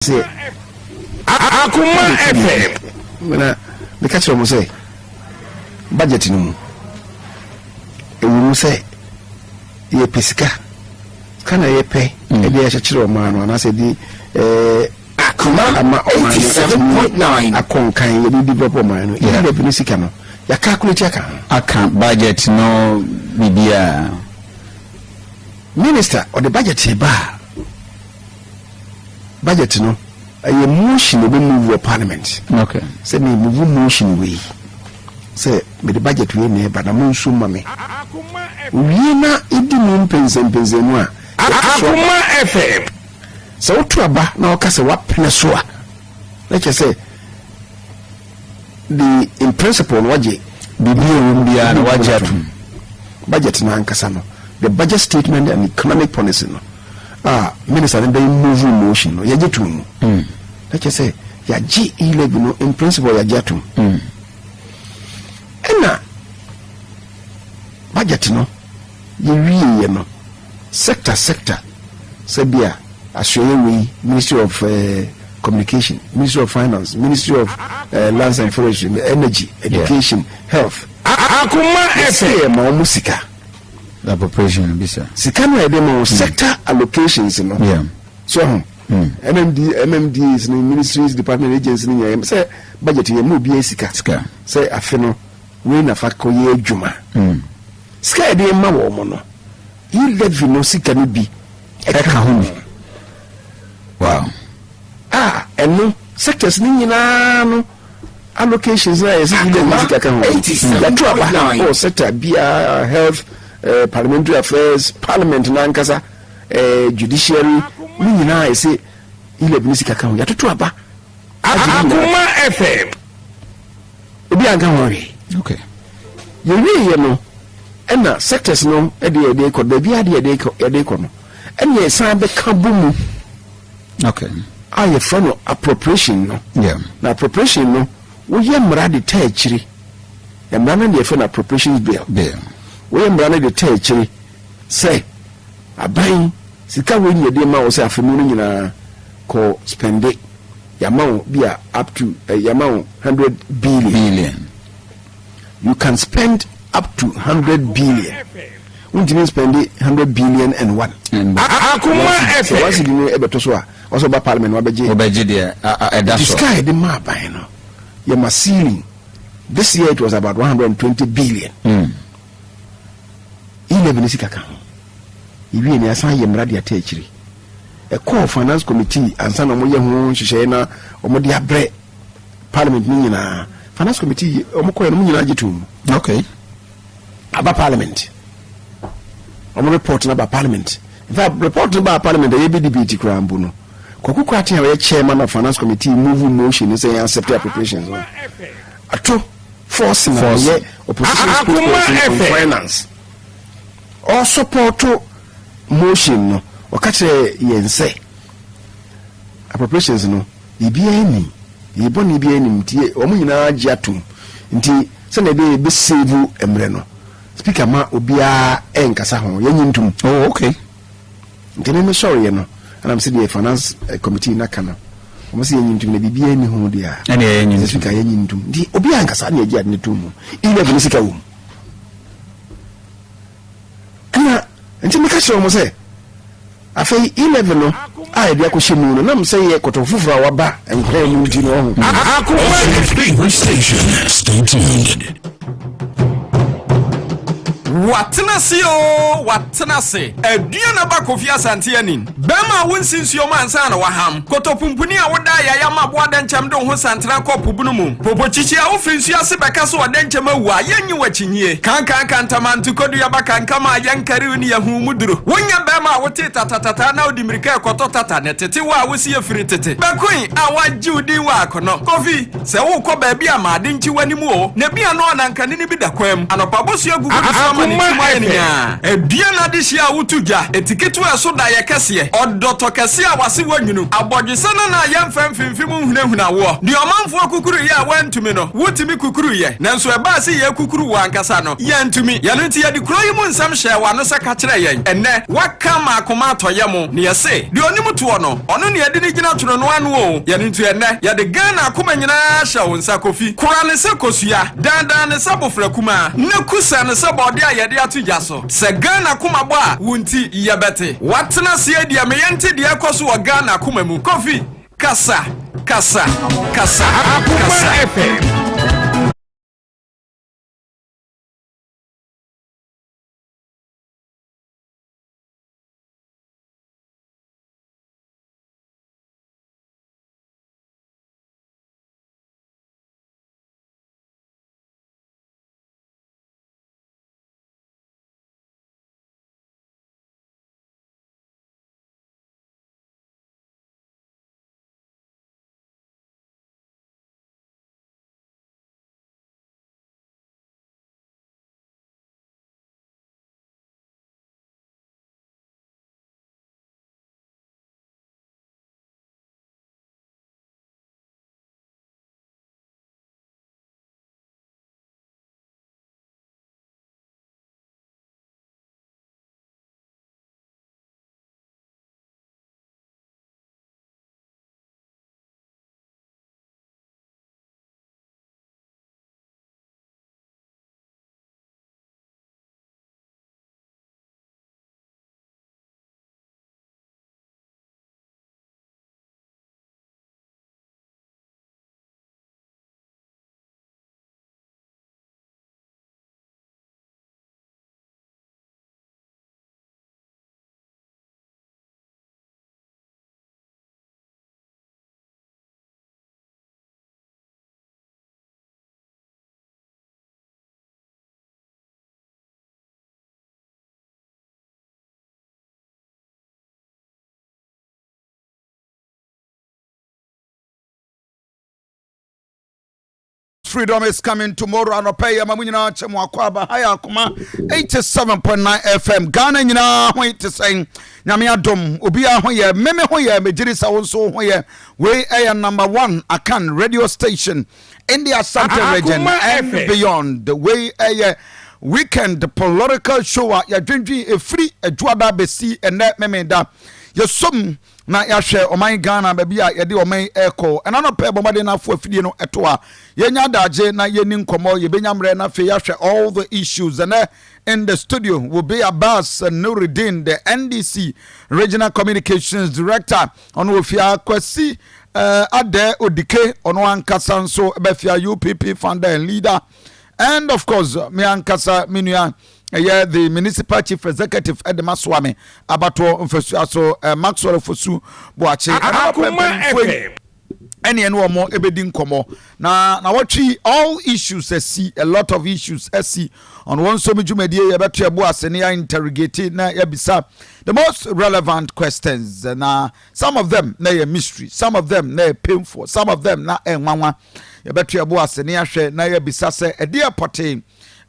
Sɛ Akoma FM. Na meka kyerɛ mo sɛ budget no mu ɛwɔ mu sɛ yɛpɛ sika sika na yɛpɛ ɛde ahyɛkyerɛ ɔman no anaasɛ ɛde Akoma ama ɔman no 87.9. akɔ nkan, yɛde develop ɔman no. E-levy no sika no, yɛacalculate aka ho. Aka budget no biribiaa. Minister ɔde budget ba a, budget no ɛyɛ motion a ɔbɛmove wɔ parliament sɛ me move motion wei sɛ mede budget wei na ɛba na mo nso ma me wie na ɛdi mu mpɛnsɛmpɛnsɛmu a Akoma FM. Sɛ woto aba na wɔka sɛ woapene so a, na kyerɛ sɛ the in principle no wagye. Biribi a ɛwɔ mu biara na wagye atom. Budget no ankasa no, the budget statement and economic policy no a minister no bɛyɛ move motion no, yɛgye tom mu na kyerɛ sɛ yɛagye e-levy no in principle, yɛagye atom. Ɛna budget no yɛwieɛ no, sector sector, sɛ bi a asoɛyɛ wei, Ministry of Communication, Ministry of Finance, Ministry of Lands and Forestry, Energy, Education, Health, Akoma yɛsɛ FM. yɛ ma ɔmo sika. Appropriation bi sa. Sika no a yɛde ma wɔn, sector allocations no, so ho MMD, MMDAs no, ministries, department, agency no nyinaa, sɛ budget yɛ ma obiara sika Sika. sɛ afe no wei nafa kɔyɛ adwuma. Sika yɛde ma wɔn mo no, e-levy no sika no bi ɛka ho bi. Wow. A ɛno sectors no nyinaa no allocations na yɛsɛ e-levy sika ka ho, yɛto aba 87.9. wɔ sector biara, health, parliamentary affairs, parliament nankasa, judiciary ne nyinaa, yɛsɛ e-levy no sika ka ho, yɛatoto aba agye ne nyinaa. Akoma FM. Obi anka ho hwee. Yɛwieɛ no, ɛna sectors no ɛde yɛde kɔ baabi a de yɛde kɔ no, ɛne yɛsan bɛka bɔ mu a yɛfrɛ no appropriation no. Na appropriation no, woyɛ mmara de ta akyire, mmara no de yɛfrɛ no Appropriations Bill. Bill. Woyɛ mmara no de ta akyire sɛ aban sika wei ne yɛde ma wo sɛ afe mu no nyinaa kɔ spend, yɛama wo bi a up to yɛama wo 100 billion. Billion. You can spend up to 100 billion, wontumi spend 100 billion and 1. And Akoma Sɛ FM. 1 cedi no ɛbɛtɔ so a, ɔsɛ ɔba parliament na wabɛgye. Wobɛgye deɛ ɛda The so. sika a yɛde ma aban no, yɛma ceiling. This year it was about 120 billion. E-levy no sika ka ho. Yɛwie ne asan yɛ mmara de ata akyiri, ɛkɔɔ finance committee ansa na ɔmoyɛ ho nhyehyɛeɛ na ɔmode abrɛ parliament no nyinaa. Finance committee ɔmo kɔɛ no, ɔmo nyinaa gye tom. Aba parliament, ɔmo report no aba parliament. In fact, report no ba parliament a yɛbɛ debate koraa mpo no, Kwaku Kwarteng a ɔyɛ chairman of finance committee move motion sɛ yɛn accept appropriations no. Ato Forson na Forson. ɔyɛ opposition Akoma spokesperson on FM. finance, ɔsupport motion no. Ɔka kyerɛ yɛn sɛ appropriations no, biribiara nim, yɛbɔ ne biara nim, nti wɔn nyinaa gye atom. Nti sɛnea ɛbɛyɛ yɛbɛsave mmerɛ no, speaker ma obiara ɛnkasa ho, yɛnyi ntom. Oh, okay. Nti ne mesɔreɛ no, ɛnam sɛ deɛ finance committee naka no, wɔn sɛ yɛnyi ntom na biribiara ni ho deɛ a Ɛne yɛnyi sɛ ntom. speaker yɛnyi ntom, nti obiara nkasa ne yɛgye ade ne tom mu. E-levy ne sika wɔ mu, ɛna nti meka kyerɛ wɔn sɛ afei e-levy no a yɛde akɔhyɛ mu no, nam sɛ yɛ kɔtɔ foforɔ a waba nkwan mu nti no ɔho. Akoma Favorite station. Stay tuned. Watena se o, watena se aduana ba Kofi Asante anim. Bɛrima a wonsi nsuo mu ansa na waham kotopumpuni a woda yaya ma aboa dɛnkyɛm de wo ho santena kɔ po bunu mu popokyikyi a wofiri nsuo ase bɛka so ɔdɛnkyɛm awu a yɛnyi w'akyinnyie kankanka ntamanto kodua ba kankam a yɛnkari ne yɛhu mu duro. Wonyɛ bɛrima a wote tatatata na wode mmirika ɛkɔtɔ tata ne tete wo a wosi afiri tete bɛkoe a woagye wo din wɔ akɔnɔ. Kofi, sɛ wokɔ baabi a maade nkyi w'anim o, na bia no ɔnankane no bi da kwan mu anɔpa bosua gugu ne so ama. ama ne Akoma tirim ayɛ no FM. nyaa. Aduan adehyeɛ a woto gya, eti ketewa a ɛso daeɛ kɛseɛ, ɔdɔtɔ kɛseɛ a w'ase wɔ nwunu, abɔdwesɛ nana a yɛmfa mfimfim nhunahuna woɔ. Deɛ ɔmanfoɔ kukuruiɛ a woantumi no, wotumi kukuruiɛ. Nanso ɛbaa sɛ yɛrekukuru wo ankasa no, yɛantumi. Yɛno nti yɛde kuro yi mu nsɛm hyɛɛ w'ano sɛ ka kyerɛ yɛn. Ɛnnɛ, woaka ama akoma atɔ yam, na yɛse, deɛ ɔnim toɔ no, ɔno na yɛde no gyina tonono ano o. Yɛno nti ɛnnɛ, yɛde Ghana akoma nyinaa hyɛ wo nsa, Kofi. Kora no sɛ kosua, daadaa no sɛ abofra kumaa, na kusa no sɛ bɔɔdeɛ a yɛde ato gya so. Sɛ Ghana akoma bɔ a, wo nti yɛbɛte. Woatena ase adi a me yɛnte deɛ ɛrekɔ so wɔ Ghana akoma mu. Kofi, kasa, kasa, kasa, Akoma kasa. FM. Freedom is coming tomorrow anɔpa yi ama mo nyinaa kyɛ mo akɔ aba ha yɛ akoma 87.9 FM Ghana nyinaa ho te sɛn nyame adom obiara ho yɛ meme ho yɛ megyere sɛ wo nso ho yɛ wei ɛyɛ number one Akan radio station in the Asante region and beyond wei ɛyɛ weekend political show a yɛdwendwen ɛfiri adwuada bɛsi ɛnɛ memeda yɛsom na yɛahwɛ ɔman Ghana baabi a yɛde ɔman yi ɛrekɔ. Ɛna anɔpɛ bɔ mmɔden na afo afidie no ɛto a yɛnya adagye na yɛni nkɔmmɔ, yɛbɛnya mmerɛ na afei yɛahwɛ all the issues. Ɛnɛ in the studio will be Abbas Nuruddin, the NDC Regional Communications Director. Ɔno ofia Kwasi uh, Adɛ Odike, ɔno ankasa nso bɛfia UPP founder and leader. And of course, me ankasa me nua ɛyɛ the municipal chief executive ɛde ma soa me abatoɔ mfasua so eh, Maxwell Fosu Boakye ɛna ɔpɛ mpanimfoɔ yi ɛne ɛne wɔn ɛbɛdi nkɔmmɔ na na wɔtwe all issues asi a lot of issues asi ɔno wɔn nso dwumadie yɛbɛto ɛbo ase ne yɛ interrogate na yɛbisa the most relevant questions na some of them na yɛ mystery some of them na yɛ painful some of them na ɛnwanwa yɛbɛto ɛbo ase ne yɛahwɛ na yɛbisa sɛ ɛdeɛ pɔtee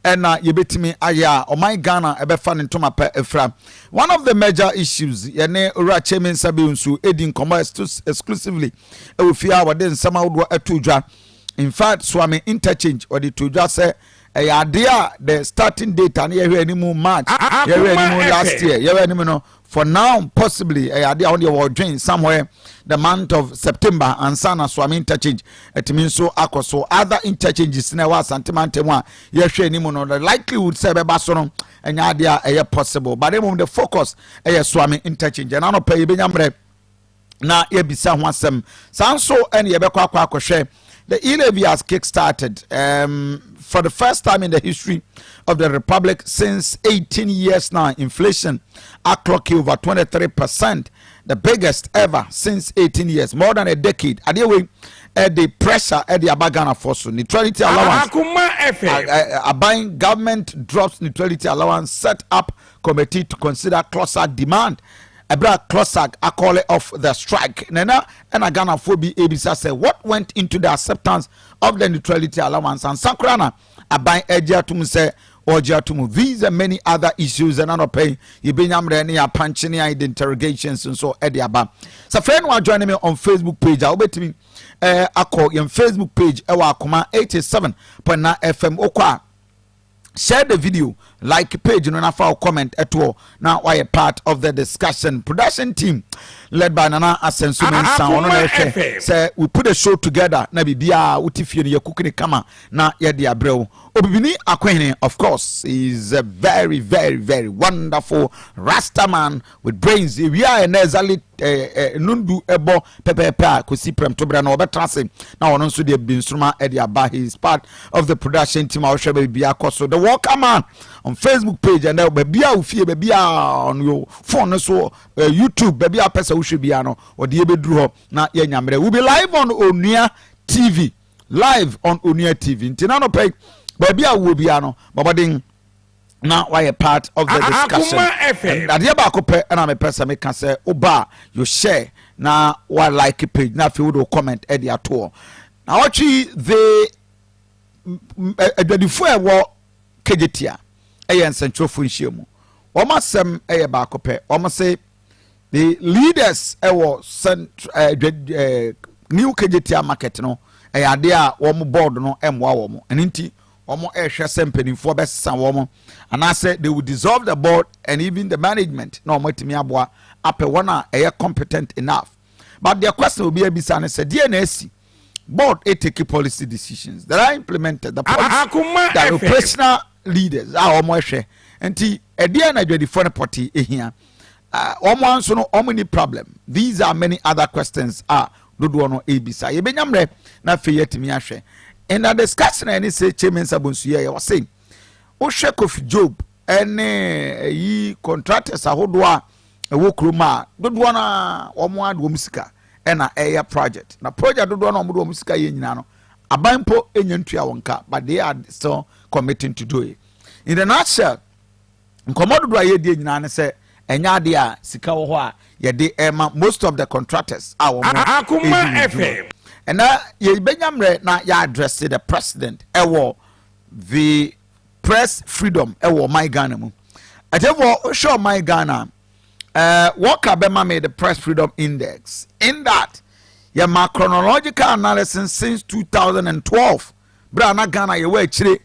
ɛna yɛbɛtumi ayɛ a ɔman Ghana ɛbɛfa ne ntoma pɛ afira. One of the major issues yɛne Owura Kyei Mensah Bio nso ɛdi nkɔmmɔ exclusively ɛwɔ fie a wɔde nsɛm ahodoɔ ɛto dwa. In fact, Suame interchange wɔde to dwa sɛ ɛyɛ adeɛ a the starting date a ne yɛhwɛ anim March, yɛhwɛ anim last year, yɛhwɛ anim no For now possibly ɛyɛ adeɛ a wɔn deɛ wɔredwen somewhere the month of September ansa na Suame interchange ɛtumi nso akɔ so. Other interchanges na ɛwɔ Asante mantam a yɛhwɛ anim no the likelihood sɛ ɛbɛba so no ɛnyɛ adeɛ a ɛyɛ possible but mmom the focus ɛyɛ Suame interchange. Ɛna anɔpɛ yɛbɛnya mmerɛ na yɛbisa ho asɛm saa nso ɛne yɛbɛkɔ akɔ akɔhwɛ the e-levy has kick-started for the first time in the history of the republic since 18 years now. Inflation are clocking over 23%, the biggest ever since 18 years, more than a decade. Adeɛ wei ɛde pressure ɛde aba Ghana for so neutrality allowance. Akuma FM. Aban government drops neutrality allowance, set up committee to consider closer demand. Ɛberɛ a CLOSSAG acall off the strike na ɛna ɛna Ghanafoɔ bi ebisa sɛ what went into the acceptance of the neutrality allowance ansa koraa na aban agye atum sɛ Ɔgye ato mu. These and many other issues ɛna nɔpɛ yi yɛbɛnya mmerɛ ne yɛapankye ne ayɛ interrogations nso ɛde aba. Sɛ fɛn no ajoin me on Facebook page a, wobɛtumi akɔ yɛn Facebook page ɛwɔ Akoma 87.9 FM. Wokɔ a, share the video, like page no, na fa comment ɛtoɔ na wayɛ part of the discussion. Production team led by Nana Asenso Mensa, ɔno na ɛhwɛ sɛ we put the show together na biribiaa wote fie no yɛkuku ne kama na yɛde abrɛ wo. Obibini Akwahene, of course, is a very, very, very wonderful rasta man with brains. Ewia ɛnɛ exactly nundu ɛbɔ pɛpɛɛpɛ a kòsi prɛmtobrɛ na ɔbɛtena ase na ɔno nso deɛ bi nsoroma ɛde aba. He is part of the production team a ɔhwɛ baabi akɔ so. The Walker Man on Facebook page, ɛnɛ baabi a ofie, baabi a on your phone no so, YouTube, baabi a pɛ sɛ wohwɛ bia no, ɔde yɛbɛduru hɔ na yɛnya mmerɛ. We be live on Onua TV, live on Onua TV. Nti na nɔpɛ baabi a wɔ bia no, bɔbɔden na wayɛ part of the discussion. Adeɛ baako pɛ ɛna mepɛ sɛ meka sɛ woba a, you share na wa like page na afei wode wo comment ɛde atoɔ. Na wɔtwe the adwadifoɔ a ɛwɔ Kejetia ɛyɛ nsɛntwerɛfoɔ nhyia mu, wɔn asɛm ɛyɛ baako pɛ. Wɔn se the leaders ɛwɔ cent ɛɛ new Kejetia Market no, ɛyɛ adeɛ a wɔn board no ɛmmoa wɔn. Ɛno nti wɔn ɛrehwɛ sɛ mpanimfoɔ bɛsesa wɔn anaasɛ they will dissolve the board and even the management na wɔn atumi aboa apɛ wɔn a ɛyɛ competent enough. But the question obi abisa ne sɛ, deɛ na esi board take policy decisions that are implemented, the policy the operational leaders a wɔn ɛhwɛ? Nti ɛdeɛ na adwadifoɔ no pɔte ehia wɔn nso no, wɔn ni problem. These are many other questions a dodoɔ no ebisa. Yɛbɛnya mmerɛ na afei yɛtumi ahwɛ. In the discussion, ɛne sɛ Kyei Mensah Bonsu yɛ yɛwɔ se wohwɛ Kofi Job ɛne ɛyi contractors ahodoɔ a ɛwɔ kurom a dodoɔ no a wɔn ade wɔn sika ɛna ɛyɛ project, na project dodoɔ no a wɔn de wɔn sika yɛ nyinaa no, aban mpo enya ntua wɔn ka, but they are still committing to do it. In the nutshell, nkɔmɔ dodoɔ a yɛdie nyinaa ne sɛ ɛnyɛ adeɛ a sika wɔ hɔ a yɛde ɛma most of the contractors a wɔn Akoma FM. Ɛna yɛbɛnya mmerɛ na yɛ address the president ɛwɔ the press freedom ɛwɔ ɔman Ghana mu. Ɛtɛfoɔ, wohwɛ ɔman Ghana, wɔka bɛma me the Press Freedom Index. In that, yɛma chronological analysis since 2012 berɛ a na Ghana yɛwɔ akyire,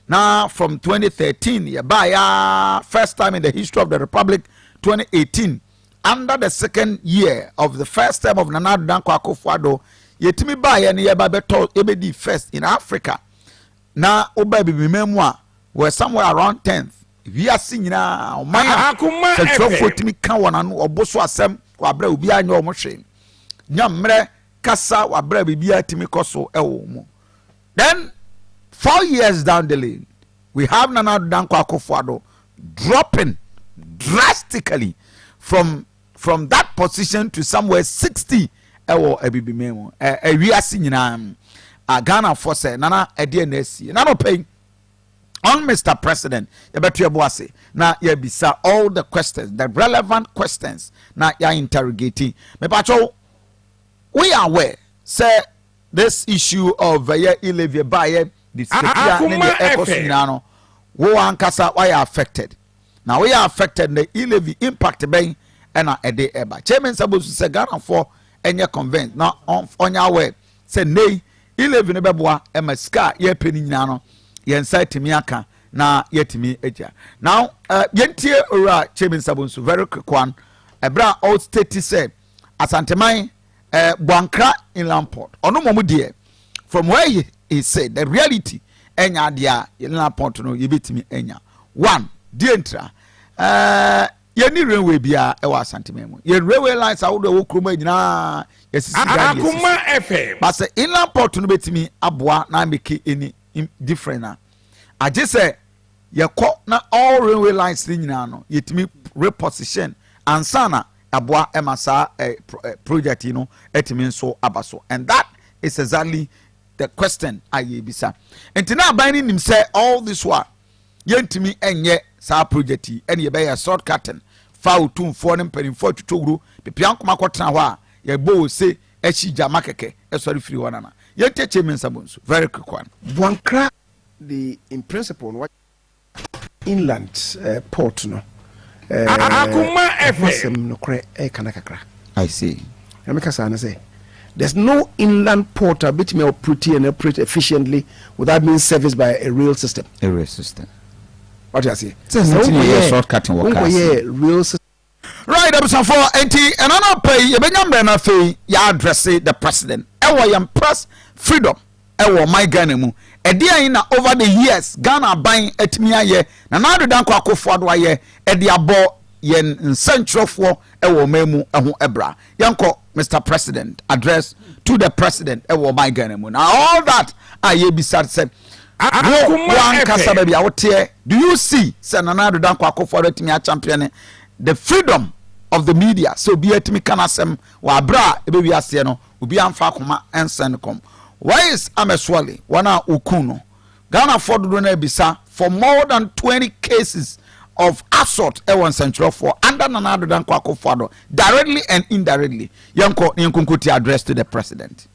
na from 2013 yɛbaeɛ, first time in the history of the republic, 2018, under the second year of the first term of Nana Addo Dankwa Akufo-Addo, yɛtumi baeɛ no, yɛba bɛtɔ yɛbɛdi first in Africa. Na woba bibima mu a, were somewhere around 10th. Wiase nyinaa, ɔman a sɛtwerɛfoɔ tumi ka wɔn ano ɔbo so asɛm wabrɛ, obiara nyɛ wɔn hwee, nya mmerɛ kasa wabrɛ, biribiara tumi kɔ so ɛwɔ mu. Then 4 years down the lane, we have Nana Addo Dankwa Akufo-Addo dropping drastically from that position to somewhere 60 ɛwɔ abibime mu ɛ ɛwiase nyinaa a Ghanafoɔ sɛ Nana ɛdeɛ na asi nana ɔpɛ on. Mr President, yɛbɛto yɛbo ase na yɛbisa all the questions, the relevant questions, na yɛ interrogating. Mepakyɛw, we are aware sɛ this issue of ɛyɛ e-levy baayɛ de sikatua ne deɛ ɛkɔ so nyinaa no, wo ankasa wayɛ affected na woyɛ affected na e-levy impact bɛn ɛna ɛde ɛba? Chairman Sabo sɛ Ghanafoɔ ɛnyɛ convince na ɔnyɛ aware sɛ nei e-levy no bɛboa ɛma sika a yɛpɛ no nyinaa no, yɛn nsa tumi aka na yɛtumi agya. Now yɛntie Owura Chairman Sabo nso, very quick one. Ɛberɛ a ɔstate sɛ Asanteman Boankra Inland Port, ɔno mmom deɛ, from where he said the reality, ɛnya adeɛ a inland port no yɛbɛtumi anya one deɛ ntira yɛni railway biara ɛwɔ Asanteman mu. Yɛn railway lines ahodoɔ ɛwɔ kurom nyinaa yɛsisi dan. Akoma FM. But sɛ inland port no bɛtumi aboa na make any different a, agye sɛ yɛkɔ na all railway lines ne nyinaa no yɛtumi reposition ansa na aboa ɛma saa project yi no ɛtumi nso aba so. And that is exactly the question a yɛbisa. Nti na aban no nim sɛ all this while yɛntumi ɛnyɛ saa project yi, ɛne yɛbɛyɛ short cutting fa Otumfoɔ ne mpanimfoɔ atwitwa wuro pepia nkoma kɔtena hɔ a yɛbɔ wɔ se akyi gyama kɛkɛ ɛsɔre firi hɔ. Nana, yɛntie Kyei Mensah Bonsu, very quick one. Boankra, the in principle no Inland port no Akoma ɛho FM. asɛm nokorɛ ɛka no kakra. I see. Na meka saa ne sɛ there's no inland port a bɛtumi operate and operate efficiently without being serviced by a rail system. Rail system. Wate aseɛ? Sɛ ɛno nti na yɛyɛ short cutting wɔ cars. Wonkɔyɛ rail system. Right, abusuafoɔ, nti ɛna no pɛ yi yɛbɛnya mmerɛ no, afei yɛ address the president ɛwɔ yɛn press freedom ɛwɔ ɔman Ghana mu. Ɛdeɛn na over the years Ghana aban atumi ayɛ, Nana Addo Dankwa Akufo Addo ayɛ ɛde abɔ yɛn nsɛntwerɛfoɔ ɛwɔ ɔman mu ɛho ɛbra? Yɛnkɔ, Mr President, address to the president ɛwɔ ɔman Ghana mu. Na all that a yɛbisa sɛ wo Akoma wankasa FM. baabi a woteɛ, do you see sɛ Nana Addo Dankwa Akufo Addo atumi achampion the freedom of the media, sɛ obi atumi ka n'asɛm wɔ abere a ɛbɛwi aseɛ no, obi amfa akoma ɛnsɛn kɔm? Why is Ahmed Suale, wɔn a okun no, Ghanafoɔ dodoɔ no abisa for more than 20 cases of assault ɛwɔ nsɛntwerɛfoɔ under Nana Addo Dankwa Akufo Addo, directly and indirectly? Yɛnkɔ ne yɛnkonko ti address to the president.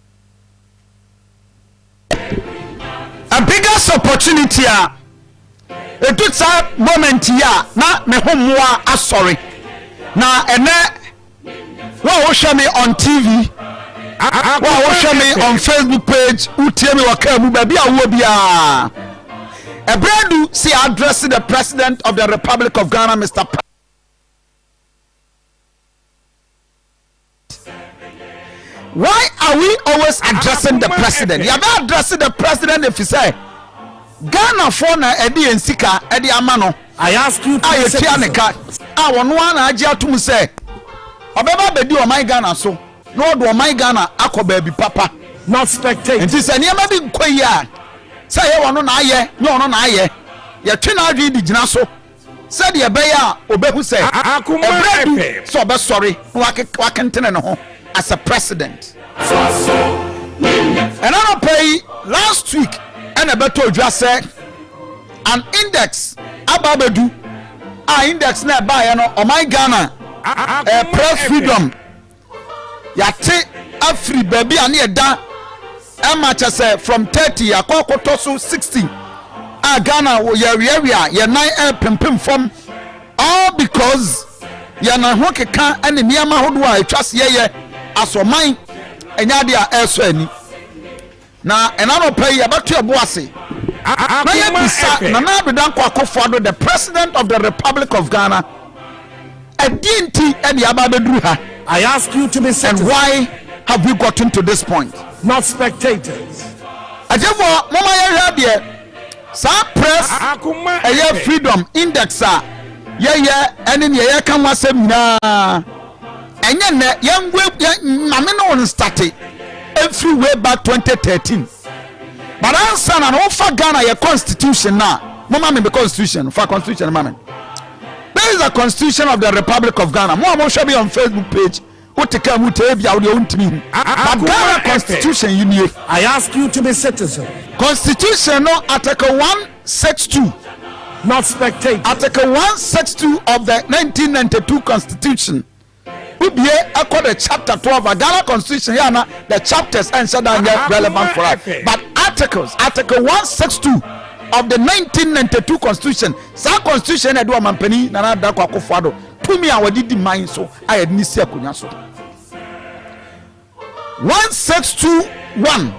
A biggest opportunity a etu saa moment yi a na me ho mmoa asɔre na ɛnɛ, wo a wohwɛ me on TV, wo a wohwɛ me on Facebook page, wotie me wɔ kaa mu, baabi a wowɔ biara, ɛberɛ du sɛ address the President of the Republic of Ghana. Mr Pre, why are we always addressing the president? Yɛbɛ address the president efi sɛ Ghanafoɔ na ɛde yɛn sika ɛde ama no I ask you to a yɛtua ne ka a wɔno ara na agye atom sɛ ɔbɛba abɛdi ɔman Ghana so na ɔde ɔman Ghana akɔ baabi papa. Not spectate. Nti sɛ nneɛma bi nkɔ yi a, sɛ ɛyɛ wɔno na ayɛ nyɛ ɔno na ayɛ, yɛtwe n'adwene de gyina so sɛdeɛ ɛbɛyɛ a ɔbɛhu sɛ Akoma ɛberɛ du FM. sɛ ɔbɛsɔre na wakentene ne ho as a president. Ɛna nɔpɛ yi, last week ɛna ɛbɛtɔ odwa sɛ an index aba abɛdu a index na ɛbaeɛ no, ɔman Ghana press freedom yɛate afiri baabi a ne yɛda ɛma kyɛ sɛ from 30 akɔ akɔtɔ so 60 a Ghana yɛweawea yɛn nan ɛpempem fam, all because yɛn ho keka ne nneɛma ahodoɔ a atwa se yɛyɛ asɔman ɛnyɛ adeɛ a ɛresɔ ani. Na ɛna nɔpɛ yi yɛbɛto ɛbo ase na yɛbisa Nana Addo Dankwa Akufo Addo, the President of the Republic of Ghana, ɛdeɛ nti ɛde aba abɛduru ha I ask you to be and citizens, why have we gotten to this point? Not spectators. Agyefo, moma yɛhwɛ adeɛ saa press Akoma ɛyɛ FM. freedom index a yɛyɛ ɛne nea yɛka ho asɛm nyinaa, ɛnyɛ nnɛ. Yɛnwe yɛn maame ne wɔn start ɛfiri way back 2013, but ansa na wofa Ghana yɛ constitution na moma me constitution, fa constitution ma me. This is the Constitution of the Republic of Ghana. Mo a mohwɛ bi on Facebook page, wote kaa mu tee bi a wodeɛ wontumi hu, but Ghana constitution yi nie. I ask you to be citizens, Constitution no, article 162, not spectators. Article 162 of the 1992 Constitution, wobie ɛkɔ the chapter 12 a Ghana constitution yɛ ana the chapters ɛnhyɛ da nyɛ relevant for us, but articles, article 162 of the 1992 Constitution, saa constitution na ɛde ɔmampanin Nana Addo Akufo Addo tumi a wɔde di man so a yɛde ne si akonnwa so. 1621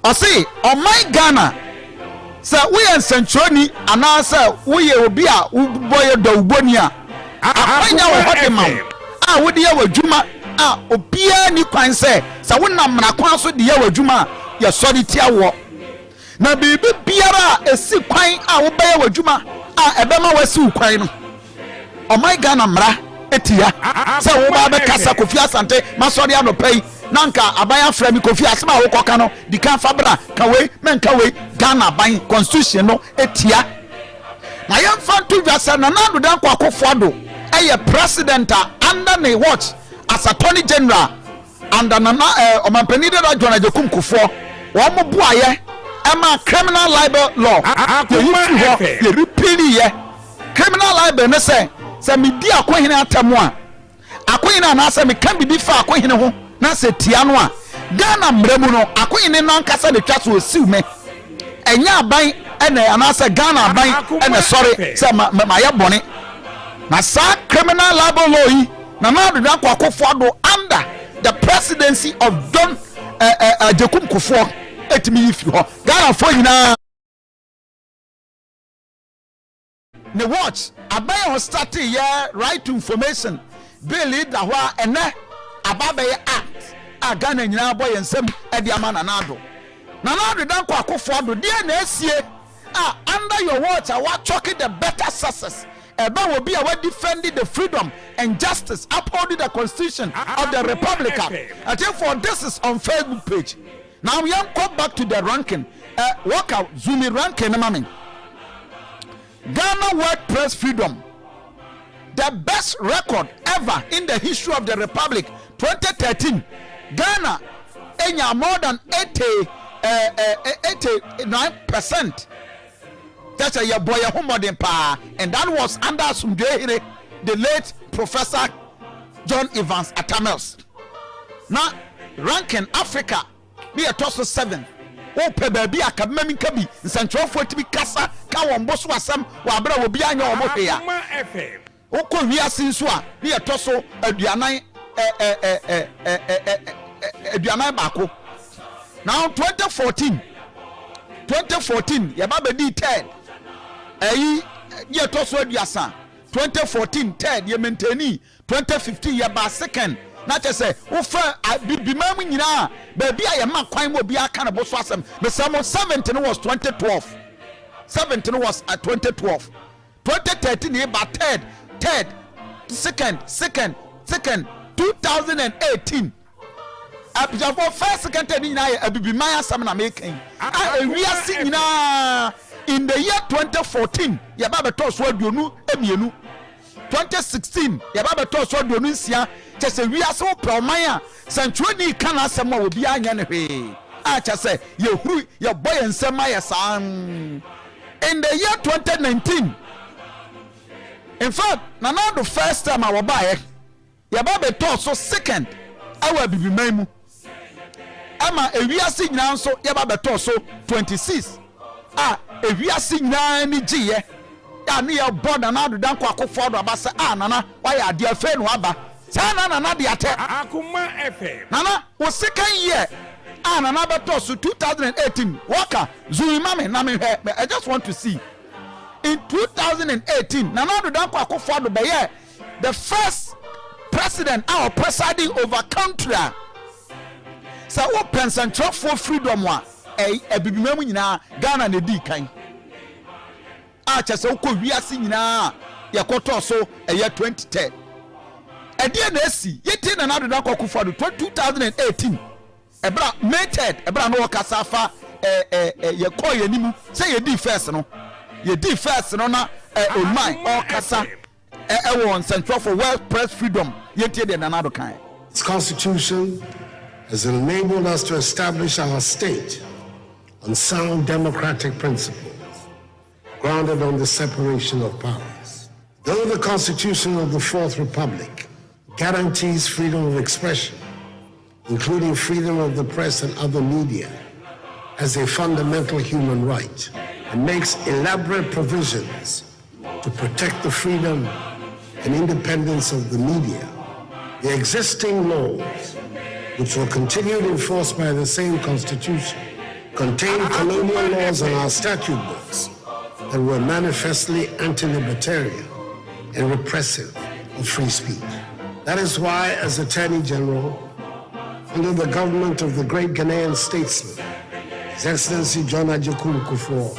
ɔse ɔman Ghana, sɛ woyɛ nsɛntwerɛni anaasɛ woyɛ obi a wobɔ yɛ dawubɔni a, akwanya wɔ hɔ de ma wo a wode yɛ w'adwuma a obiara ni kwan sɛ wonam mmara kwan so de yɛ w'adwuma a yɛsɔre tia wɔ. Na biribi biara a ɛsi kwan a wobɛyɛ w'adwuma a ɛbɛma wasi wo kwan no, ɔman Ghana mmara etia sɛ woba bɛkasa. Kofi Asante masɔre anɔpa yi na nka aban afrɛ mi, "Kofi, asɛm a wokɔka no di kan fa bra, ka wei mɛnka wei." Ghana aban constitution no etia. Na yɛmfa nto dwa sɛ Nana Addo Dankwa Akufo Addo ɛyɛ president a under ne watch as Attorney General under Nana ɔmampanin dada John Agyekum Kufuor, wɔn mo boayɛ ɛma criminal libel law yɛyi firi hɔ, yɛ repeal yɛ criminal libel ne sɛ medi akohene atɛm a, akohene anaasɛ meka biribi fa akohene ho na sɛ tia no a, Ghana mmerɛ mu no, akohene no ankasa de twa so osiw me, ɛnyɛ aban. ɛna anaasɛ Ghana aban ɛna sɔre sɛ ma ma mayɛ bɔne. Na saa criminal libel law yi, Nana Addo Dankwa Akufo-Addo under the presidency of John eh, eh, Agyekum Kufuor ɛtumi yi firi hɔ. Ghanafoɔ nyinaa ne watch abɛn a ɔstartee yɛ Right to Information Bill yi da hɔ a ɛnɛ aba abɛyɛ act a Ghana nyinaa bɔ yɛn nsam de ama Nana Addo. Nana Addo Dankwa Akufo Addo deɛ na asie a under your watch a woatwɔke the better success ɛbɛ wɔ bi a wadefend the freedom and justice, upholding the constitution of the republic a atiefoɔ, this is on Facebook page. Now yɛnkɔ back to the ranking. Eh, Walker, zoom ranking no ma me. Ghana World Press Freedom, the best record ever in the history of the republic, 2013 Ghana enya more than 80 89%. Kyɛ sɛ yɛbɔ yɛn ho mmɔden paa, and that was under Asomdwoe the late Professor John Evans Atta Mills. Na ranking Africa ne yɛtɔ so 7. Wopɛ baabi a kabema mi nka bi, nsɛntwerɛfoɔ tumi kasa ka wɔn bo so asɛm wɔ abere a obiara nyɛ wɔn hwee a, wokɔ wiase nso a, ne yɛtɔ so 41. Now 2014, 2014 yɛba bɛdii third, ɛyi ne yɛtɔ so 30. 2014 third, yɛ maintaini. 2015 yɛba second. Na kyɛ sɛ wofa bibima mu nyinaa, baabi a yɛma kwan mu obiara ka ne bo so asɛm, mesɛ mo 70 no was 2012, 70 no was 2012. 2013 yɛba third, third, second, second, second. 2018 abusuafoɔ, first, second, third nyinaa yɛ abibiman asɛm na meka yi a ewiase nyinaa. In the year 2014 yɛba bɛtɔ so 22. 2016 yɛba bɛtɔ so 26. Kyɛ sɛ wiase wopɛ ɔman a sɛntwerɛni ka n'asɛm a obiara nyɛ ne hwee a, kyɛ sɛ yɛhuru yɛbɔ yɛn nsɛm ayɛ saa. In the year 2019, in fact, Nana Addo first time a wɔbaeɛ, yɛba bɛtɔɔ so second ɛwɔ abibiman mu, ɛma ewiase nyinaa nso yɛba bɛtɔɔ so 26 a ewiase nyinaa ani gyeeɛ a ne yɛbɔ Nana Addo Dankwa Akufo Addo aba sɛ a Nana wayɛ adeɛ, afei na waba saa na Nana de atɛ. Akoma FM. Nana wo second year a Nana bɛtɔ so 2018, wɔka zoom ma me na mehwɛ. I just want to see. In 2018 Nana Addo Dankwa Akufo Addo bɛyɛ the first president a ɔpresiding over country a sɛ wopɛ nsɛntwerɛfoɔ freedom a, ɛy abibima mu nyinaa Ghana na ɛdii kan a kyɛ sɛ wokɔ wiase nyinaa yɛkɔtɔɔ so ɛyɛ 2010. Ɛdeɛ na esi yɛtie Nana Addo Dankwa Akufo Addo 2018 ɛbra May 3rd, ɛbra na wɔkasa afa ɛ ɛ ɛ yɛkɔɔ yɛn anim sɛ yɛdii first no, yɛdii first no na ɛ oman ɔkasa ɛ ɛwɔ nsɛntwerɛfo world press freedom. Yɛntie deɛ Nana Addo kan. Its constitution has enabled us to establish our state on sound democratic principles, grounded on the separation of powers. Though the Constitution of the Fourth Republic guarantees freedom of expression, including freedom of the press and other media, as a fundamental human right, and makes elaborate provisions to protect the freedom and independence of the media, the existing laws, which were continued in force by the same constitution, contain colonial laws on our statute books that were manifestly anti-libertarian and repressive of free speech. That is why, as Attorney General, under the government of the great Ghanaian statesman, His Excellency John Agyekum Kufuor,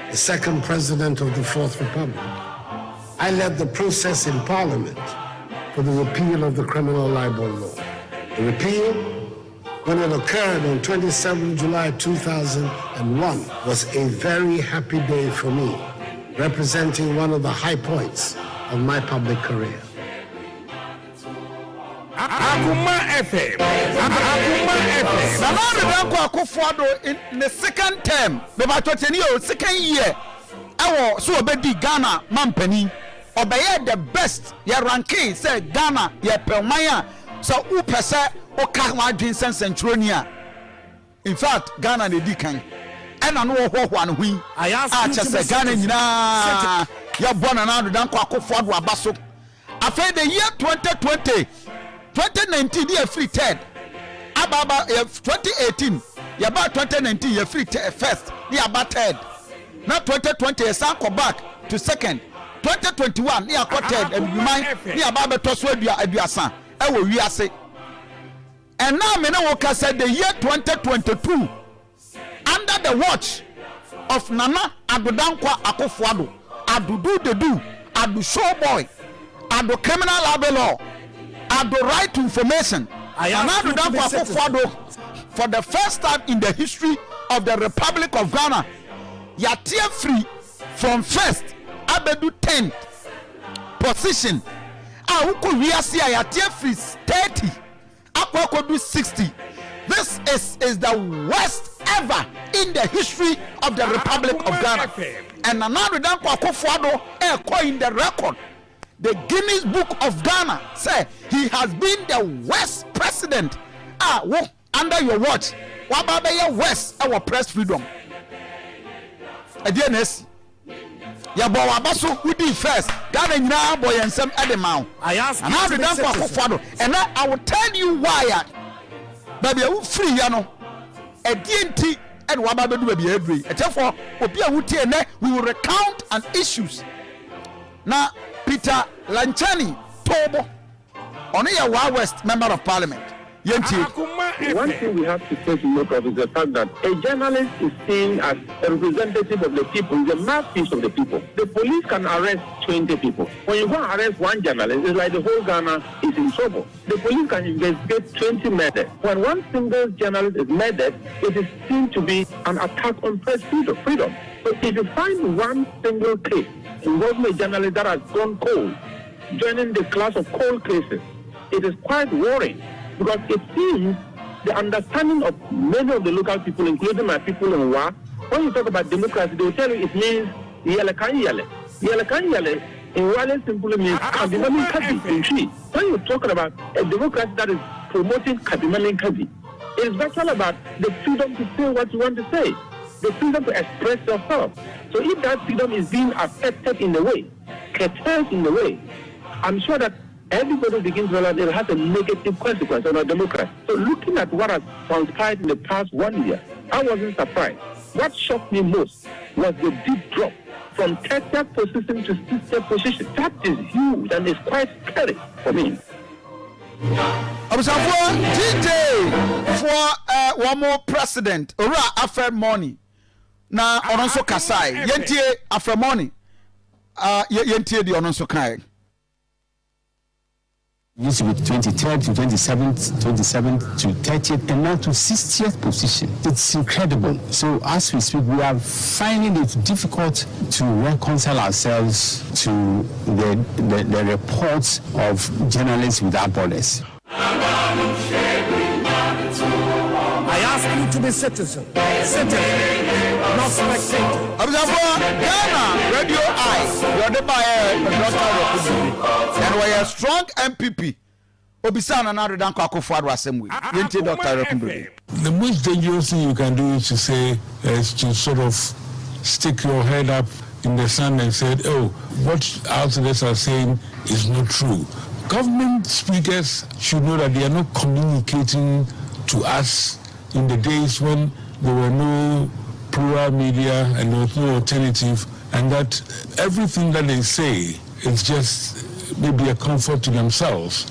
the second President of the Fourth Republic, I led the process in Parliament for the repeal of the criminal libel law. The repeal, when it occurred on 27 July 2001, was a very happy day for me, representing one of the high points of my public career. Akoma FM. Akoma FM. Nana Addo Dankwa Akufo Addo in the second term, mebatɔ tiɛ ni o, second year ɛwɔ so ɔbɛdi Ghana mampanin, ɔbɛyɛ the best. Yɛ ranking sɛ Ghana yɛpɛ ɔman a sɛ wopɛ sɛ woka ho adwene sɛ nsɛntwerɛni a, in fact, Ghana na ɛdi kan. Ɛna no ɔhoahoa ne ho yi a kyɛ sɛ Ghana nyinaa yɛbɔ Nana Addo Dankwa Akufo Addo aba so. Afei the year 2020, 2019 ne yɛfiri third aba aba 2018 yɛbaa 2019 yɛfiri first ne yɛaba third na 2020 yɛsan kɔ back to second, 2021 ne yɛakɔ third, abibiman ne yɛaba abɛtɔ so 30 ɛwɔ wiase. Ɛna me ne wo kasa, the year 2022, under the watch of Nana Addo Dankwa Akufo-Addo, Addo do the do, Addo show boy, Addo criminal libel law, Addo right to information, Nana Addo Dankwa Akufo-Addo, for the first time in the history of the Republic of Ghana, yɛate afiri from first abɛdu 10th position a wokɔ wiase a yɛate afiri 30 akɔ akɔdu 60. This is the worst ever in the history of the Republic of Ghana, and Nana Addo Dankwa Akufo-Addo ɛkɔ in the record, the Guinness Book of Ghana, say he has been the worst president a wo under your watch waba bɛyɛ worst ɛwɔ press freedom. Ɛdeɛ na esi yɛbɔ waba so, wodi first, Ghana nyinaa bɔ yɛn nsɛm ɛde ma wo, Nana Addo Dankwa Akufo-Addo. Ɛnɛ I will tell you why a baabi a wofiri yɛ no, ɛdeɛ nti ɛde waba bɛdu baabi a ɛduru yi. Ɛkyɛfoɔ obi a wotie nɛ, we will recount an issues na Peter Lanchene Toobo, ɔno yɛ Wa West Member of Parliament. Yɛntie. One thing we have to take note of is the fact that a journalist is seen as a representative of the people, is a mouthpiece of the people. The police can arrest 20 people. When you go and arrest one journalist, it's like the whole Ghana is in trouble. The police can investigate 20 murders. When one single journalist is murdered, it is seen to be an attack on press freedom. So if you find one single case involving a journalist that has gone cold, joining the class of cold cases, it is quite worrying because it seems the understanding of many of the local people, including my people in Wa, when you talk about democracy, they will tell you it means yele kan yele. Yele kan yele in Wale simply means kabimami kabi in Twi. When you're talking about a democracy that is promoting kabimami kabi, it is virtually about the freedom to say what you want to say, the freedom to express yourself. So if that freedom is being affected in a way, curtailed in a way, I'm sure that everybody begins to realize it has a negative consequence on our democracy. So looking at what has transpired in the past one year, I wasn't surprised. What shocked me most was the deep drop from 30th position to 60th position. That is huge and it's quite scary for me. Abusuafoɔ, GJ foɔ wɔn mo president, Owura Alfred Monney, na ɔno nso kasae. Yɛntie Alfred Monney, yɛntie deɛ ɔno nso kae. Used to be 23rd to 27th, 27th to 30th, and now to 60th position. It's incredible. So as we speak, we are finding it difficult to reconcile ourselves to the reports of Journalists Without Borders. I ask you to be citizen, citizen, not spectator. Abusuafoɔ, Ghana Radio Eye deɛ ɔde baeɛ, Dr Rɔkobi, ɛna wɔyɛ strong NPP. Obisa Nana Addo Dankwa Akufo Addo asɛm wei. Yɛntie Dr Rɔkobi. The most dangerous thing you can do is to say, is to sort of stick your head up in the sand and say, "Oh, what outsiders are saying is not true." Government speakers should know that they are not communicating to us in the days when there were no plural media and there was no alternative, and that everything that they say is just maybe a comfort to themselves.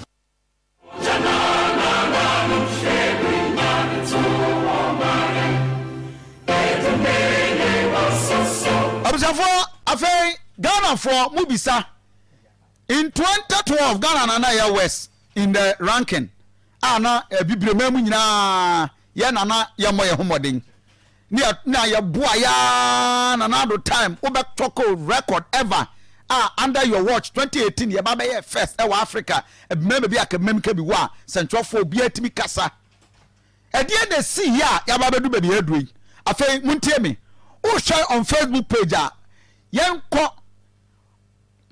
Abusuafoɔ, afei Ghanafoɔ mu bisa, in 2012 Ghana na na yɛ worst in the ranking a na abibirema mu nyinaa yɛ nana yɛmmɔ yɛn ho mmɔden ne yɛ na yɛboa yaa. Nana Addo time wobɛtɔkɔ record ever a under your watch, 2018 yɛba bɛyɛ first ɛwɔ Africa mmarima bi aka mmam ka bi wɔ a sɛntwerɛfoɔ obiara tumi kasa. Ɛdeɛ na si yi a yɛaba bɛdu baabi yɛaduru yi. Afei montie me, wohwɛ on Facebook page a yɛnkɔ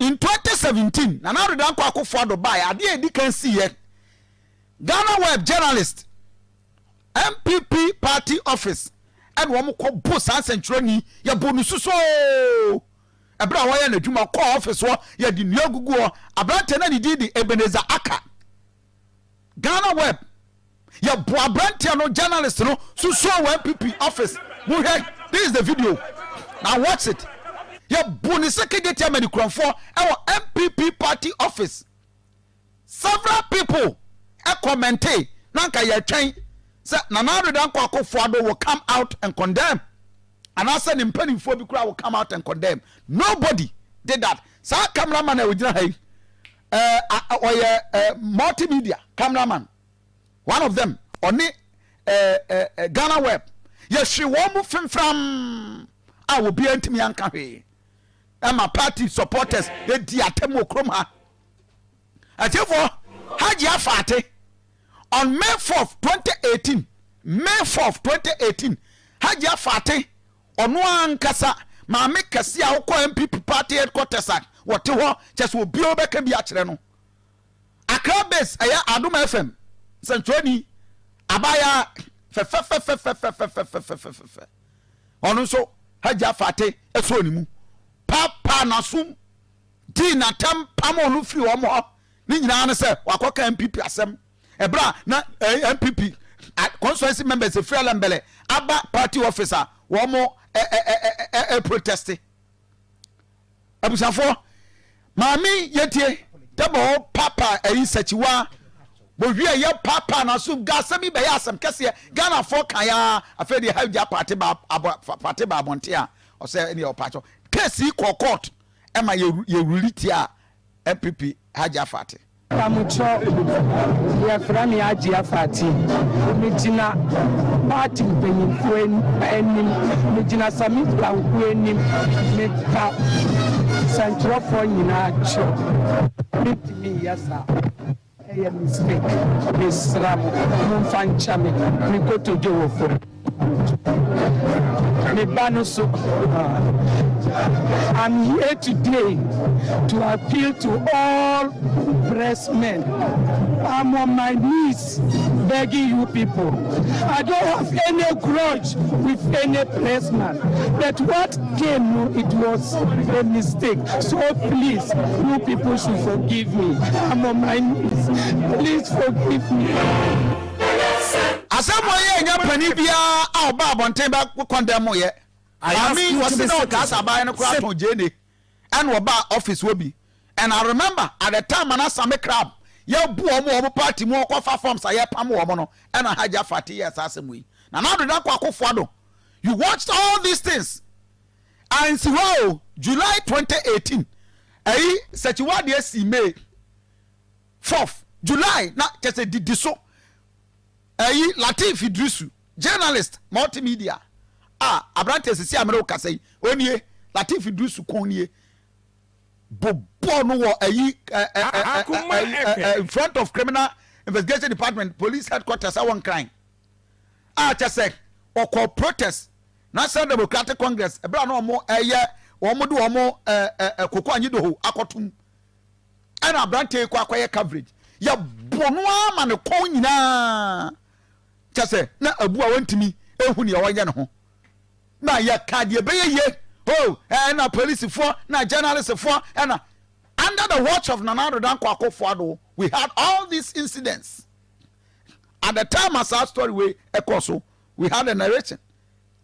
in 2017, Nana Addo Dankwa Akufo Addo baeɛ, adeɛ a ɛdi kan si yɛ Ghana Web journalist, NPP party office. Ɛna wɔn kɔ bo saa nsɛnkyerɛni, yɛbɔ no susoo. Ɛberɛ a wɔyɛ n'adwuma kɔɔ ɔfis hɔ, yɛde nnua gugu hɔ. Aberanteɛ na ne din de Ebenezer Aka. Ghana Web. Yɛbɔ aberanteɛ no journalist no susoo wɔ NPP office. Mohwɛ, this is the video. Now watch it. Yɛbo ne sɛ kejeti amanikuramfoɔ ɛwɔ NPP party office. Several people kɔmɛntee na anka yɛtwɛn sɛ Nana Addo Dankwa Akufo-Addo will come out and condemn anaasɛ ne mpanimfoɔ bi koraa will come out and condemn. Nobody did that. Saa cameraman a ɔgyina ha yi, ɔyɛ multimedia cameraman, one of them, ɔne Ghana Web. Yɛhwe wɔn mu fimfram a obiara ntumi anka hwee. Ɛma party supporters di atɛm wɔ kurom ha. Atiefoɔ, Hajia Fati on May 4th 2018, May 4th 2018, Hajia Fati ɔno ankasa maame kɛse a wokɔ NPP party headquarters a wɔte hɔ kyɛ sɛ obiara bɛka bi akyerɛ no. Accra base ɛyɛ Adom FM nsɛntwerɛni abaayaa fɛfɛfɛfɛfɛfɛfɛfɛfɛfɛ ɔno nso Hajia Fati ɛsɔɔ ne mu paapaa n'asom dii n'atɛm pamoo no firi wɔn hɔ. Ne nyinaa ne sɛ wakɔka NPP asɛm ɛberɛ a na NPP constituency members efiri Alambele aba party office a wɔn ɛ protest. Abusuafoɔ maame yɛtie tɛbɔ hɔ papa ɛyi sɛkyiwa wɔwie yɛ papa na so ga asɛm yi bɛyɛ asɛm kɛseɛ Ghanafoɔ kan ya afei deɛ Hajia Fati ba abɔ Fati ba abɔnten a ɔsɛ ɛne ɔpakyɛw case yi kɔ court ɛma yɛ yɛ ruli tia NPP Hajia Fati. Pamukyɛw, yɛfrɛ me Hajia Fati. Megyina party mpanyimfoɔ anim, megyina Sammy Banku anim, mepa sɛnkyerɛwfoɔ nyinaa kyɛw. Mentumi nyɛ saa. Ɛyɛ mistake. Mesrɛ mo, momfa nkyɛ me. Me kotodwe wɔ fam. Me ba no so. I'm here today to appeal to all press men. I'm on my knees begging you people. I don't have any grudge with any pressman. But what came, it was a mistake. So please, you people should forgive me. I'm on my knees. Please forgive me. Asɛm wɔ yɛ nya panin biara a ɔba abɔnten bɛ kɔndɛm mo yɛ. Maame wɔsi na ɔkaa sɛ abaayɛ no koraa tɔn gyeene ɛna ɔba office wɔ bi and I remember at the time ana Sami Crab yɛ bu wɔn wɔn party mu ɔkɔ fa forms a yɛ pam wɔn no ɛna Hajia Fati yɛ saa asɛm wei. Nana Addo Dankwa Akufo-Addo, you watched all these things. Ansi hɔ o, July 2018 ɛyi sɛkyiwa deɛ si May 4th July na kyɛ sɛ didi so ɛyi Lateef Idrisu journalist multimedia a aberanteɛ sisi amere kasa yi onie Lateef Idrisu kɔn nie bobɔ no wɔ ɛyi ɛ ɛ ɛ ɛ ɛ in front of criminal investigation department police headquarters ɛwɔ Nkran a kyɛ sɛ ɔkɔ protest National Democratic Congress ɛberɛ a na wɔn ɛyɛ wɔn de wɔn ɛ ɛ koko anyidoho akɔtum ɛna aberanteɛ yi kɔ akɔyɛ coverage yɛbɔ no ama ne kɔn nyinaa kyɛ sɛ na abu a wɔntumi ehu nea ɔyɛ ne ho na yɛka deɛ ɛbɛyɛ yie oh ɛna polisifoɔ na journalistfoɔ ɛna under the watch of Nana Addo Dankwa Akufo-Addo, we had all these incidents at the time as our story wei ɛkɔ so. We had a narration.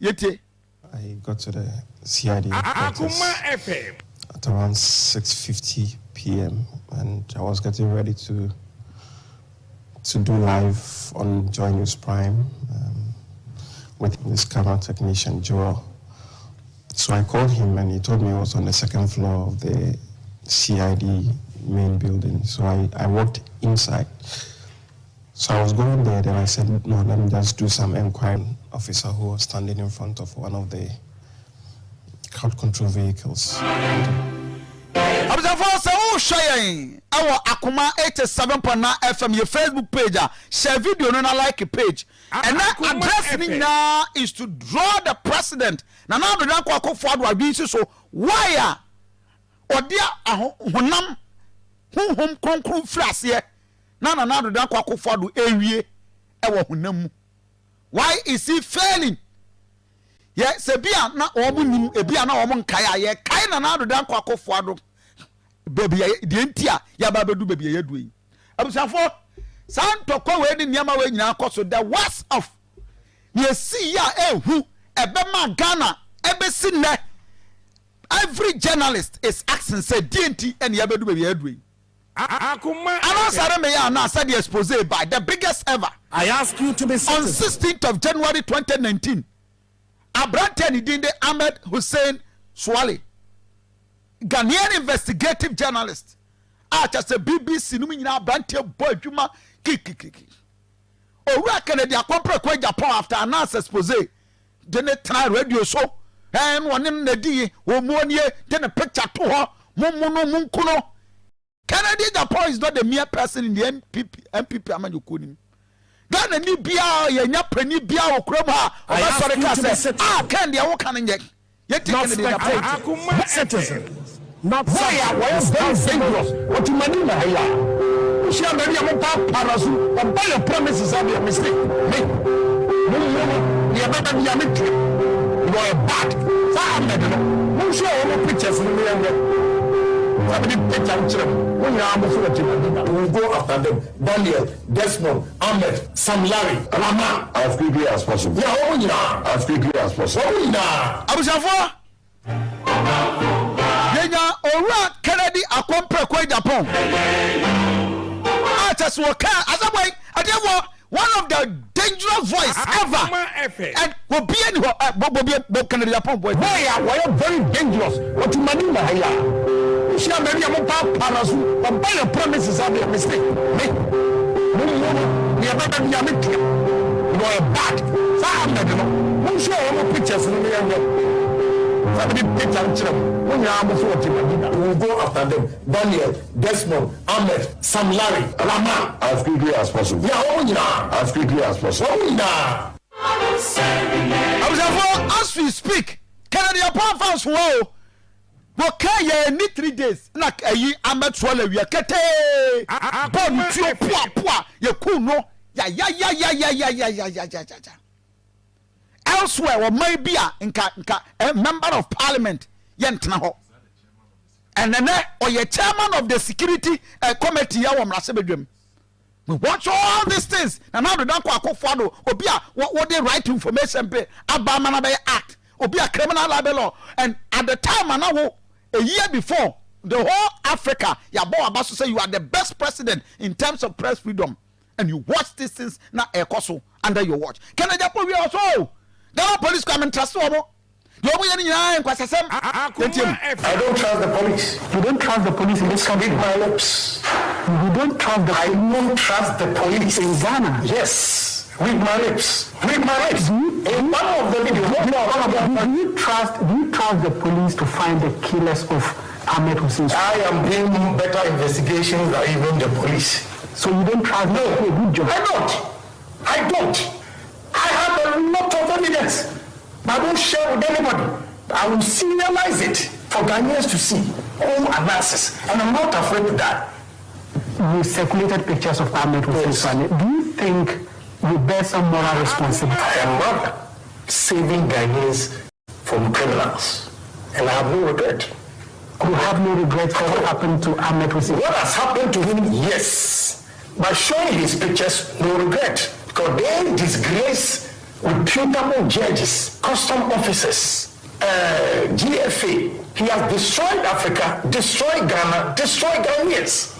Yɛtie. I got to the CID headquarters at around 6:50 p.m. and I was getting ready to do live on Joy News Prime with this camera technician Joel. So I called him and he told me he was on the second floor of the CID main building. So I walked inside. So I was going there, then I said, "No, let me just do some inquiry." Officer who was standing in front of one of the crowd control vehicles. Abusuafoɔ, sɛ wohwɛ yɛn ɛwɔ Akoma 87.9 FM yɛ Facebook page a, share video no na like page. Ɛnɛ address no nyinaa is to draw the president Nana Addo Dankwa Akufo-Addo adwene si so why a ɔde honam honhom kronkron firi aseɛ na Nana Addo Dankwa Akufo-Addo ewie ɛwɔ honam mu. Why is he failing? Yɛ sɛ bi a na wɔn nim, ebi a na wɔn nkae a yɛkae Nana Addo Dankwa Akufo Addo baabi a deɛ nti a yɛaba abɛdu baabi a yɛadu yi. Abusuafoɔ, saa ntɔkwa wei ne nneɛma wei nyinaa kɔ so the worst of deɛ ɛsii yɛ a ɛhu ɛbɛma Ghana ɛbɛsi nnɛ every journalist is asking sɛ deɛ nti ɛne yɛabɛdu baabi a yɛadu yi. Anaasɛ ne meyɛ anaa sɛdeɛ expose by the biggest ever I ask you to be on citizens. 16th of January 2019 aberanteɛ ne din de Ahmed Hussein Suale, Ghanaian investigative journalist a kyɛ sɛ BBC no mu nyinaa aberanteɛ bɔ adwuma kikikiki. Owura Kennedy Akompreko Agyapong after Anas expose de ne tena radio so ɛn na ɔne no na di wɔn mu nie de ne picture to hɔ mo mo no mo nku no. Kennedy Agyapong is not the mere person in the NPP NPP amanyɔkuo no mu. Ghana ni biara yɛnya panin biara wɔ kurom ha I ask ɔbɛsɔre you ka to be sɛ citizens. ah Ken deɛ woka no nyɛ yɛnti Not Kennedy Agyapong spectators. Citizens. Not Boy a wɔyɛ very dangerous ɔte m'anim ha yi a wohyia baabi a mopaapaa no so ɔba yɛ premises a deɛ mese me mo mu no deɛ ɛbɛba bia me tua you are a bad saa Ahmed no monhwɛ wɔn pictures no ne yɛnhwɛ sɛ mede picture no kyerɛ mo mo nyinaa mo so wɔte m'anim. We will go after them Daniel, Desmond, Ahmed, Sam Larry, Rahman. As quickly as possible. Yeah, wɔn nyinaa. As quickly as possible. Wɔn nyinaa. Abusuafoɔ, yɛnya Owura Kennedy Akompreko Agyapong a kyɛ sɛ wɔkaa asɛm wei ɛdeɛfoɔ one of the dangerous voice ever and obia ni hɔ ɛ bɔ bɔ bɔ Kennedy Agyapong boy. Boy a wɔyɛ very dangerous ɔte m'anim ha yi a wohyia baabi a mopaapaa no so ɔba yɛ premises a deɛ mese me mo mu no deɛ ɛbɛba bia me tua na ɔyɛ bad saa Ahmed no monhwɛ wɔn pictures no ne yɛnhwɛ sɛ mede picture no kyerɛ mo mo nyinaa mo so wɔte m'anim. We will go after them Daniel, Desmond, Ahmed, Sam Larry, Rahman. As quickly as possible. Yeah, wɔn nyinaa. As quickly as possible. Wɔn nyinaa. Abusuafoɔ as we speak Kennedy Agyapong afa nsoa o wɔka yɛ ni 3 days na ayi Ahmed Suale awia ketee bɔɔl no tuo poa poa yɛ kun no yayayayayayayayayaya. Elsewhere ɔman bi a nka nka eh, member of parliament yɛ ntena hɔ ɛnɛnɛ ɔyɛ chairman of the security committee yɛ wɔ mmarahyɛbadwam. We watch all these things. Nana Addo Dankwa Akufo Addo obi a wɔde Right Information Bill aba ama na bɛyɛ act, obi a criminal libel law, and at the time ana wo a year before the whole Africa yabɔ waba so say you are the best president in terms of press freedom, and you watch these things na ɛkɔ so under your watch. Kennedy Agyapong wi ɔso o Ghana Police kwame ntrase wɔn deɛ wɔn yɛ no nyinaa nkwasasɛm yɛntie mu. I don't trust the police. You don't trust the police in this country? Read my lips. You don't trust the I don't trust the police. In Ghana? Yes. Read my lips. Read my lips. In one of the videos, one of the Do you trust do you trust the police to find the killers of Ahmed Hussein? I am doing better investigations than even the police. So you don't trust No. them to do a good job? I don't. I don't. I have a lot of evidence. But I don't share with anybody. I will serialize it for Ghanaians to see all analysis. And I'm not afraid to die. You circulated pictures of Ahmed Hussein Suale. Do you think you bear some moral responsibility? I am not saving Ghanaians from criminals. And I have no regret. You have no regret for what happened to Ahmed Hussein? What has happened to him, yes. But showing his pictures, no regret. Because they disgrace reputable judges, custom officers, GFA. He has destroyed Africa, destroyed Ghana, destroyed Ghanaians.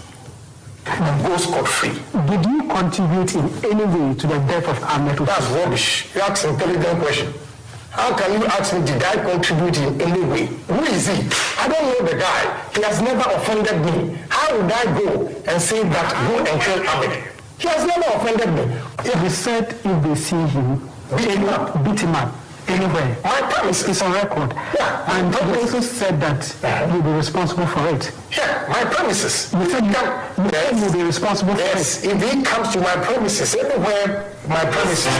And goes scot-free. Did you contribute in any way to the death of Ahmed Hussein? That's rubbish. You ask intelligent question. How can you ask me, did I contribute in any way? Who is he? I don't know the guy. He has never offended me. How would I go and say that go and kill Ahmed? He has never offended me. You said if they see him, beat him up. Beat him up anywhere. My promise. It's on record. Yeah. And you also said that you'll be responsible for it. Yeah, my premises. You said you said you'll be responsible for Yes, it. if he comes to my premises, anywhere my premises.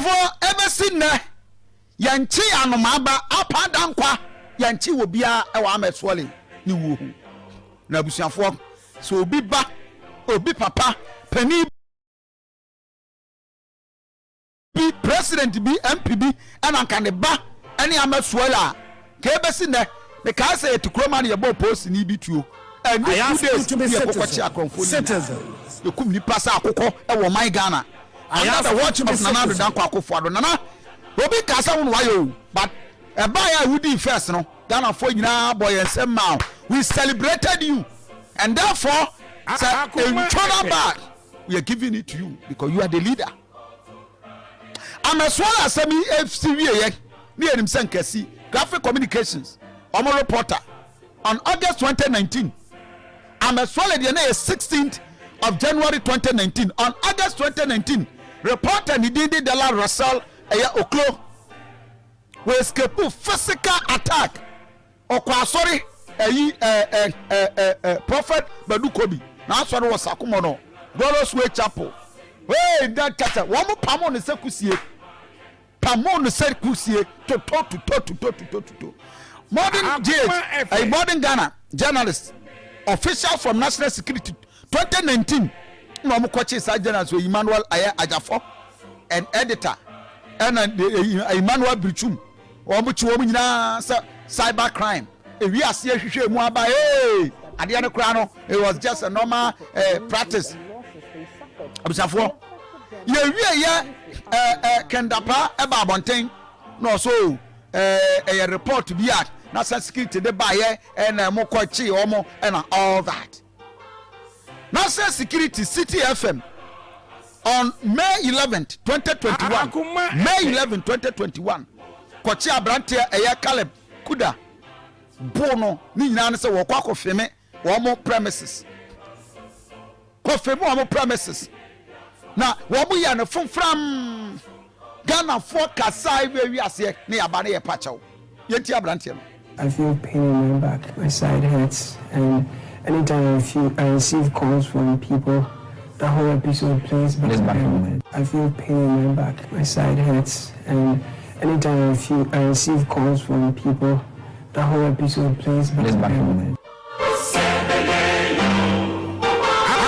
Abusuafoɔ, ɛbɛsi nnɛ, yɛnkye anomaa ba apa dankwa, yɛnkye wɔ biara ɛwɔ Ahmed Suale ne wuo ho. Na abusuafoɔ, sɛ obi ba, obi papa, panin bi, president bi, MP bi, ɛna nka ne ba ɛne Ahmed Suale a, ka ɛbɛsi nnɛ, mekae sɛ yɛte kurom a na yɛbɔɔ polisini bi tuo, ɛne I 2 ask you days to be ne yɛkɔkɔkye citizen, akorɔmfoɔ no nyinaa. citizens. Yɛkum nipa sɛ akokɔ ɛwɔ ɔman Ghana. I Under ask the you watch to be of Nana Addo citizen. Dankwa Akufo-Addo. Nana, obi nkaa sɛ wo na wayɛ o, but ɛbaeɛ a wodii first no, Ghanafoɔ nyinaa bɔ yɛn nsam maa wo. We celebrated you and therefore sɛ Akoma ntwa no FM. aba a, we are giving it to you because you are the leader. Amɛsoa asɛm yi esi wieɛ ne yɛnim sɛ nkasi Graphic Communications ɔmo reporter on August 2019 Amɛsoa deɛ ne yɛ 16th of January 2019. On August 2019, reporter ne din de Dela Russell ɛyɛ Oklo wɔ escape physical attack. Ɔkɔ asɔre ɛyi ɛ ɛ ɛ ɛ ɛ Prophet Badu Kobi n'asɔre wɔ Sakumɔ no, Glorious Way Chapel. Hey, da kasa wɔn mo pamo ne sɛ kusie, pamo ne sɛ kusie, toto toto toto toto toto. Modern GH ɛyi Modern Ghana journalist official from National Security, 2019 na wɔn kɔkye saa journalist wɔ Emmanuel ayɛ Ajafo and editor ɛna Emmanuel Birichum. Wɔn kyi wɔn nyinaa sɛ cyber crime. Ewi aseɛ hwehwɛ mu aba ee adeɛ no koraa no, it was just a normal practice. Abusuafoɔ, yɛwie yɛ ɛɛ ɛɛ Kɛndapa ɛba abɔnten na ɔso ɛyɛ report bi a national security de baayɛ ɛna ɛmo kɔ kyi wɔn ɛna all that. National Security, City FM on May 11th, 2021, May 11, 2021, kɔkye aberanteɛ ɛyɛ Caleb Kuda bo no ne nyinaa no sɛ wɔkɔ akɔfeme wɔn premises, kɔfeme wɔn premises na wɔn yɛ no fomfram. Ghanafoɔ kasa ewie wiaseɛ ne yaba ne yɛ pakyɛw. Yɛnti aberanteɛ no. I feel pain in my back, my side hurts, and anytime I feel I receive calls from people, the whole episode plays back in my head. I feel pain in my back, my side hurts, and anytime I feel I receive calls from people, the whole episode plays back in my head.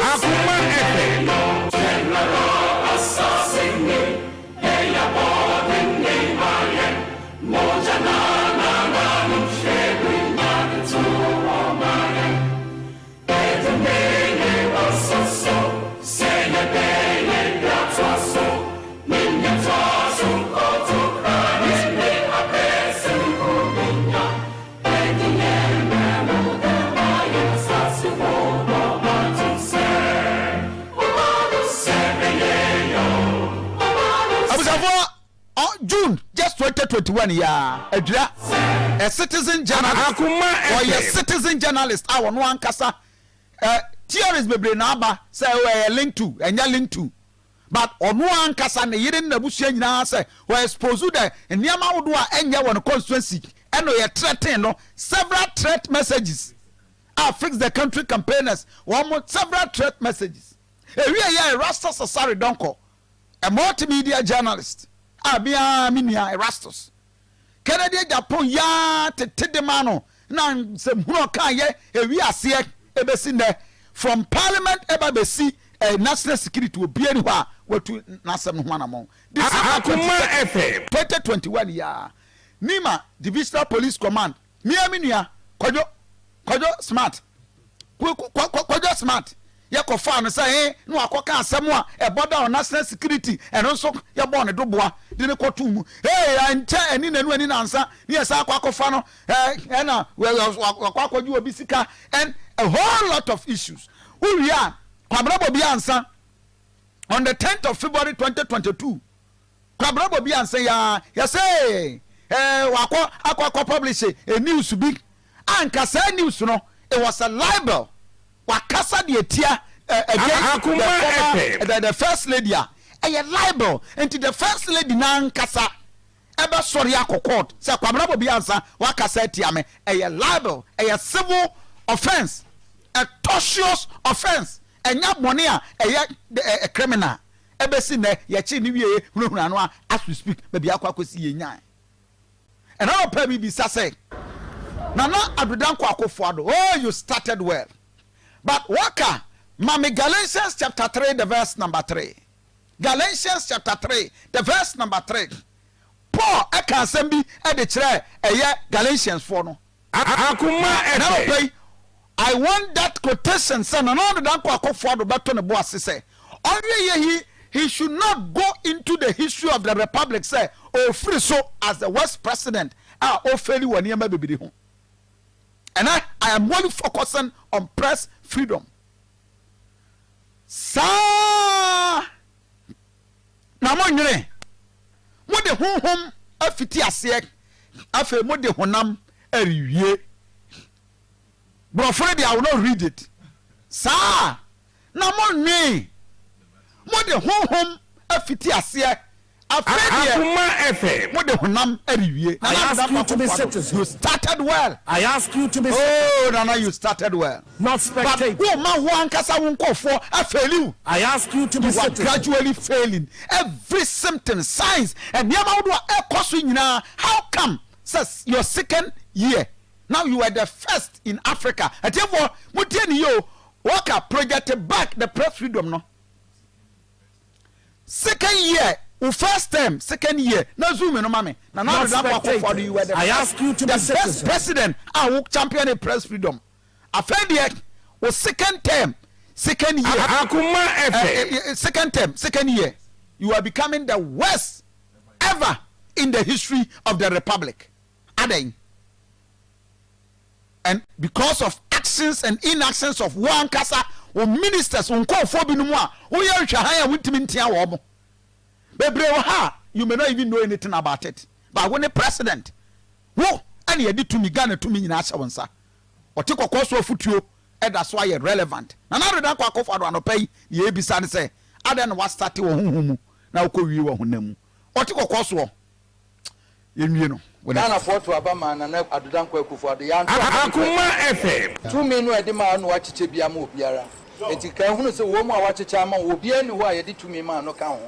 Akuma FM. Abusuafoɔ, June just 2021 yaa Adwira, a citizen journalist, Akuma ɔyɛ FM. citizen journalist a ɔno ankasa theories bebree na aba sɛ ɛyɛ link to, ɛnyɛ link to, but ɔno ankasa ne yere ne n'abusua nyinaa sɛ wɔ expose the nneɛma ahodoɔ a ɛnyɛ wɔ ne constituency, ɛna ɔyɛ threaten no, several threat messages a Fix the Country campaigners wɔn mo several threat messages. Ewie yɛ Erastus Asare Donkor, a multimedia journalist a bia me nua Erastus Kennedy Agyapong yaa tete de ma no na nsɛmhunu ɔka yɛ ewi aseɛ ebesi nnɛ from parliament ɛba besi national security, obiara ni hɔ a watu n'asɛm no ho anamɔn. December Akuma 22nd, FM. 2021 yaa Nima Divisional Police Command, mia me nua Kwadwo Smart, Kwadwo Smart, yɛkɔfaa no sɛ he na wakɔka asɛm a ɛbɔ da national security. Ɛno nso yɛbɔɔ ne doboa de ne kɔto mu. Hey, ɛnkyɛ ɛni nanu ani nansa ne yɛsa akɔ akɔfa no ɛna wakɔ akɔgye obi sika and a whole lot of issues. Wowie a, Kwabena Bobie Ansah, on the 10th of February 2022, Kwabena Bobie Ansah yaa yɛsɛ wakɔ akɔ publish a news bi anka saa news no, it was a libel. Wakasa deɛ tia against Akuma the former FM. the first lady a ɛyɛ libel. Nti the first lady n'ankasa ɛbɛsɔre akɔ court sɛ Kwabena Bobie Ansah wakasa atia me, ɛyɛ libel, ɛyɛ civil offence, a tortious offence, ɛnya bɔne a ɛyɛ criminal. Ɛbɛsi nnɛ yɛkyee no wieɛ hunahuna no a as we speak baabi akɔ akɔsi yɛnyae. Ɛna anɔpa yi mebisa sɛ Nana Addo Dankwa Akufo Addo oh you started well but waka ma me Galatians chapter 3 the verse number 3 Galatians chapter 3 the verse number 3 Paul ɛka asɛm bi de kyerɛɛ ɛyɛ Galatians foɔ no. Akoma Ɛna FM. anɔpa yi I want that quotation sɛ Nana Addo Dankwa Akufo Addo bɛto ne bo ase sɛ ɔnhwɛ yie he he should not go into the history of the republic sɛ ɔfiri so as the worst president a ɔfeli wɔ nneɛma bebree ho. Ɛnɛ I am only focusing on press freedom. Saa na monnwene. Mode honhom afiti aseɛ, afei mode honam rewie. Borɔfo no deɛ, I will not read it. Saa na monnwene. Mode honhom afiti aseɛ, afei deɛ Akoma FM. mode honam rewie. I Nana ask Addo you Dankwa to be Akufo-Addo, you citizens. started well. I ask you to be Oh, Nana, you started well. not But spectators. wo ma wo ankasa wo nkurɔfoɔ afaili wo. I ask you to be You are citizens. gradually failing. Every symptom, signs, nneɛma ahodoɔ a ɛkɔ so nyinaa, how come sɛ your second year, now you were the first in Africa. Atiefoɔ, motie ne yie o, wɔka project back the press freedom no. Second year, wo first term, second year, na zoom no ma me. Nana Not Addo Dankwa Akufo-Addo, you were the I first, ask you to the be best citizens. president a wo champion press freedom. Afei deɛ, wo second term, second year, Akoma FM. second term, second year, you are becoming the worst ever in the history of the republic. Adɛn? And because of actions and inactions of wo ankasa wo ministers, wo nkɔɔfoɔ binom a woyɛ nhwɛhan a wontumi ntea wɔn mo. Bebree wɔ ha a, you may not even know anything about it. But wo ne president, wo ɛna yɛde tumi, Ghana tumi nyinaa ahyɛ wo nsa. Ɔte kɔkɔɔ so afutuo ɛda so ayɛ relevant. Nana Addo Dankwa Akufo-Addo anɔpa yi, deɛ yɛbisa ne sɛ, adɛn na wastate wɔ honhom mu na wokɔ wie wɔ honam mu? Ɔte kɔkɔɔ soɔ, yɛnwie no. Ghanafoɔ to aba maa Nana Addo Dankwa Akufo-Addo. Yɛanto aba nipa Akoma FM. Tumi no a ɛde maa no wakyekyɛ bi ama obiara. Enti ka hunu sɛ wɔn mu a wakyekyɛ ama wɔn, obiara nni hɔ a yɛde tumi maa no ka ho.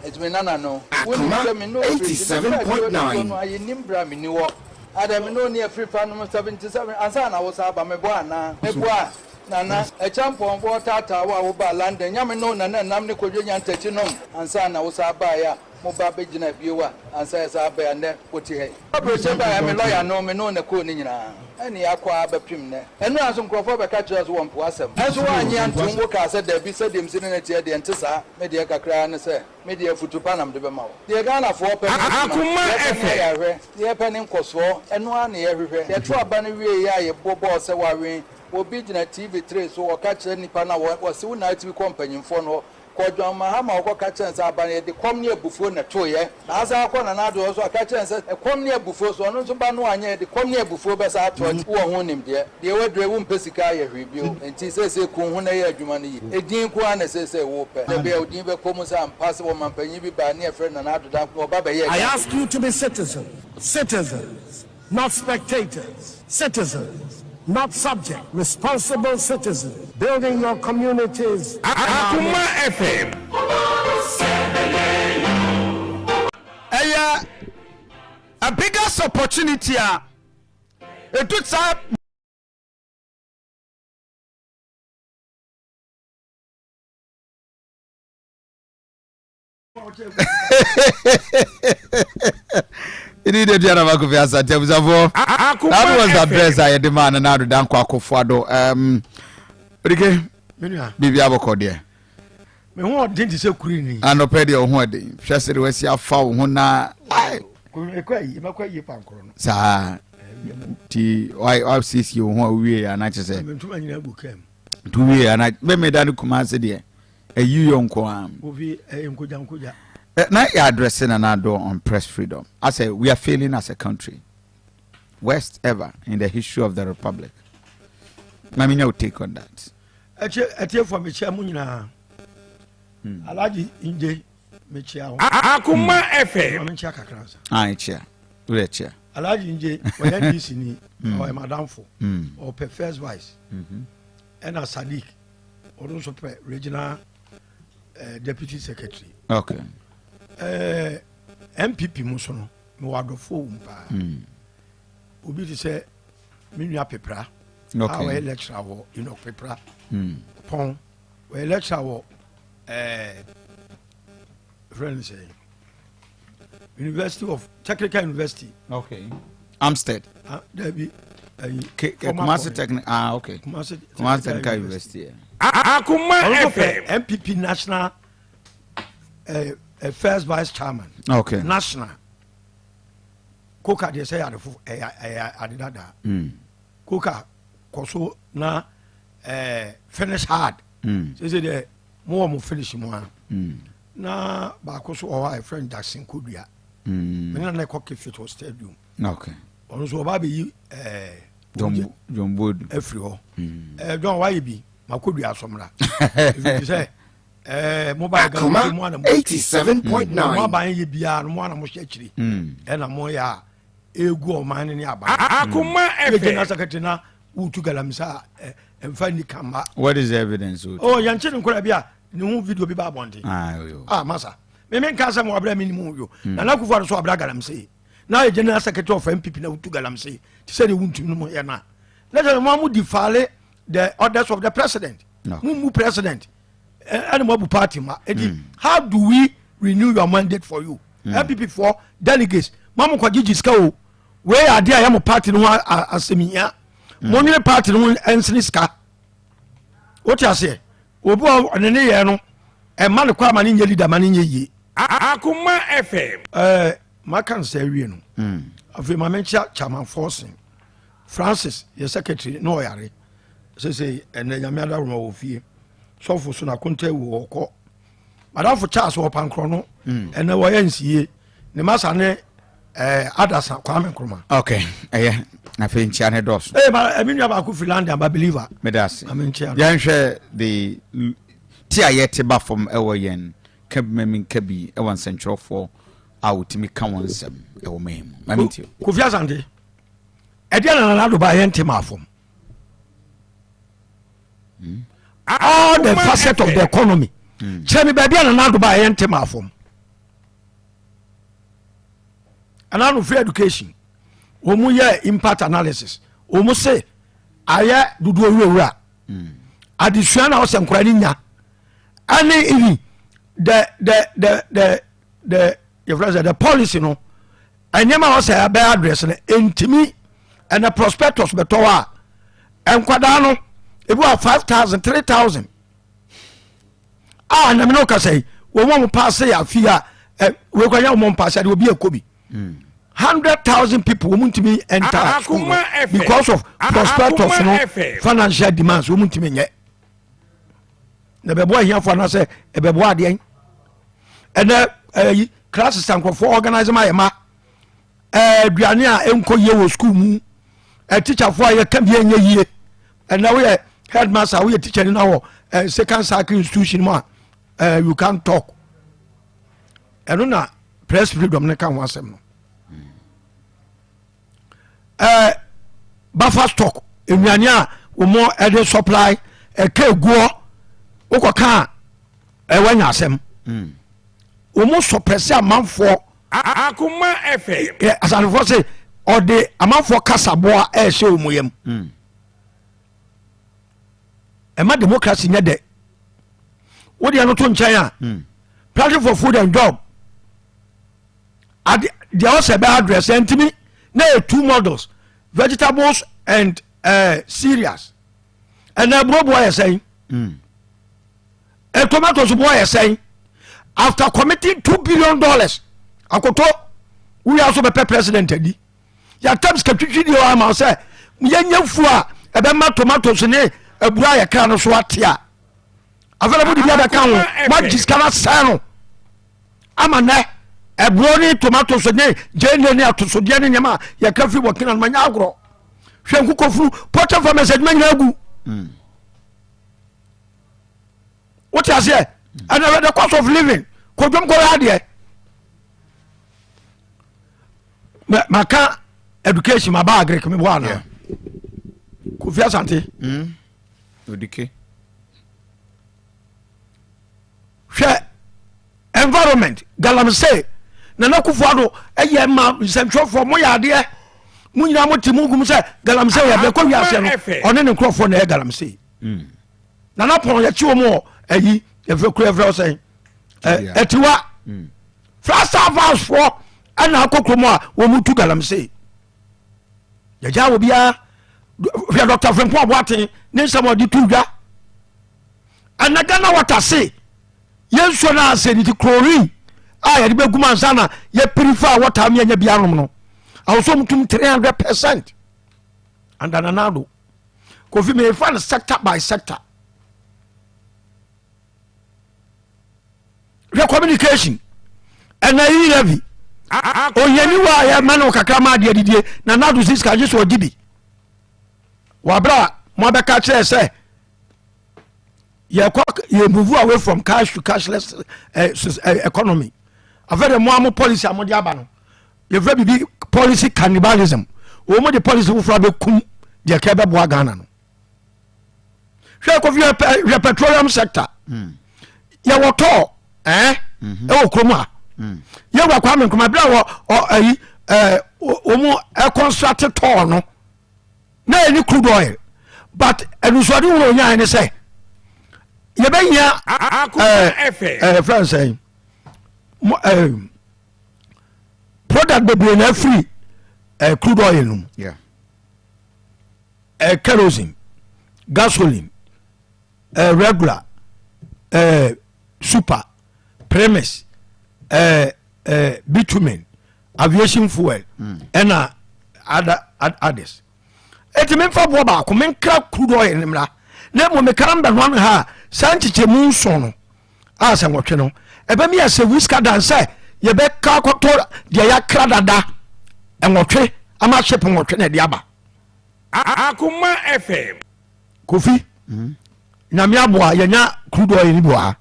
Enti me nana no, wonim Akoma sɛ me ne wo firi nti mefiri adeɛ 87.9. no a yɛnnim berɛ a menni hɔ. Adɛn, me ne wo ne afiri fa nom 77 ansa na wo san aba, meboa anaa? Meboa, Nana. Ɛkyɛmpɔnfoɔ taataa wo a wobaa London, nyɛ me ne wo nana nam ne Kwadwo Nyantakyi nom ansa na wo san baeɛ a moba bɛgyinaa bio a ansa yɛsan aba yi a nnɛ wote ha yi. Aburokyire baeɛ me lɔya no me ne wo na ɛkɔɔ ne nyinaa ɛne yɛakɔ ara bɛpem nnɛ. Ɛno a nso nkurɔfoɔ bɛka kyerɛɛ wo sɛ wɔmpe w'asɛm. Nanso woannye antom, wokaa sɛ dabi sɛdeɛ mesi ne no teɛ deɛ ɛnte saa. Me deɛ kakra ara ne sɛ me deɛ afutu pa na mede bɛma wo. Deɛ Ghanafoɔ pɛ ne adwuma, Akoma deɛ yɛpɛ ne FM. ayarehwɛ, deɛ yɛpɛ ne nkɔsoɔ, ɛno ara na yɛhwehwɛ. Yɛto aba no wieeɛ a yɛbɔ bɔɔl sɛ wɔawen, obi gyina TV tray so ɔka kyerɛ nnipa no a wɔse wo na atumi kɔ mpanyimfoɔ no hɔ Kɔ John Mahama hɔ kɔka kyerɛ no sɛ aba no yɛde kɔm ne abufuo na ɛtoeɛ. Na asan akɔ Nana Addo hɔ nso aka kyerɛ no sɛ ɛkɔm ne abufuo so ɔno nso ba no anyɛ yɛde kɔm ne abufuo bɛsan ato akyi. Wowɔ ho nimdeɛ. Deɛ woaduru yi wompɛ sika ayɛ hwee bio. Enti seesei ku wo ho na yɛ adwuma no yie. Edin nko ara na seesei wopɛ. Sɛ ɛbɛyɛ a wo din bɛkɔ mu sɛ ampa sɛ ɔmampanyin bi baa ne yɛfrɛ no Nana Addo Dankwa na ɔba bɛyɛɛ I Ghana. ask you to be citizens, citizens, not spectators, citizens, not subject, responsible citizens, building your communities. Akoma FM. Ɛyɛ a biggest opportunity a ɛdu saa. Ini de biara ma Kofi Asante abusafoɔ. That was the address a yɛde maa Nana Addo Dankwa Akufo-Addo. Odike, biribi abɔkɔ deɛ. Me ho ɔden te sɛ kuri ni. Anɔpɛ deɛ ɔho ɔden. Hwɛ sɛ de wasi afa wo ho na. Mɛkɔ ayie pankoro no. Saa. Nti wasiesie wo ho a wowie ana kyɛ sɛ. Mentuma nyina gu kam. Nti wowie ana mɛmɛda no Kumase deɛ. Ɛyi yɔ nko ara. Kofi ɛyɛ nkogya nkogya. Na yɛ address Nana Addo on press freedom. Asɛ we are failing as a country. Worst ever in the history of the republic. Ma me nya wo take on that. Ɛkyɛ ɛtiefo mekyia mu nyinaa. Alhaji Nje mekyia ho. Akoma FM. Ma menkyia kakra nsa. Ah, kyia. Wo yɛ kyia. Alhaji Nje ɔyɛ NDC ni, ɔyɛ madamfo. Ɔpɛ first vice. Ɛna Sadiq. Ɔno nso pɛ regional. deputy secretary. Okay. NPP mu so no mewɔ adɔfoɔ wɔ mu paa. Obi te sɛ me nua Pepra a ɔyɛ lecturer wɔ Enoch Pepra. Pɔn ɔyɛ lecturer wɔ friend sɛ University of Technical University. Okay. Amstead. Dabi. Kumasi Technical. Ah, okay. Kumasi Kumasi Technical University. Yeah. Akuma FM. MPP National first vice chairman. Okay. National. Koka deɛ sɛ yɛ ade fo ɛyɛ ɛyɛ ade dada. Koka kɔ so na finish hard. Sese deɛ mo wɔ mo finish mu a. Na baako so wɔ hɔ a yɛfrɛ no Jackson Kodua. Mene na na ɛkɔ Cape wɔ stadium. Okay. Ɔno nso ɔba abɛyi John John Boadu afiri hɔ. John wayɛ bi ma Kodua asɔmra. Ɛfiri sɛ mo ba yɛ Ghana mo ana mo 87.9 mo aban yɛ biara no mo ana mo hyɛ akyiri. Ɛna mo yɛ a egu ɔman ne ne aban. Akoma FM. Yɛ general secretary na wotu galamsey a ɛmfa ni kama. What is the evidence? Oh, yɛn kye ne nkɔla bi a ne ho video bi ba abɔnten. Ah, masa. Meme nka sɛ mo abira mi ni mu yo. Nana Akufo-Addo so abira galamsey. Na yɛ general secretary of NPP na wotu galamsey. Te sɛ de wontumi no mo yɛ na. Na sɛ mo amu defile the orders of the president. Mo mu president. Ɛna mo abu party ma. Eti how do we renew your mandate for you? NPP for delegates. Mo amu kɔ gyigyi sika o. Wei yɛ adeɛ a yɛ mo party no ho asɛmihia. Mo nwene party no ho nsene sika. Wote aseɛ? Obi a ɔne ne yɛ no ɛma no kɔ ama ne nyɛ leader ma ne nyɛ yie. Akoma FM. Ɛɛ maka nsa awie no. Afei ma menkyia Chairman Forson Francis yɛ secretary na ɔyare sese ɛnɛ nyame adaworoma wɔ fie sɔfo so na konta ewu ɔkɔ madamfo Charles wɔ pankorɔ no ɛnɛ wɔyɛ nsie ne masa ne ɛɛ Adasa Kwame Nkrumah. Ok ɛyɛ afei nkyia ne dɔɔso. Ee ma ɛmi nua baako firi London ba believer. Meda ase. Maame nkyia no. Yɛnhwɛ the ti a yɛte ba fam ɛwɔ yɛn ka bi ma mi nka bi ɛwɔ nsɛntwerɛfoɔ a wɔtumi ka wɔn nsɛm ɛwɔ man mu. Maame ntie. Kofi Asante ɛdeɛ na Nana Addo ba yɛn te maa fam. All the facet of the economy. Kyerɛ mi baabi a Nana Addo ba yɛn te maa fam. Ɛna no free education wɔn yɛ impact analysis wɔn se ayɛ dodoɔ wurawura adesua na ɔsɛ nkora ne nya ɛne even the the the the the yɛfrɛ sɛ the policy no nneɛma a ɔsɛ ɛbɛyɛ address no ntumi ɛna prospectus bɛtɔ hɔ a nkwadaa no ebi wɔ 5000 3000 a na mene wokasa yi wɔn a wɔpaase yɛ afi a wekura nyɛ wɔn mpaase adeɛ obi ɛkɔ bi 100,000 people wɔn ntumi enter school no because of prospectus no financial demands wɔn ntumi nyɛ na ɛbɛboa ahiafoɔ anaasɛ ɛbɛboa adeɛ ɛnɛ ɛyi classes a nkurɔfoɔ organize ma yɛ ma aduane a ɛnkɔ yie wɔ school mu tikyafoɔ a yɛka bi ɛnyɛ yie ɛnɛ woyɛ headmaster woyɛ teacher ni na wɔ second cycle institution mu a you can talk ɛno na press freedom ne ka ho asɛm no buffer stock nnuane a wɔn ɛde supply ɛka eguɔ wokɔ ka a ɛwɔ nya asɛm wɔn sɔpɛsɛ amanfoɔ. Akoma FM. Asantefoɔ se ɔde amanfoɔ kasaboa ɛɛhyɛ wɔn yam. Ɛma democracy nyɛ dɛ. Wodeɛ no to nkyɛn a planting for food and job ade deɛ ɔsɛ bɛ address ɛntumi na yɛ two models vegetables and cereals ɛnna aburoboa yɛ sɛn tomatoes boɔ yɛ sɛn after committing $2 billion akoto wia so bɛpɛ president adi yɛatam sika twitwi deɛ ama sɛ yɛnyɛ fuo a ɛbɛma tomatoes ne aburo a yɛkra no so ate a afei na mode bi abɛka ho moagye sika no asɛe no ama nɛ ɛburo ne tomatoes ne gyeene ne atosodeɛ ne nneɛma a yɛka firi burkina no manya agorɔ hwɛ nkokɔfunu poultry farmers adwuma nyinaa gu wote aseɛ ɛnɛ the cost of living kɔdwom kɔyɛ adeɛ maka education maba agric meboa ana Kofi Asante Odike. Hwɛ environment galamsey Nana Akufo Addo ɛyɛ ma nsɛntwerɛfoɔ mo yɛ adeɛ mo nyinaa mo te mo gum sɛ galamsey yɛ bɛkɔ wiase no ɔne ne nkurɔfoɔ na ɛyɛ galamsey. Nana pɔn yɛkye wɔn wɔ ayi yɛfrɛ kuro yɛfrɛ sɛn ɛtiwa Flagstaff House foɔ ɛna akɔ kurom a wɔn tu galamsey yɛgya wɔ biara. Hwɛ Dr. Frimpong Aboaten ne nsɛm a ɔde tu dwa ɛna Ghana Water se yɛn nsuo no asɛ ne ti chlorine a yɛde bɛgu mu ansa na yɛpurify water mi anya bi anom no ahosuo mu tum 300% under Nana Addo. Kofi, mefa no sector by sector. Hwɛ communication ɛna yi levy ohiani wa a yɛma no kakra ma adeɛ didie. Nana Addo si sika gye so ɔgye bi wɔaberɛ a moabɛka kyerɛ sɛ yɛkɔ yɛ move away from cash to cashless economy. Afei de mo a mo policy a mode aba no, yɛfrɛ biribi policy cannibalism. Wɔn mo de policy foforɔ abɛkum deɛ kɛ bɛboa Ghana no. Hwɛ Kofi, hwɛ petroleum sector. Yɛwɔ TOR ɛɛ ɛwɔ kurom a yɛwura Kwame Nkrumah bere a wɔ ayi ɛɛ wɔn mu ɛconstruct TOR no na yɛ ni crude oil, but ɛnusuade wuro onyaa ne sɛ yɛbɛnya ɛɛ ɛɛ fɛn sɛn ɛɛ product bebree na afiri crude oil no mu, kerosene, gasoline, regular, super, premix, bitumen, aviation fuel ɛna other others. Eti memfa boɔ baako menkra crude oil no mmra na mmom mekra mbɛnoa no ha a, saa nkyekyɛmu nson no a sɛ nwɔtwe no ɛbɛmi yɛ sɛ wiska dan sɛ yɛbɛka akɔtɔ deɛ yɛakra dada nwɔtwe ama ship nwɔtwe na ɛde aba. Akoma FM. Kofi, Nyame aboa yɛnya crude oil no bi wɔ ha.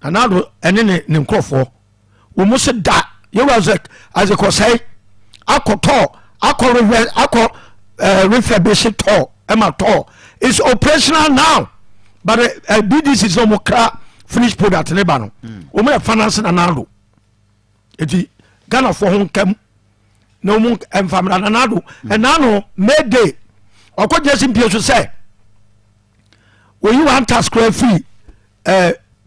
Nana Addo ɛne ne nkurɔfoɔ wɔn mu se da yɛwura sɛ azekɔsɛe akɔtɔ akɔ rehwɛ akɔ refurbish TOR ɛma TOR is operational now, but BDC sɛ wɔn kra finished product ne ba no, wɔn yɛ finance Nana Addo. Eti Ghanafoɔ ho nkam na wɔn mfamra Nana Addo ɛna no May Day ɔkɔ gyesi mpie so sɛ oyi one tax kora firi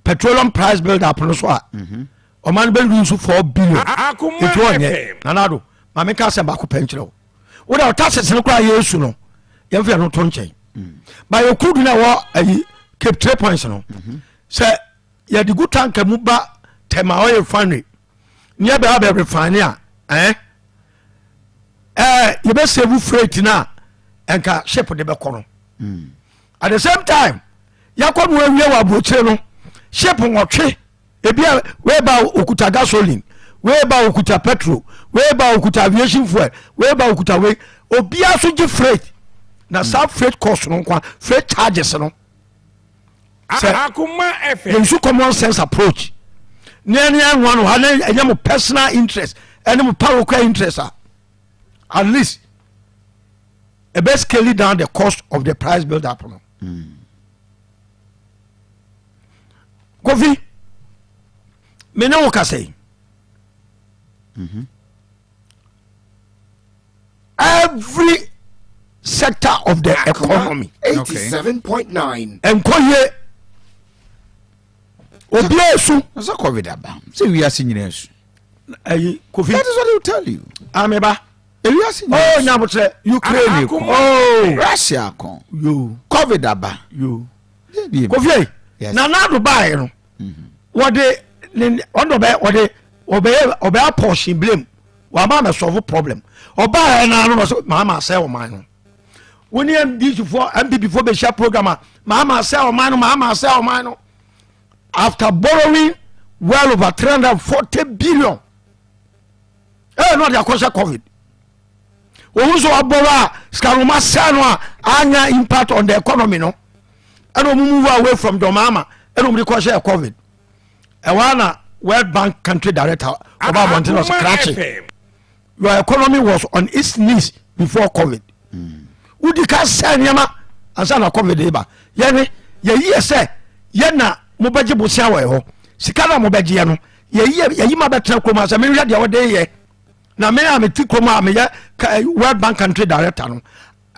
petroleum price build up no so a ɔma no bɛ lose 4 billion. Akoma etu ɔnyɛ FM. Nana Addo, maame ka asɛm baako pɛ nkyerɛ wo. Wo de ɔta sese no koraa yɛ esu no yɛn fɛ no to nkyɛn ba yɛ crude na ɛwɔ ayi Cape Three Points no sɛ yɛde gu tanker mu ba Tema Oil Refinery ne yɛbɛ abɛ refine a ɛɛ yɛbɛ save freight na ɛnka ship de bɛkɔ no. At the same time yɛakɔ no awie wɔ aburokyire no, ship nwɔtwe ebi a wei ba okuta gasoline, wei ba okuta petrol, wei ba okuta aviation fuel, wei ba okuta wei, obiara so gye freight na saa freight cost no nkwa freight charges no sɛ Akoma FM. yɛnsu common sense approach ne ɛne ɛnoa no ha na ɛnyɛ mo personal interest ɛne mo parochial interest a, at least ɛbɛ scale down the cost of the price build up no. Kofi, me ne wo kasa yi, every sector of the economy 87.9. ɛnkɔ yie, obiara esu. Sɛ COVID aba sɛ wiase nyinaa su. Ɛyi Kofi, That is what they will tell you. Ameba. Ewiase nyinaa oh su. Nyabotrɛ. Ukraine ko, oh Russia ko, yo COVID aba. Yo. Deɛ Kofi, Yes. Nana Addo baeɛ no, wɔde ne ɔno ɔbɛ wɔde ɔbɛyɛ ɔbɛyɛ apportion blame wama mɛ solve problem. Ɔbaeɛ naa no na ɔsɛ Mahama asɛ ɔman no. Wo ne NDC foɔ, NPP foɔ bɛhyia program a, Mahama asɛ ɔman no, Mahama asɛ ɔman no after borrowing well over 340 billion ɛyɛ na ɔde akɔhyɛ COVID. Ohun sɛ wabɔrɔ a sika no ɔma sɛ no a anya impact on the economy no, ɛna ɔmo move away from John Mahama ɛna ɔmo de kɔhyɛ COVID. Ɛwɔ na World Bank country director ɔba abɔnten na ɔsɛ krakye, your economy was on its knees before COVID. Wodi ka sɛ nneɛma ansa na COVID ba. Yɛne yɛyi yɛ sɛ yɛna. mobɛgye bosea wɔ ɛhɔ sika no a mobɛgyeɛ no yɛyi ma bɛtena kurom a sɛ mehwɛ deɛ wɔde yɛ na me a mete kurom a meyɛ eh, World Bank country director no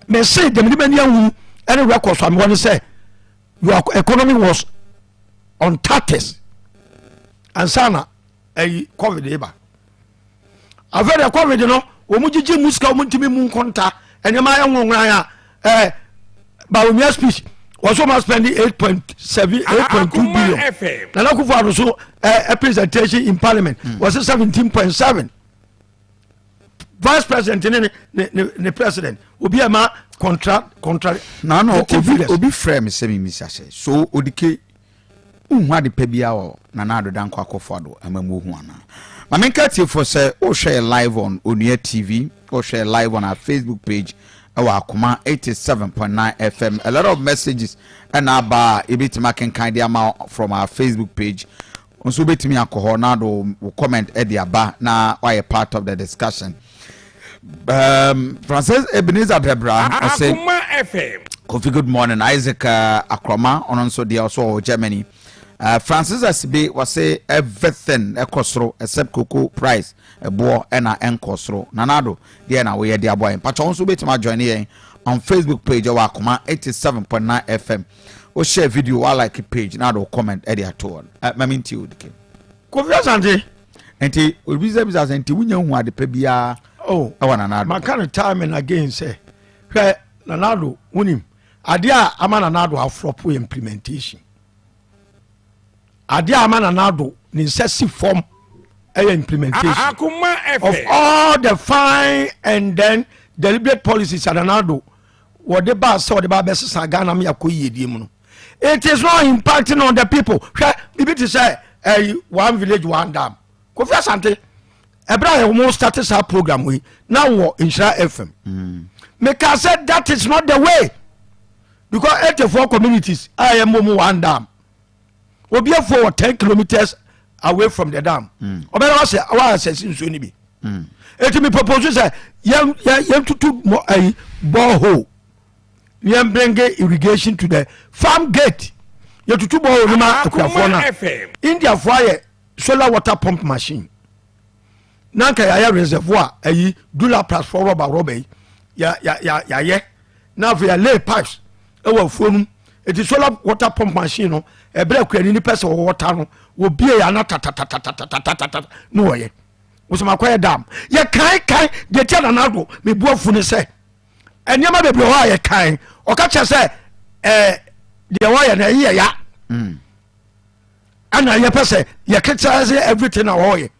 mese deɛ mede m'ani ahu ɛne records a mewɔ ne sɛ your economy was on tatters ansa na ɛyi covid ba afei deɛ covid no wɔn gyegye mu sika wɔn ntumi mu nkonta nneɛma ayɛ nwonwan a ɛɛ Bawumia speech wɔsɔ ma spend 8.7 8.2 billion Nana Akufo-Addo so ɛɛ presentation in parliament hmm. wɔsɛ 17.7 vice president ne ne ne ne president obi a ma contra contra. nanu obi obi frɛ mi sɛ mi misa sɛ so odike Wonhu ade pa biara wɔ Nana Addo Dankwa Akufo Addo amammuo ho anaa? Ma menka atiefoɔ sɛ wohwɛ yɛ live on Onua TV, wohwɛ yɛ live on our Facebook page ɛwɔ Akoma 87.9 FM. A lot of messages ɛna aba a yɛbɛtumi akenkan de ama from our Facebook page. Nso wobɛtumi akɔ hɔ na de wo comment ɛde aba na wayɛ part of the discussion. Um, Francis Ebenezer Debra, ɔsɛ Kofi good morning. Isaac uh, Akroma, ɔno nso deɛ ɔsɔ wɔ Germany. Uh, Francis Asibe wɔsɛ everything ɛkɔ soro except cocoa price ɛboɔ ɛna ɛnkɔ soro. Nanado deɛ na woyɛ de aboa yɛn. Patro nso wobɛtumi ajoin yɛn on Facebook page ɛwɔ Akoma 87.9 FM. O share video wa like page na do comment ɛde ato hɔ. Uh, Mami nti o dike. Kofi Asante. Nti obisabisa sɛ nti wonya hu ade pa biara oh, ɛwɔ Nana Addo. Maka no time and again sɛ hwɛ Nana Addo wonim adeɛ a ama Nana Addo afrɔpo implementation adeɛ a ama Nana Addo ne nsa si fam ɛyɛ implementation of all the fine and then deliberate policies a Nana Addo wɔde ba sɛ wɔde ba bɛsesa Ghana mi akɔ yiedie mu no it is not impacting on the people hwɛ bibi te sɛ ɛyi one village one dam Kofi Asante ɛberɛ a yɛwɔ start saa program yi na wɔ Nhyira FM meka sɛ that is not the way because 84 communities a yɛ mmɔ mu one dam obi afuo wɔ 10 kilometers away from the dam ɔbɛrɛ wa sɛ wa asɛsi nsuo ni bi eti mi propose sɛ yɛn yɛn yɛn tutu mɔ ɛyi borehole yɛn bring irrigation to the farm gate yɛtutu borehole no ma akuafoɔ no a Indiafoɔ ayɛ solar water pump machine na nka yɛayɛ reservoir ayi dula plus fɔ rɔba rɔba yi yɛayɛ na afei yɛlay pipes ɛwɔ afuo no ɛti solar water pump machine no ɛberɛ akuani ni pɛ sɛ wɔwɔ ta no wɔbie yɛ ana tatatatatatatatata ne wɔyɛ wosɛm akɔyɛ dam yɛkae kae deɛ tia nanado mebu afu ne sɛ nneɛma bebree hɔ a yɛkae ɔka kyerɛ sɛ ɛɛ deɛ wɔyɛ no ɛyɛ ya ɛna yɛpɛ sɛ yɛ criticize everything na wɔyɛ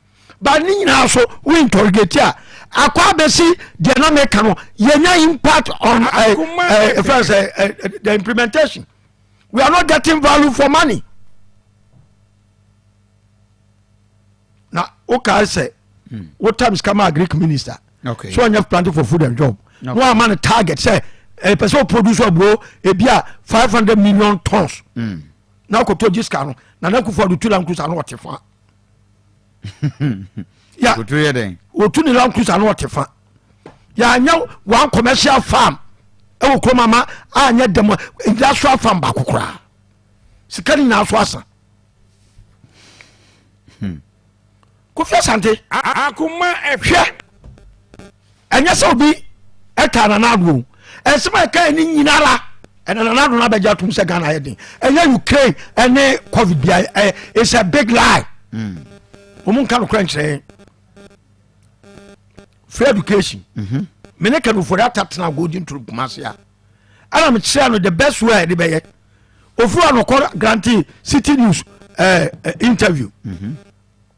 but ne nyinaa so wo interrogate a akɔ abɛsi deɛ na meka no yɛnya impact on uh, uh, first, uh, uh, the implementation we are not getting value for money na wokae sɛ wo times kama agric minister okay. so ɔnyɛ planting for food and job na wama no target sɛ ɛpɛ sɛ ɔproduce aburo ebi a 500 million tons mm. na ɔkɔtɔ gye sika no Nana Akufo Addo tu Land Cruiser no ɔte fa ya ɔtu ne Land Cruiser no ɔte fa yɛanyɛ one commercial farm ɛwɔ kurom ama anyɛ dɛm industrial farm baako koraa sika no nyinaa so asa hmm. Kofi Asante hwɛ ɛnyɛ sɛ obi ɛta Nana Addo o ɛnsɛm a ɛka ɛne nyinara ɛna Nana Addo no abɛgye atom sɛ Ghana ayɛ den ɛnyɛ Ukraine ɛne covid bia ɛ it's a big lie hmm. wɔn nka nokorɛ nkyerɛ yɛn free education mhm. me ne Ken Ofori-Atta tena Golden Tulip Kumasi a ɛna mekyerɛ no the best way a yɛde bɛyɛ ofiri hɔ nɔkɔ grante City News eh, eh, interview mm -hmm.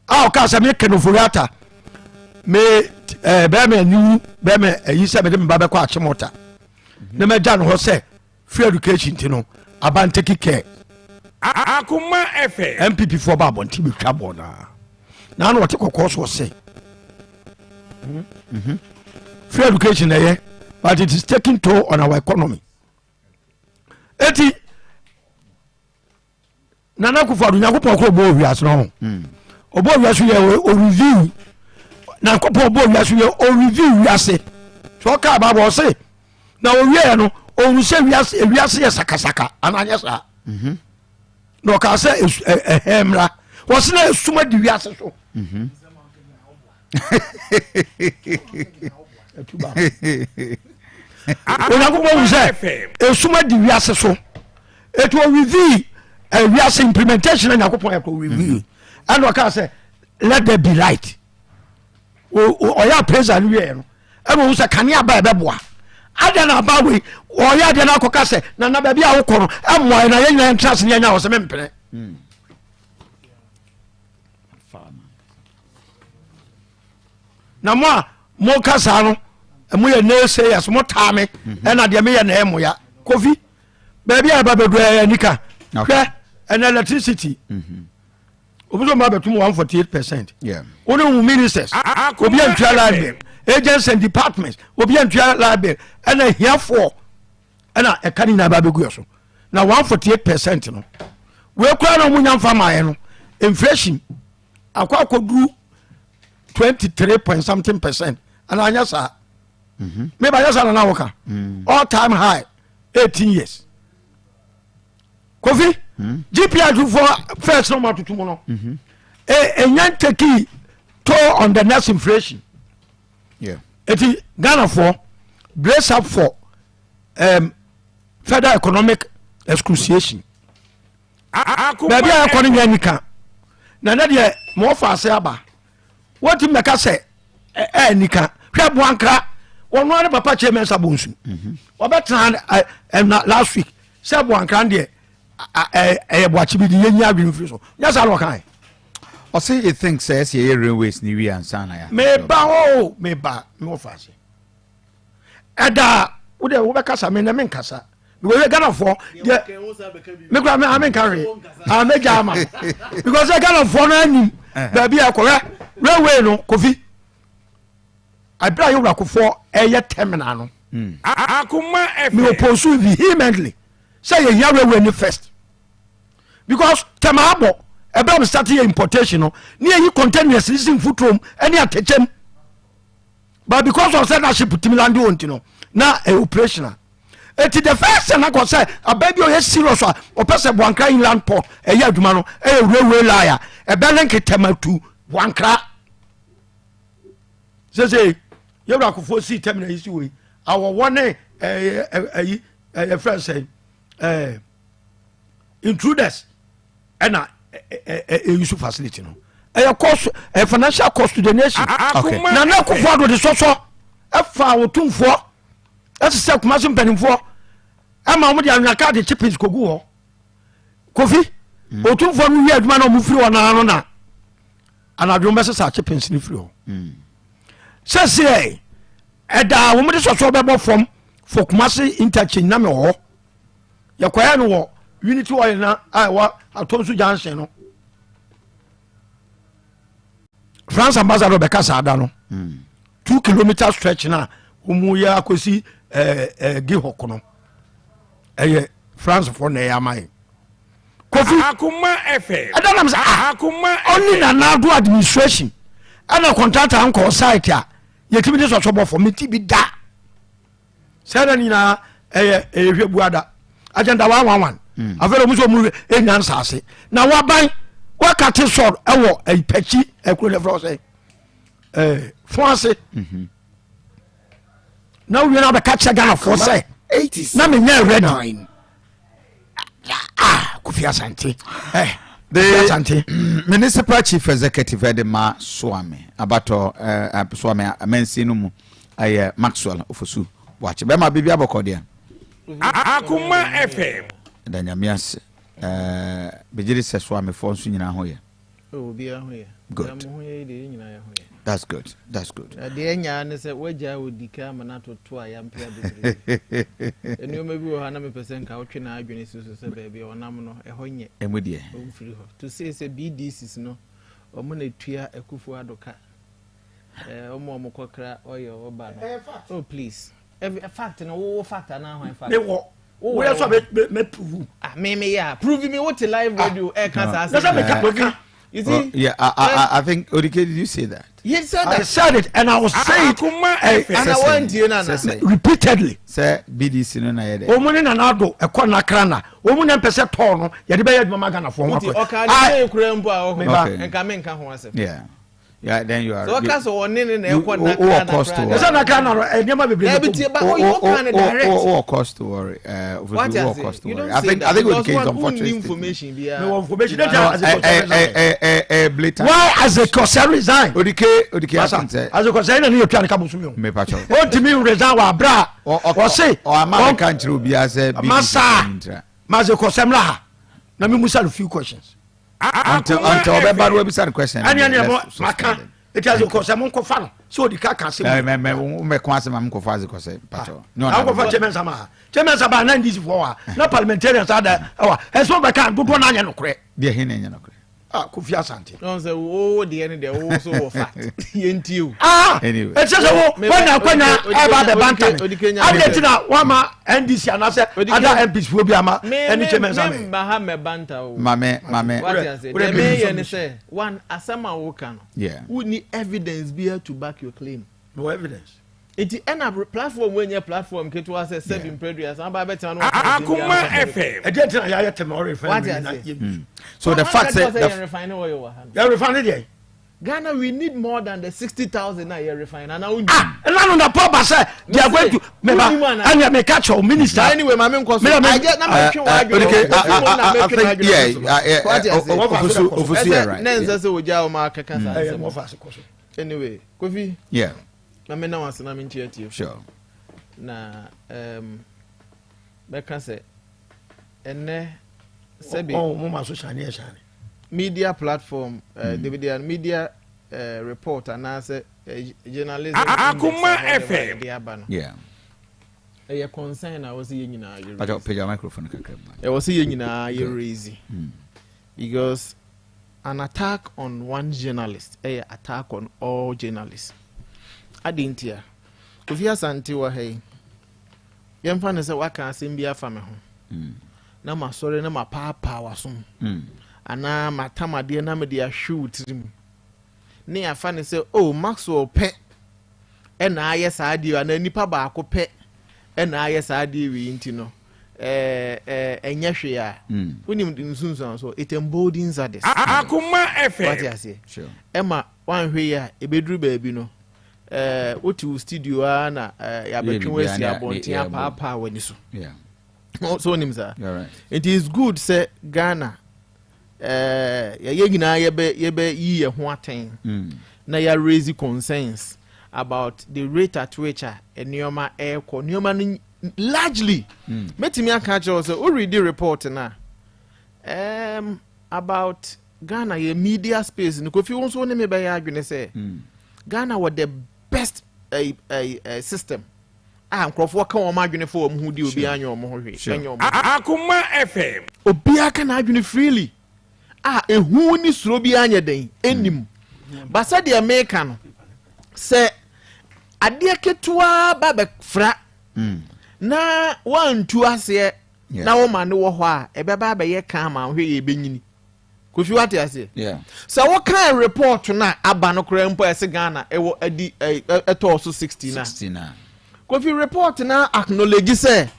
a ɔka sɛ me Ken Ofori-Atta me eh, bɛrima aniwu bɛrima ayi sɛ mede me ba bɛkɔ Achimota mm -hmm. na magya no hɔ sɛ free education ti no aban take care Akoma FM. NPP foɔ ba abɔnten bɛtwa bɔɔ naa na na ɔte kɔkɔɔ so ɔsɛ mhm. free education ɛyɛ but it is taking toll on our economy eti Nana Akufo Addo Nyankopɔn koro bɔɔ wiase no ho hmm. ɔbɔɔ wiase yɛ ɔreview Nyankopɔn bɔɔ wiase yɛ ɔreview wiase sɛ ɔka Bible ɔse na ɔwieɛ no ɔhu sɛ wiase wiase yɛ sakasaka anaa nyɛ saa mhm. Na ɔkaa sɛ ɛhɛn mmra. Wɔse na esum adi wiase so. Onyankopɔn hu sɛ esum adi wiase so. Eti ɔreview wiase implementation na Nyankopɔn yɛ kɔ review. Ɛna ɔkaa sɛ let there be light. Ɔyɛ appraisal no wieɛ no ɛna ɔhu sɛ kanea ba ɛbɛboa adeɛ na aba wei ɔyɛ adeɛ no akɔka sɛ nana baabi a wokɔ no ɛmmoa yɛ na yɛn nyinaa ntra ase ne yɛnya wɔ sɛ mempene na mo a moka saa no moyɛ naysayers motaa me mhm. ɛna deɛ meyɛ na ɛyɛ mo ya kofi baabi a ɛba bɛduru ɛyɛ anika hwɛ ɛna electricity mhm. obi sɛ ɔma bɛtom 148 percent wone wo ministers obi antua light bill agents and departments obi antua light bill ɛna ahiafoɔ ɛna ɛka ne nyinaa ba bɛgu yɛ so na 148 percent no wei koraa na ɔmo nya mfa maayɛ no inflation akɔ akɔduru 23 point something percent ɛna anyɛ saa mhm. meba nyɛ saa na na woka mm. all time high 18 years kofi hmm? gpi foɔ first na ɔmo atoto mu no mhm. enya ntaki toll on the next inflation eti ghana foɔ brace up for um, further economic excruciation baabi a ɛkɔ no nyɛ nika na ne deɛ ma ɔfa ase aba wɔtumi bɛka sɛ ɛɛ nika hwɛ boankra wɔn ara ne papa kyerɛ mɛnsa bɔ nsu wɔbɛtena ɛna last week sɛ boankra deɛ ɛyɛ boakye bi de yɛnyi adwene mfiri so nyɛ saa na ɔka ɛ ɔse you think sɛ ɛsɛ yɛyɛ railways ne wie ansa na yɛ meba o meba mewɔ fa ase ɛda wo deɛ wobɛkasa me nɛ menkasa because ghanafoɔ deɛ me kura me amenka hwee a mɛgya ama because sɛ ghanafoɔ no anim baabi a ɛkɔhwɛ railway no kofi ɛberɛ a yɛwura kofoɔ ɛyɛ terminal no hmm. me oppose vehemently sɛ yɛhia railway no first because tɛma abɔ ɛberɛ a me start yɛ importation no ne yɛyi containers ne si mfoturom ɛne atɛkyɛm but because of sɛ na ship timi lande wɔ nti no na ɛyɛ operational eti the first thing akɔ sɛ abɛn bi a ɔyɛ serious a ɔpɛ sɛ Boankra inland port ɛyɛ adwuma no ɛyɛ railway line a ɛbɛ link Tema to Boankra sese yɛwura akofoɔ sii terminal yi si wɔ yi awɔwɔ ne ɛyɛ ɛyi ɛyɛ fɛn sɛn ɛɛ intruders. ɛna ɛyusu facility no ɛyɛ cost ɛyɛ financial cost to the nation okay. nana akufo ado de sɔsɔ ɛfa otumfoɔ ɛsesɛ kumasi mpanimfoɔ ɛma wɔn de anwea kaa de chippings kogu hɔ kofi mm. otumfoɔ no wie adwuma na wɔn firi hɔ naa no na anadwo wɔn bɛsesa chippings no firi hɔ mm. sɛsɛ ɛda wɔn de sɔsɔ bɛbɔ fam for kumasi interchange na mɛ wɔ hɔ. yɛkɔyɛ no wɔ unity oil na a ɛwɔ atonso junction no france ambassador bɛka saa da no hmm. two kilometer stretch na wɔn yɛ akɔsi ɛɛ ɛɛ gihok no ɛyɛ france fo na ɛyɛ ama yɛ kofi akoma fm ɛda nam sɛ ah akoma fm ɔne nanado administration ɛna contractor nkɔ site a yɛtumi de sɔsɔ bɔ fam meti bi da. sɛ na ne nyinaa ɛyɛ ɛyɛ hwɛ buada agenda one one one hmm. afei de ɔmo sɛ ɔmo enya nsaase na waban wakate sɔr ɛwɔ ɛpɛkyi ɛkuro ne fɛn sɛ ɛɛ fún ase mhm. na wie na abɛka kyerɛ Ghanafoɔ sɛ na menya ready ah Kofi Asante eh The Kofi Asante municipal chief executive ɛde ma Suame abatɔ ɛɛ eh, Suame amansin no mu ɛyɛ Maxwell Ofosu Boakye bɛma biribi abɔkɔ deɛ. Akoma FM. Ɛda nyame ase ɛɛ bɛgyere sɛ Suamefoɔ nso nyinaa ho yɛ. Oh, obiara ho yɛ. Good. Na mo ho yɛ yi deɛ yɛn nyinaa yɛ ho yɛ. That's good. That's good. Na deɛ ɛnya ne sɛ wagya odi ka ama no atoto a yɛampira bebree. Nneɛma bi wɔ hɔ a na mepɛ sɛ nka wotwe n'adwene si so sɛ baabi a ɔnam no ɛhɔ nyɛ. Emu deɛ. Ɔmfiri hɔ. To say sɛ BDCs no wɔn na etua Akufo Addo ka. Ɛɛ wɔn a wɔkɔkra oil ɔba no. Oh please. Ɛf fact no wo fact anaa hwan fact? Mewɔ. Woyɛ sɛ mɛ prove. Ah me me yɛ a prove mi wote live ah. radio ɛka saa asɛm. Yɛ sɛ meka meka. You see? Well, yeah, I, I, I think Odike, did you say that? He said that. I said it and I will say it. And I want you na repeatedly. Sɛ BDC no na yɛ dɛ. Wɔn ne Nana Addo ɛkɔ nakra na wɔn na mpɛ sɛ tɔɔ no yɛde bɛyɛ adwuma ma Ghana fo ho akɔ. Ɔka ne sɛ ekura mpo a ɔho nka mi nka ho asɛm. Yeah. Yeah, then you are. So ɔka sɛ ɔne ne na ɛkɔ nakra nakra. Ɛsɛ nakra na nneɛma bebree. Ɛbi tie ba ɔyɛ ɔka ne direct. O cost to worry. What o cost to worry. I think I think Odike is unfortunate. information biara. Mewɔ information. Ne jɛ Isaac Osei resign. Why Isaac Osei resign? Odike Odike I think sɛ. Isaac Osei na ne yɛ tua ne ka bosom yɛ o. Mepa kyɛw. O ntumi resign wɔ abira. Ɔse. Ɔama ne ka nkyerɛ obiara sɛ. Masa. Ma Isaac Osei mra ha na mi musa no few questions. Until until ɔbɛba no wabisa no question. Ɛne ɛne ɛmɔ maka eti ase kɔ sɛ mo nkɔfa no sɛ odi ka ka asɛm. Mɛ mɛ mɛ kɔn asɛm a mo nkɔfa ase kɔ sɛ patɔ. Akɔfa chairman sama ha chairman sama na ndc foɔ wa na parliamentarians ada ɛwa ɛsɛ ɔbɛka dodoɔ na anyɛ nokorɛ. Deɛ hin na ɛnyɛ nokorɛ. Ah, Kofi Asante. Ɔn sɛ wo deɛ ne deɛ wo so wɔ fact yɛn ti o. Ah, anyway. Ɛkyɛ sɛ wo wɔnya akwanya ɛba abɛba ntame. Adi ti na wama NDC anaasɛ ada MPs foɔ bi ama ɛne chairman sama. Me mba ha mɛba nta o. Mame mame. Wate ase. Deɛ meyɛ ne sɛ one asɛm a woka no. Yeah. Wo ni evidence biara to back your claim. No evidence. Nti ɛna platform wo nyɛ platform ketewa sɛ sɛbi mpɛdua san ba bɛtena no. Akoma FM. Ɛdeɛ nti na yɛayɛ tɛmɛ ɔrefine mi na yɛ bi. So the fact sɛ the yɛn refine oil wɔ ha no. Yɛ refine deɛ. Ghana we need more than the 60,000 na yɛ refine ana wo. Ah ɛna no na Paul ba sɛ they are going to meba ɛnna meka kyɛw minister. Anyway maame nkɔ so I just na ma twe wa adwene. Okay I I think yeah ofusu ofusu yɛ right. Ne nsɛ sɛ ogya wɔn akeka saa nsɛm. Anyway Kofi. Yeah. Na me na wase na me nkyia tie. Sure. Na um, bɛka sɛ ɛnɛ sɛbi. Oh, mo ma so shane yɛ shane. Media platform, uh, mm. the media uh, report anaasɛ uh, journalism Akuma FM. De aba no. Yeah. Ɛyɛ concern a wɔsɛ yɛn nyinaa yɛ raise. Pagya microphone kakra mu. Ɛwɔ sɛ yɛn nyinaa yɛ raise. Because an attack on one journalist ɛyɛ attack on all journalists. Adi ntia. Kofi Asante wɔ ha yi. Yɛmfa no sɛ waka asɛm bi afa me ho. Mm. Na masɔre na mapaapaa w'asom. Mm. Anaa matam adeɛ na mede ahwe wo tirim. Ne yɛafa no sɛ oh Maxwell pɛ ɛna ayɛ saa adeɛ anaa nipa baako pɛ ɛna ayɛ saa adeɛ wei nti no ɛɛ ɛnyɛ hwee a mm. wonim nsunsuansoɔ it emboldens others. Akoma FM. Wate aseɛ ɛma wanhwɛ yi a ebeduru baabi no ɛɛ wote wo studio ara na ɛɛ yabɛtwe wo asi abɔnten apaapaa w'ani so so wonim saa nti it's good sɛ Ghana ɛɛ yɛyɛ nyinaa yɛbɛ yɛbɛ yi yɛn ho atɛn mm. na yɛ raise concerns about the rate at which a nneɛma ɛrekɔ nneɛma no largely mm. mɛtumi aka akyerɛ wo sɛ woredi report no a um, about Ghana yɛ media space no kofi wo nso ne me bɛyɛ adwene sɛ mm. Ghana wɔ the best uh, uh, uh, system a nkurɔfoɔ ka wɔn adwene fa wɔn ho di obiara nyɛ wɔn ho hwee ɛnyɛ wɔn ho. Akoma FM. Obiara ka n'adwene freely a ehu ne suro biara nyɛ den ɛnim mm. ba sɛdeɛ meka no sɛ adeɛ ketewa ba bɛfra mm. na wantu aseɛ na wɔma no wɔ hɔ a ɛbɛba abɛyɛ kan ma ahwɛ yɛ ɛbɛnyini Kofi wate aseɛ? Yeah. Sɛ wokan report no a aba no koraa mpo a ɛsɛ Ghana ɛwɔ adi ɛtɔɔ so 60 na. 60 na. Kofi report no acknowledge sɛ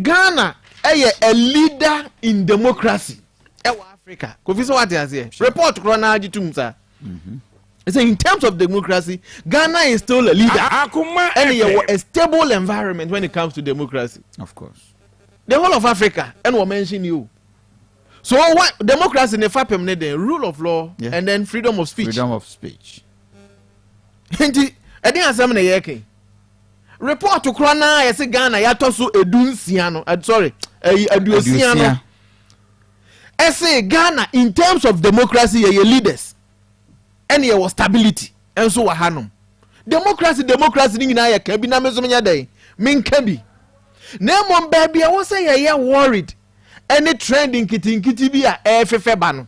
Ghana ɛyɛ a leader in democracy ɛwɔ Africa. Kofi sɛ wate aseɛ? Sure. Report korɔ no agye tum saa. Mm-hmm. Sɛ in terms of democracy, Ghana is still a leader. Akuma ɛne yɛwɔ a stable environment when it comes to democracy. Of course. The whole of Africa ɛna wɔ mention you. So what democracy ne fapem ne den rule of law yeah. and then freedom of speech. Freedom of speech. Nti ɛde asɛm na yɛ kɛn report korɔ naa yɛsɛ Ghana yɛatɔ so edu nsia no eh, sorry ɛyi eh, aduosia no ɛsɛ Ghana in terms of democracy yɛyɛ leaders ɛne yɛwɔ stability nso wɔ hanom democracy democracy ne nyinaa yɛ ka bi na me nso menyɛ dɛn menka bi na mmom baabi a ɛwɔ sɛ yɛyɛ worried ɛne trend nketenkete bi a ɛrefefɛ ba no.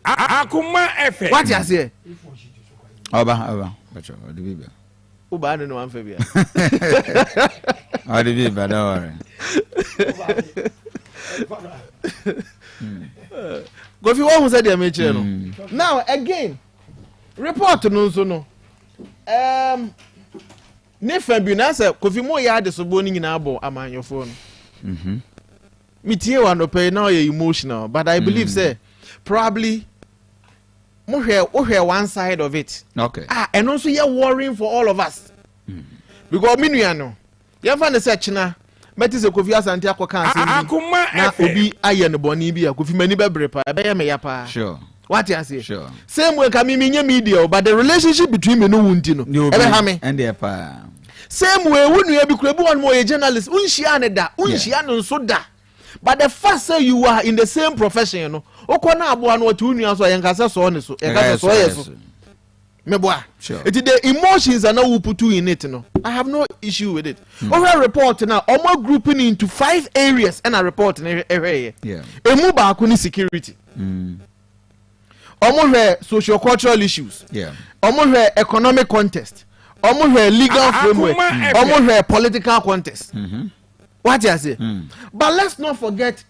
Akoma FM. Wate aseɛ? Ɔba ɔba bɛtɛ ɔde bi ba. Wo baa ne no wamfa bia. Ɔde bi ba don't worry. Kofi wɔn ho sɛ deɛ mekyerɛ no mm. Now again, report no nso no, ne fa bi na sɛ Kofi mo yɛ adesoboɔ no nyinaa bɔ amanyɔfoɔ no. Metie wɔ anɔpa yi na ɔyɛ emotional, but I believe sɛ probably mohwɛ wohwɛ one side of it. Ah, ɛno nso yɛ worrying for all of us. Because me nua no, yɛmfa ne sɛ kyena mɛte sɛ Kofi Asante akɔka asɛm bi na obi ayɛ no bɔne bi a, Kofi m'ani bɛbere paa, ɛbɛyɛ me ya paa. Wate aseɛ? Same way nka me menyɛ media o, but the relationship between me no wo nti no, ɛbɛha me. Same way wo nua bi kura bi wɔn mo ɔyɛ journalist, wonhyia ne da, wonhyia no nso da. But the fact say you are in the same profession no, wokɔ na aboa no ɔte wo nua so a, yɛnka sɛ sɔɔ ne so, yɛka sɛ sɔɔ yɛ so. Meboa. Eti the emotions are now put in it no. I have no issue with it. Wohwɛ report na ɔmo grouping into five areas ɛna report no ɛhwɛ yɛ. Emu baako ne security. Ɔmo hwɛ socio-cultural issues. Ɔmo hwɛ economic context. Ɔmo hwɛ legal framework. Ɔmo hwɛ political context. Wate ase? But let's not forget,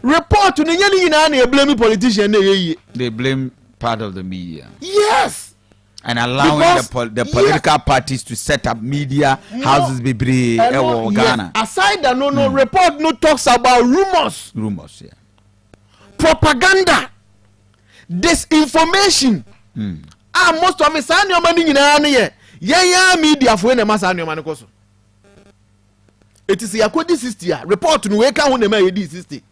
report no nyɛ ne nyinaa na blame politician na ɛyɛ yie. They blame part of the media. Yes. And allowing Because- the political parties to set up media houses bebree ɛwɔ Ghana. Aside that, no, report no talks about rumors, Rumors, yeah. propaganda, disinformation. Ah, most of it, saa nneɛma no nyinaa no yɛ yɛn yɛn mediafoɔ na ɛma saa nneɛma no kɔ so. Eti sɛ yɛakɔdi 60 a, report no wei ka ho na ɛma yɛdi 60.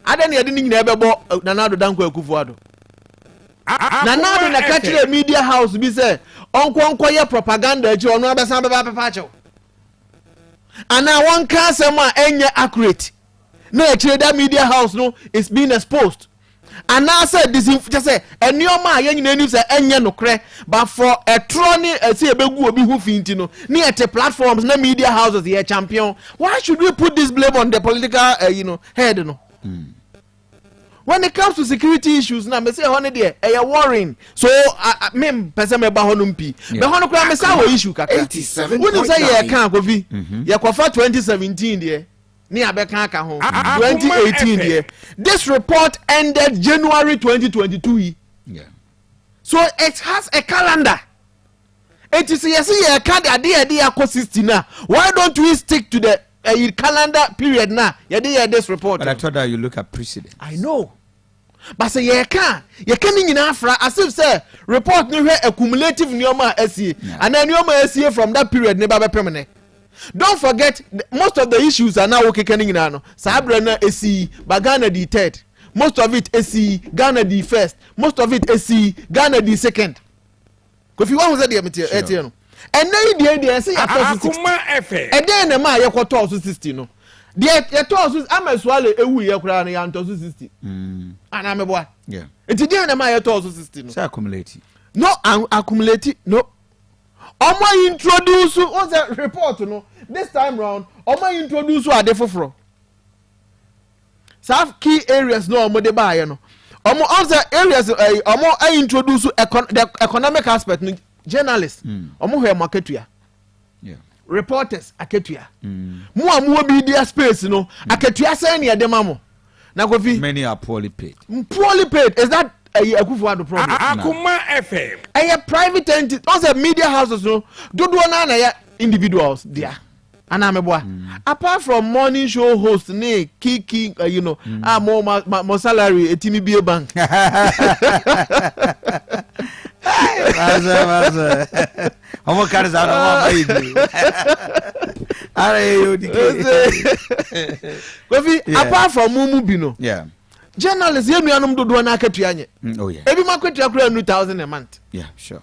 Adɛn na yɛde ne nyinaa bɛbɔ Nana Addo Dankwa Akufo Addo? Nana Addo na ka kyerɛ media house bi sɛ ɔnkɔ nkɔyɛ propaganda akyi, ɔno abɛsan bɛba abɛpa akyɛw anaa wɔnka asɛm a ɛnyɛ accurate na akyire that media house no is being exposed, anaasɛ disinf kyɛ sɛ nneɛma a yɛn nyinaa nim sɛ ɛnyɛ nokorɛ, but for ɛtorɔ ne ɛsɛ yɛbɛgu obi ho fi nti no ne yɛte platforms na media houses yɛ champion. Why should we put this blame on the political head no? When it comes to security issues na mese ɛhɔ no deɛ ɛyɛ worrying, so me mpɛ sɛ mɛba hɔ nom pii. Bɛ hɔ no koraa mesa wɔ issue kakra. Wonim sɛ yɛka Kofi, yɛkɔfa 2017 deɛ ne abɛka aka ho, 2018 deɛ. This report ended January 2022 yi, so it has a calendar. Eti sɛ yɛsɛ yɛka de adeɛ yɛde akɔ 60 na why don't we stick to the calendar period na yɛde yɛ this report? But I thought that you look at precedent. I know, but sɛ yɛka a, yɛka ne nyinaa fra as if sɛ report no hwɛ accumulative nneɛma a asie anaa nneɛma a asie from that period ne ba bɛpem ne. Don't forget, most of the issues are now wokeka ne nyinaa no, saa berɛ no esi ba, Ghana di third. Most of it esi, Ghana di first. Most of it esi, Ghana di second. Kofi, wahu sɛ deɛ meteɛ ɛteɛ no, ɛnɛ yi deɛ ɛsɛ yɛatɔ so 60. Ɛdɛn na ma yɛkɔtɔɔ so 60 no? Deɛ yɛtɔɔ so ama Suale ewu yɛ koraa no, yɛantɔ so 60 anaa meboa? Nti deɛ na ma yɛtɔɔ so 60 no? Sɛ accumulate. No, accumulate no, ɔmo introduce wọn sɛ report no this time round, ɔmo introduce ade foforɔ. Saa key areas no ɔmo de baayɛ no, ɔmo ɔmo sɛ areas ɛyi ɔmo introduce the economic aspect no. Journalist, ɔmo hwɛ ɔmo akatua, reporters akatua, mo a mo wɔ media space no akatua sɛn ni yɛde ma mo na Kofi? Many are poorly paid. Poorly paid, is that ɛyɛ Akufo Addo problem? Akuma FM. Ɛyɛ private entity. Ɔn sɛ media houses no dodoɔ naa na ɛyɛ individuals dea anaa mɛboa? Apart from morning show host ne kiki a mo salary etimi bie bank. Masa, masa. Ɔmo kari saa na ɔmo ama yi bi. Ara yɛ yɛ odi ke. Kofi, apart from mo mu bi no, journalist yɛn nuanom dodoɔ na akatua nyɛ. Oh yeah. Ebi mo akatua kura nu thousand a month. Yeah, sure.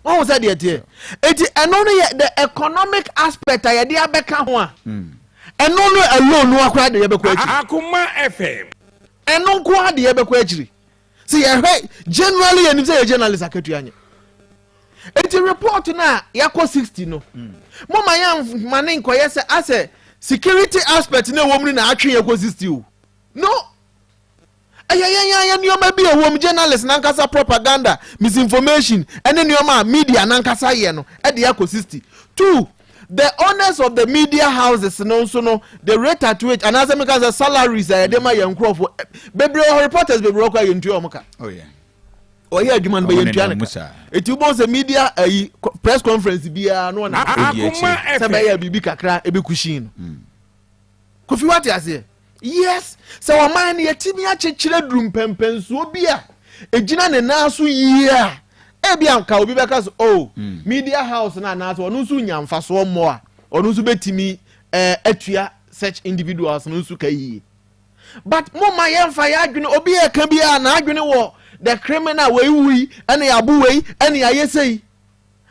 Wɔn sɛ deɛ teɛ eti ɛno no yɛ the economic aspect a yɛde abɛka ho a, ɛno no alone no akora de yɛbɛkɔ akyiri. Akuma FM. Ɛno nko ara de yɛbɛkɔ akyiri sɛ yɛhwɛ generally, yɛnim sɛ yɛ journalist akatua nyɛ. Eti report no a yɛakɔ 60 no, mo ma yɛn ma ne nkɔyɛ sɛ asɛ security aspect na ɛwɔ mu no na atwe yɛkɔ 60 o. No, ɛyɛ yɛn yɛn nneɛma bi a ɛwɔ mu, journalist nankasa propaganda, misinformation ɛne nneɛma a media nankasa yɛ no ɛde akɔ 60. Two, the owners of the media houses no nso no, the rate at which anaasɛ meka sɛ salaries a yɛde ma yɛn nkurɔfoɔ bebree wɔ, reporters bebree wɔ kɔ a yɛntua wɔn ka. Oh yeah. Ɔyɛ adwuma no bɛyɛ ntua ne ka. Eti wobɛhu sɛ media ayi press conference biara no ɔna sɛ bɛyɛ biribi kakra ebe kushin no. Kofi wate aseɛ? Yes, sɛ ɔman no yɛtumi akyekyere duru mpɛmpɛnsoɔ bi a egyina ne nan so yie a, ebi anka obi bɛka so oh media house no anaasɛ ɔno nso nya mfasoɔ mmɔ a ɔno nso bɛtumi eh, atua such individuals no nso ka yie. But mo ma yɛnfa yɛ adwene obi yɛ ka bi a n'adwene wɔ the criminal wei wui ɛna yɛabo wei ɛna yɛayɛ sei.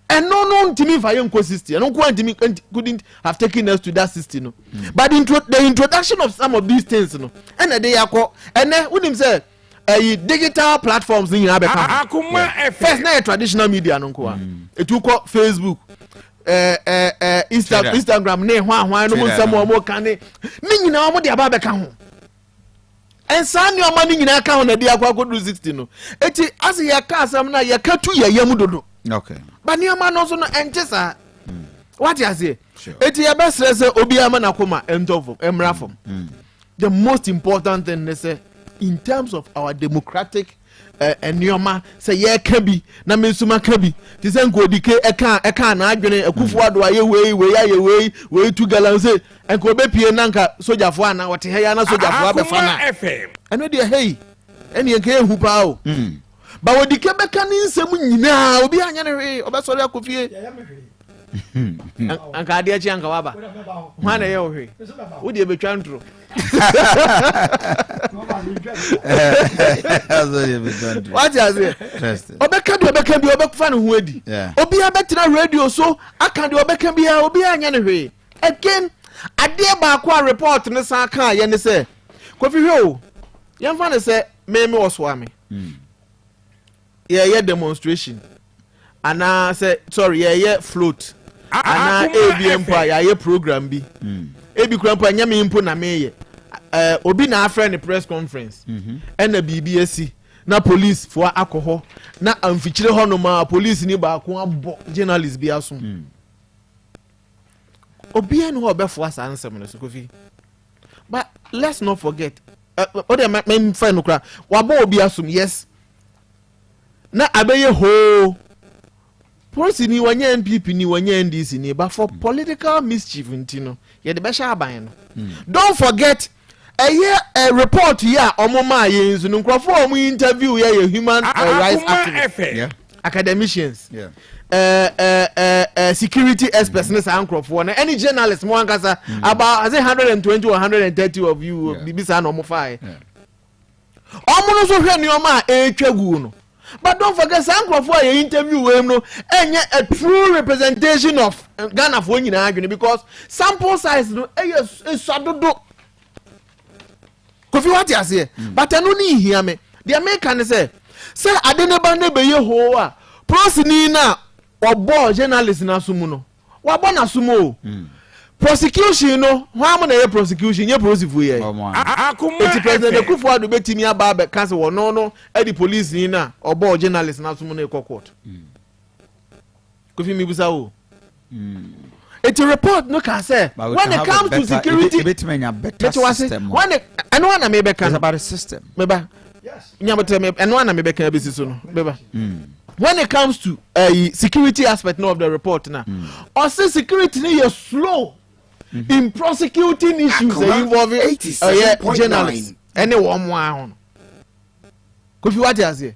Ɛno no ntumi nfa yɛn nkɔ 60 ɛno nko ntumi couldn't have taken us to that 60 no. But the, intro, the introduction of some of these things no ɛna ɛde yɛ akɔ ɛnɛ wonim sɛ ɛyi digital platforms ni nyinaa bɛka ho. First na yɛ traditional media no nko a etu kɔ Facebook ɛɛ ɛɛ ɛɛ Insta, Instagram ne hwan hwan no mu nsɛm a wɔn ka ne ne nyinaa wɔn de aba abɛka ho. Nsaa nneɛma no nyinaa ka ho na ɛde akɔ akɔduru 60 no. Eti ase yɛka asɛm no a yɛka tu yɛ yam dodo. Okay. Ba nneɛma no nso no ɛnte saa. Wate aseɛ? Eti yɛbɛsrɛ sɛ obiara ma n'akoma ɛntɔ fam, ɛmmra fam. The most important thing ne sɛ in terms of our democratic nneɛma sɛ yɛka bi na me nso maka bi te sɛ nka odike ɛka ɛka n'adwene Akufo Addo ayɛ wei wei ayɛ wei wei tu galamsey nka obepie na nka sogyafoɔ ana ɔte ha yi ana sogyafoɔ abɛfa na ɛno deɛ hei ɛne nka ehu paa o ba odike bɛka ne nsɛm nyinaa obi anyɛ ne hwee ɔbɛsɔre akɔ fie anka adeɛ kye anka waba hwan na ɛyɛ wo hwee wo deɛ bɛtwa ntoro wate aseɛ ɔbɛka deɛ ɔbɛka bi ɔbɛfa ne ho adi obiara bɛtena radio so aka deɛ ɔbɛka biara obiara nyɛ ne hwee. Again, adeɛ baako a report no san kaa yɛ ne sɛ Kofi hwɛ o, yɛmfa ne sɛ meme ɔsoa me yɛyɛ demonstration anaa sɛ sorry yɛyɛ float anaa ebi mpo a yɛayɛ program bi ebi kura mpo a nyɛ me mpo na meyɛ ɛɛ obi na afrɛ ne press conference ɛna biribi asi na police foɔ akɔ hɔ na amfikyire hɔ nom a police ni baako abɔ journalist bi aso obiara ni hɔ a ɔbɛfoa saa nsɛm no so Kofi. But let's not forget o deɛ mɛmfa no kora wabɔ obi asom yes na abɛyɛ hoo polisi ni wɔnyɛ NPP ni wɔnyɛ NDC ni but for political mischief nti no yɛde bɛhyɛ aban no don't forget ɛyɛ ɛ report yi a wɔn maa yɛn nso no nkurɔfoɔ a wɔn interview yɛ yɛ human rights activists yeah. academicians yeah. uh, uh, uh, uh, security experts ne saa nkurɔfoɔ no ɛne journalists mo ankasa about I say 120 or 130 of you biribi saa na wɔn faeɛ wɔn no nso hwɛ nneɛma a ɛretwa gu no but don't forget saa nkurɔfoɔ a yɛ interview wɔ mu no ɛnyɛ a true representation of Ghanafoɔ nyinaa adwene because sample size no ɛyɛ esua dodo. Kofi wate aseɛ but ɛno ne nhia me deɛ meka ne sɛ sɛ ade ne ba ne bɛyɛ hoo a prosini no a ɔbɔɔ journalist no aso mu no wabɔ n'aso mu o prosecution no hwan mo na ɛyɛ prosecution nyɛ polisifoɔ yɛ eti President Akufo Addo bɛtumi aba abɛka sɛ wɔno no ɛde polisini no a ɔbɔɔ journalist no aso mu no ɛkɔ court. Kofi mibusa wo. Eti report no ka sɛ when it comes to security ebetumi anya better system. When it ɛno ana mi bɛka no. It's about the system. Meba. Nyabotere me ɛno ana mi bɛka ebesi so no. Meba. When it comes to uh, security aspect no of the report na ɔsi security ni yɛ slow in prosecuting issues involving ɛyɛ journalists ɛne wɔn mo ahɔ no. Kofi wate aseɛ.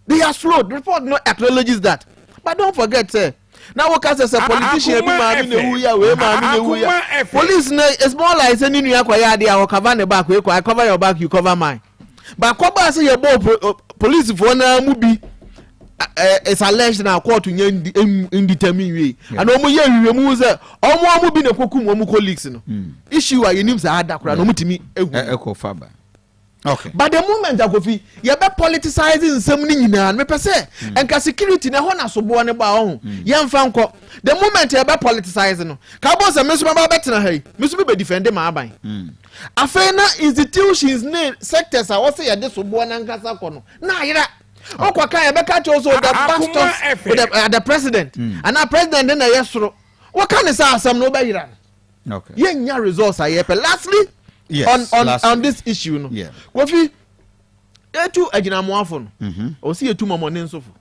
They are slow. The report no acknowledges that. But don't forget, sir. Now what can say politician bi maame na ewu ya wei maame na ewu ya. Police na it's more like say ni nua kɔ ya ade a cover ne back wei kɔ I cover your back you cover mine. But kɔba sɛ yɛ bɔ police foɔ naa mu bi it's alleged na court nyɛ indetermine wie. And wɔn yɛ nhwehwɛmu sɛ wɔn wɔn bi na ekokum wɔn colleagues no. Issue a yɛnim saa ada koraa na wɔn tumi ehu. Ɛkɔ fa ba. Okay. But the moment akofi yɛbɛ politicize nsɛm no nyinaa no mepɛ sɛ nka security na ɛhɔ na soboɔ no ba ɔho yɛmfa nkɔ the moment yɛbɛ politicize no ka bɔ sɛ me nso mɛba bɛtena ha yi me nso mebɛ defend ma aban afei na institutions ne sectors a wɔsɛ yɛde soboɔ no ankasa kɔ no na ayera wokɔ ka yɛbɛka kyerɛ so the buck stops with the, the president anaa president na ɛyɛ soro wɔka ne sɛ asɛm no wobɛyera no Okay. yɛnya results a yɛpɛ lastly Yes, on on lastly. on this issue no Yeah. Kofi. Yɛtu agyinamoafo no. Ɛwɔ sɛ yɛtu mɔmɔne nso fo.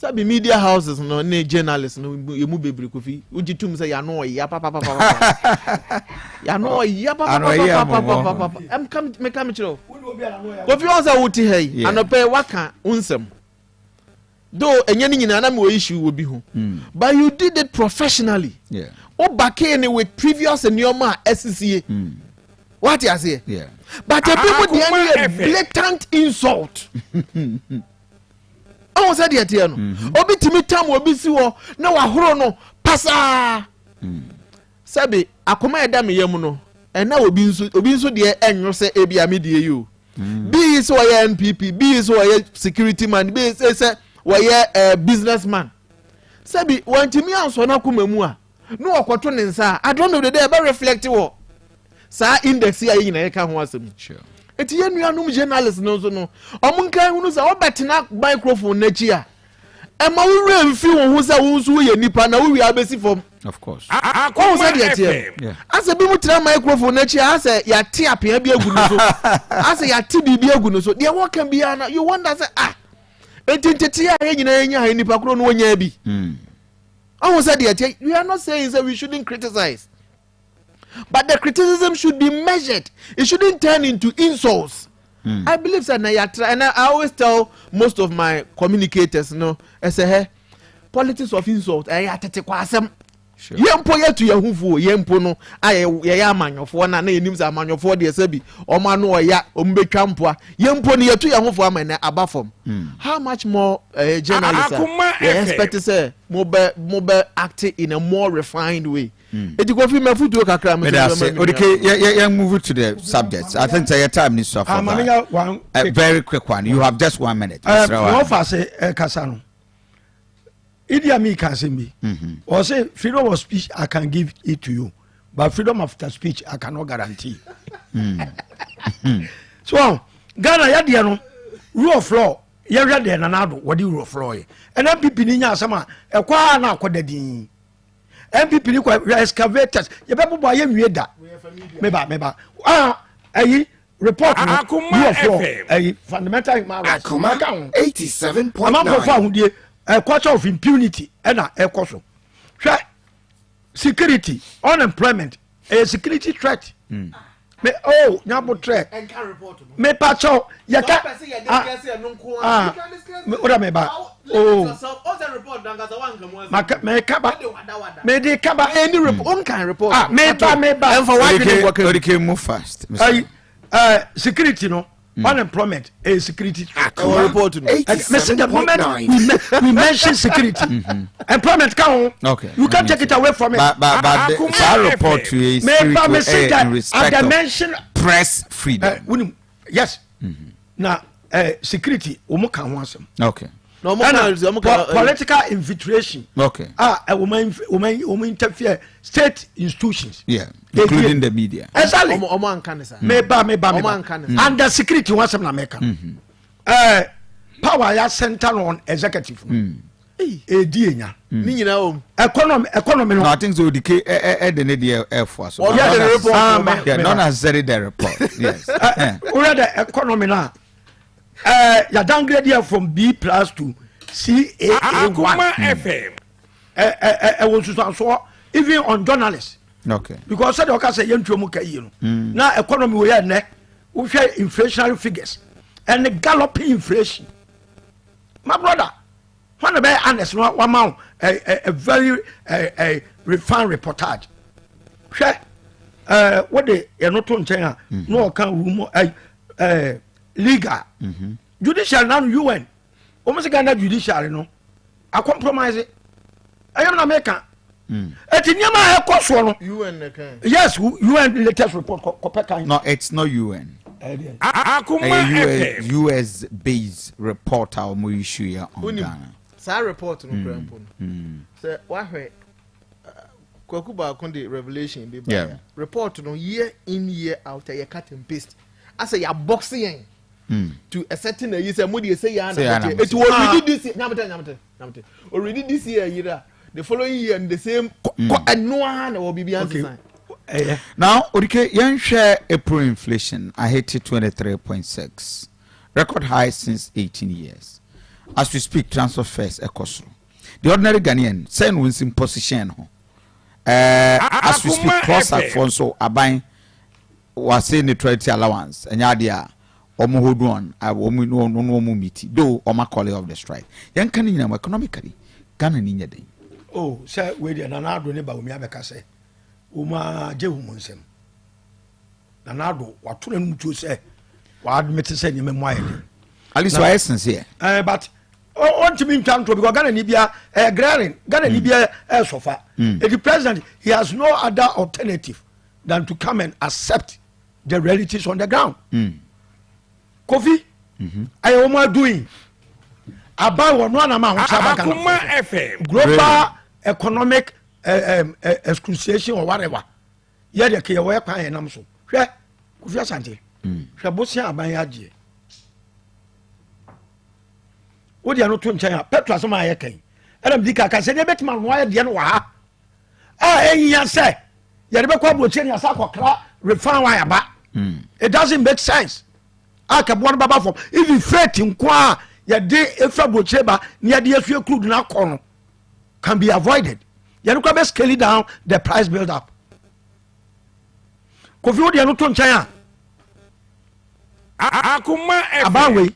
Sɛbi media houses no ne journalists no yɛ mu bebree kofi wogye tum sɛ yano ɔya papapapa yano ɔya papapapapapa ɛmka meka me kyerɛ o kofi wɔn sɛ wote ha yi anɔpɛ waka wo nsɛm though ɛnyɛ ne nyinaa na mewɔ issue wɔ bi ho hmm. but you did it professionally wo bakee ne with previous nneɛma a ɛsisie hmm. wate aseɛ but ebi mu deɛ no yɛ blatant insult ɔho sɛ deɛ teɛ no mhm. obi tumi tam obi si hɔ na wahoro no pasaa mm. sɛbi akoma ɛda me yam no ɛna obi nso obi nso deɛ ɛnwo sɛ ebi a me deɛ yi o mm. bi yi sɛ ɔyɛ npp bi yi sɛ ɔyɛ security man bi yi sɛ wɔyɛ ɛɛ eh, business man sɛbi wɔntumi ansɔ n'akoma mu a na wɔkɔto ne nsa a at the end of the day ɛbɛ reflect wɔ saa index yi a yɛn nyinaa yɛka ho asɛm yi eti yɛn nuanom journalist no nso no wɔn nka ehunu sɛ wɔbɛtena microphone n'akyi a ɛma wo werɛ mfi wo ho sɛ wo nso woyɛ nipa na wo wie abɛsi fam of course wɔn sɛ deɛ teɛ asɛ bi mu tena microphone n'akyi a asɛ yɛate apea bi agu no so asɛ yɛate biribi agu no so deɛ wɔka biara na you wonder sɛ ah eti ntete a yɛn nyinaa yɛnya ha nipa koro no wɔnya bi. Hmm. Ɔhu sɛ deɛ ɛteɛ, we are not saying sɛ we shouldn't criticize. But the criticism should be measured. It shouldn't turn into insults. Mm. I believe that na yatra and I, I always tell most of my communicators no, I say hey, politics of insult, eh atete kwa asɛm. Yɛn mpo yɛtu yɛn ho fuo yɛn mpo no a yɛyɛ amanyɔfoɔ na na yɛnim sɛ amanyɔfoɔ deɛ sɛ bi wɔn ano ɔya wɔn bɛtwa mpoa yɛn mpo no yɛtu yɛn ho fo ama ɛnɛ aba fam hmm. how much more uh, journalists a yɛ expect sɛ mo bɛ mo bɛ act in a more refined way. Hmm. Eti kofi mɛfutuo kakra mi sɛ ɔbɛma mi. Odike yɛ yɛ yɛ move to the subject I think sɛ yɛ time ni sɔ for that. A very quick one you have just one minute. Ɛɛ wɔn fa se ɛkasa no. Idi Amin ka asɛm bi. Ɔsɛ mhm. freedom of speech I can give it to you but freedom of the speech I cannot guarantee. Mm. So Ghana yɛ deɛ no rule of law yɛhwɛ deɛ Nana Addo wɔde rule of law yɛ ɛna NPP ni nya asɛm a ɛkɔ a na akɔ da din NPP ni kɔ excavators yɛbɛbobɔ ayɛ nwie da meba meba ah ɛyi report no rule of law ɛyi fundamental human rights Akoma ka ho 87.9. amanfoɔ fo ahodie ɛ culture of impunity ɛna ɛkɔ so hwɛ security unemployment ɛyɛ security threat mm. me oh nyabotrɛ me pa kyɛw yɛka ah ah o da me ba oh maka me kaba me de kaba ɛni report o nkan report ah me ba me ba ɛnfa wa dwene nkɔ kɛ odike mu fast ayi ɛɛ security no mm. unemployment ɛyɛ security ɛwɔ report no mesi the moment we, we mention security mm -hmm. employment ka ho okay. you can't take it away from it but but but the, saa report yi security in respect of mention, press freedom uh, wunim yes mm -hmm. na uh, security wɔn ka ho asɛm okay ɛna political infiltration okay a wɔn wɔn wɔn interfere state institutions. Yeah, including the media. Exactly. Ọmọ anka ne sa. Meba meba meba. And the security wọn asɛm na mɛka. Ɛɛ power ya center on executive. Mm. Edi enya. Ni nyinaa wɔm. Economy economy no. No, I think so. Odike ɛ ɛ de ne deɛ ɛfo aso. Ɔyɛ de report. Ah, yeah, not necessarily the report. Yes. Oyɛ de economy na. Ɛɛ ya downgrade here from B plus to CAA one. Akuma FM. Ɛwɔ nsusuansoɔ even on journalists. Okay. Because sɛdeɛ ɔka sɛ yɛntua mu ka yie no. Mm. Na economy wɔ yɛ nnɛ wohwɛ inflationary figures ɛne galloping inflation. My brother, wɔn na bɛyɛ honest no wama wo a, a, a very a, a refined reportage. Hwɛ ɛɛ wode yɛn to nkyɛn a mm-hmm. na ɔka rumo ɛ ɛɛ legal. Mm-hmm. Judicial na UN wɔn sɛ ghana judiciary no a compromise ɛyɛ na meka hmm. eti nneɛma a ɛkɔ soɔ no yes un latest report kɔpɛ kan. no it's not un. akuma fm us based report a wɔn issue yɛ on ghana. saa report no kura mpo no hmm. sɛ wahwɛ uh, kwaku baako de revelation bi ba report no year in year out ɛyɛ cut and paste asɛ yɛ abɔkse yɛn. Hmm. to a certain ayi sɛ mo deɛ sɛ yɛ ana mo eti already this year nyamutɛ nyamutɛ nyamutɛ already this year yira the following year the same kɔ hmm. ɛnoa na wɔ biribi ansesan. Now odike yɛn hwɛ April inflation ahete 23.6. Record high since 18 years. As we speak, transport fares ɛkɔ soro. The ordinary Ghanaian, sɛn na wɔnsi position ho? As we speak, CLOSSAG foɔ nso aban wɔase neutrality allowance ɛnyɛ adeɛ a wɔn hold on a wɔn ne wɔn ne wɔn meet though wɔn akɔle off the strike. Yɛn ka ne nyinaa mu economically Ghana ni nyɛ den. Oh, sɛ wei deɛ Nana Addo ne Bawumia bɛka sɛ wɔn agye wɔn nsam. Nana Addo wato n'anum tuo sɛ wɔadmit sɛ nneɛma mu ayɛ den. At least wɔayɛ sincere. Eh, but ɔntumi ntwa ntorɔ because Ghana ni bia ɛyɛ glaring Ghana ni bia ɛyɛ sɔfa. Eti president he has no other alternative than to come and accept the realities on the ground. Kofi ɛyɛ wɔn adoing aban wɔ no anam ahokyɛ aba Ghana global economic excruciation or whatever yɛ deɛ keyɛ wɔyɛ kwan yɛ nam so hwɛ Kofi Asante hwɛ bosia aban yɛ agyeɛ wo deɛ no to nkyɛn a petrol asɛm a yɛ kɛn ɛna medi kaka sɛ deɛ bɛtumi anoa yɛ deɛ no wɔ ha a ɛnyia sɛ yɛde bɛkɔ aburokyire ne yɛsa akɔkra refine wine aba hmm. It doesn't make sense a kɛboɔ no bɛba fam even freight nko a yɛde efura aburokyire ba ne yɛde yɛsue crude no akɔ no can be avoided. Yɛde kɔ bɛ scale down the price build up. Kofi wo deɛ no to nkyɛn a Akoma FM. Aban wei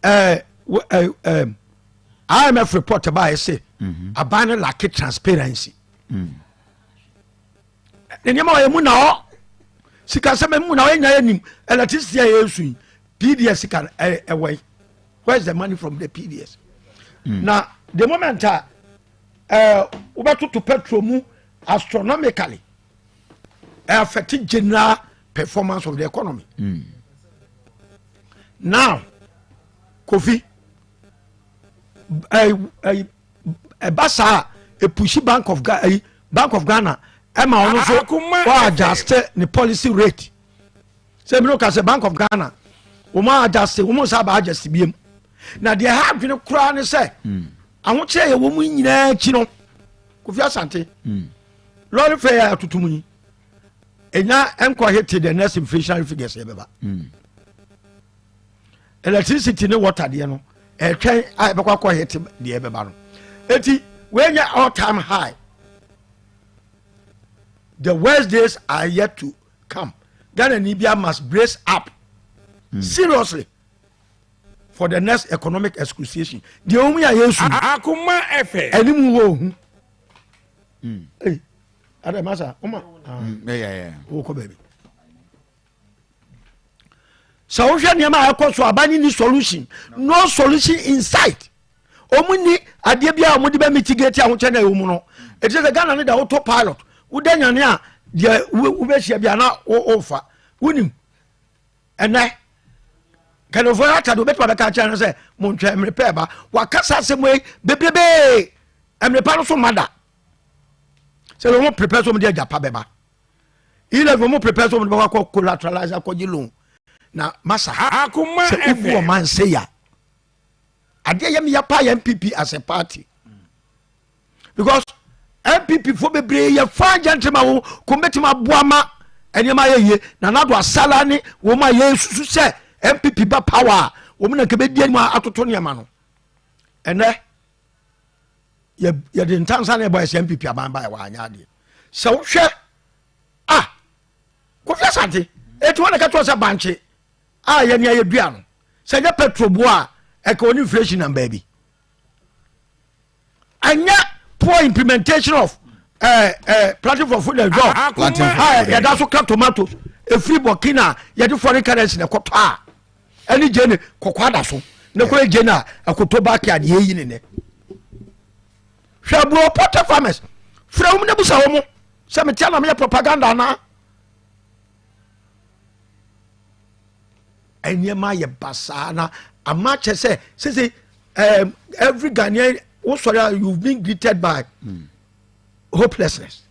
ɛɛ ɛɛ ɛɛ IMF report ba yɛ sɛ aban no lack transparency. Ne nneɛma wɔyɛ mu na hɔ sikasɛm mu na ɔyɛ nyinaa yɛ nim electricity a yɛsu yi PDS sika no ɛwɔ yi, where is the money from the PDS? Na the moment a wobɛtoto petrol mu astronomically ɛ affect general performance of the economy. Now Kofi, ɛba saa epushi Bank of Ghana, Bank of Ghana ɛma ɔno nso wɔ adjust ne policy rate sɛ ebi no ka sɛ Bank of Ghana wɔn adjust wɔn nsa aba adjust biem. Na deɛ ha adwene koraa ne sɛ ahokyerɛ yɛ wɔn mu nyinaa akyi no, Kofi Asante, lorry fare yɛ atoto mu yi enya nkɔ hit the next inflationary figures yɛ bɛba. Electricity ne water deɛ no ɛtwɛn a ɛbɛkɔ akɔ hit deɛ ɛbɛba no. Eti wɔnyɛ all time high. The worst days are yet to come. Ghana ni bia must brace up seriously for the next economic excruciation. Deɛ wɔn yɛ ayɛ su. Akoma FM. Ɛnimu wɔ ohun. Ee ada masa ɔma ɔkɔ baabi sɛ wohwɛ nneɛma a ɛkɔ so aba ne ni solution, no solution in sight. Ɔmu ni adeɛ bi a ɔmo de bɛ mitigate ahokyɛ na ɛwɔ mu no. Ɛti sɛ Ghana ne da auto pilot woda nyane a deɛ wobɛhyia bi ana wofa wonim. Ɛnɛ kɛnɛfoɔ atade wobɛtumi abɛka kyerɛ no sɛ montwɛ mmere pɛ ba wakasa asɛm yi bebrebee mmere pa no so ma da sɛ wɔn prepare sɛ wɔn de agyapa bɛba 11 wɔn prepare sɛ wɔn de bɛkɔ akɔ collateralize akɔgye loan na masa Akoma sɛ wobu FM. ɔman se ya adeɛ yɛ meyɛ pa yɛ NPP as a party because NPP fo bebree yɛ fine gentleman wo ko mbɛtumi aboa ma nneɛma ayɛ yie na nado asala ne wɔn a yɛsusu sɛ NPP ba power a wɔn na nkɛbɛdi anim atoto nneɛma no. Ɛnɛ yɛde ntansa ne ɛbɔ ɛsɛ NPP aban ba yɛ wɔanyɛ adeɛ sɛ wohwɛ a Kofi Asante eti wɔn na kɛtɔ sɛ bankye a yɛne ayɛ dua no sɛ nyɛ petrol boa a ɛka wɔn inflation nam baabi ɛnyɛ poor implementation of Planting for Food and Job Planting for a Food and yɛda so ka tomatoes efiri Burkina yɛde foreign currency na ɛkɔtɔ a ɛne gye ne kɔkɔ ada so ne kɔ gye na ɛkoto baaki a deɛ eyi ne nɛ. Hwɛ aburo poultry farmers fira wɔn na busa wɔn sɛ metia na meyɛ propaganda anaa nneɛma yɛ basaa na ama kyɛ sɛ sese every Ghanaian wosɔre a you've been greeted by hopelessness.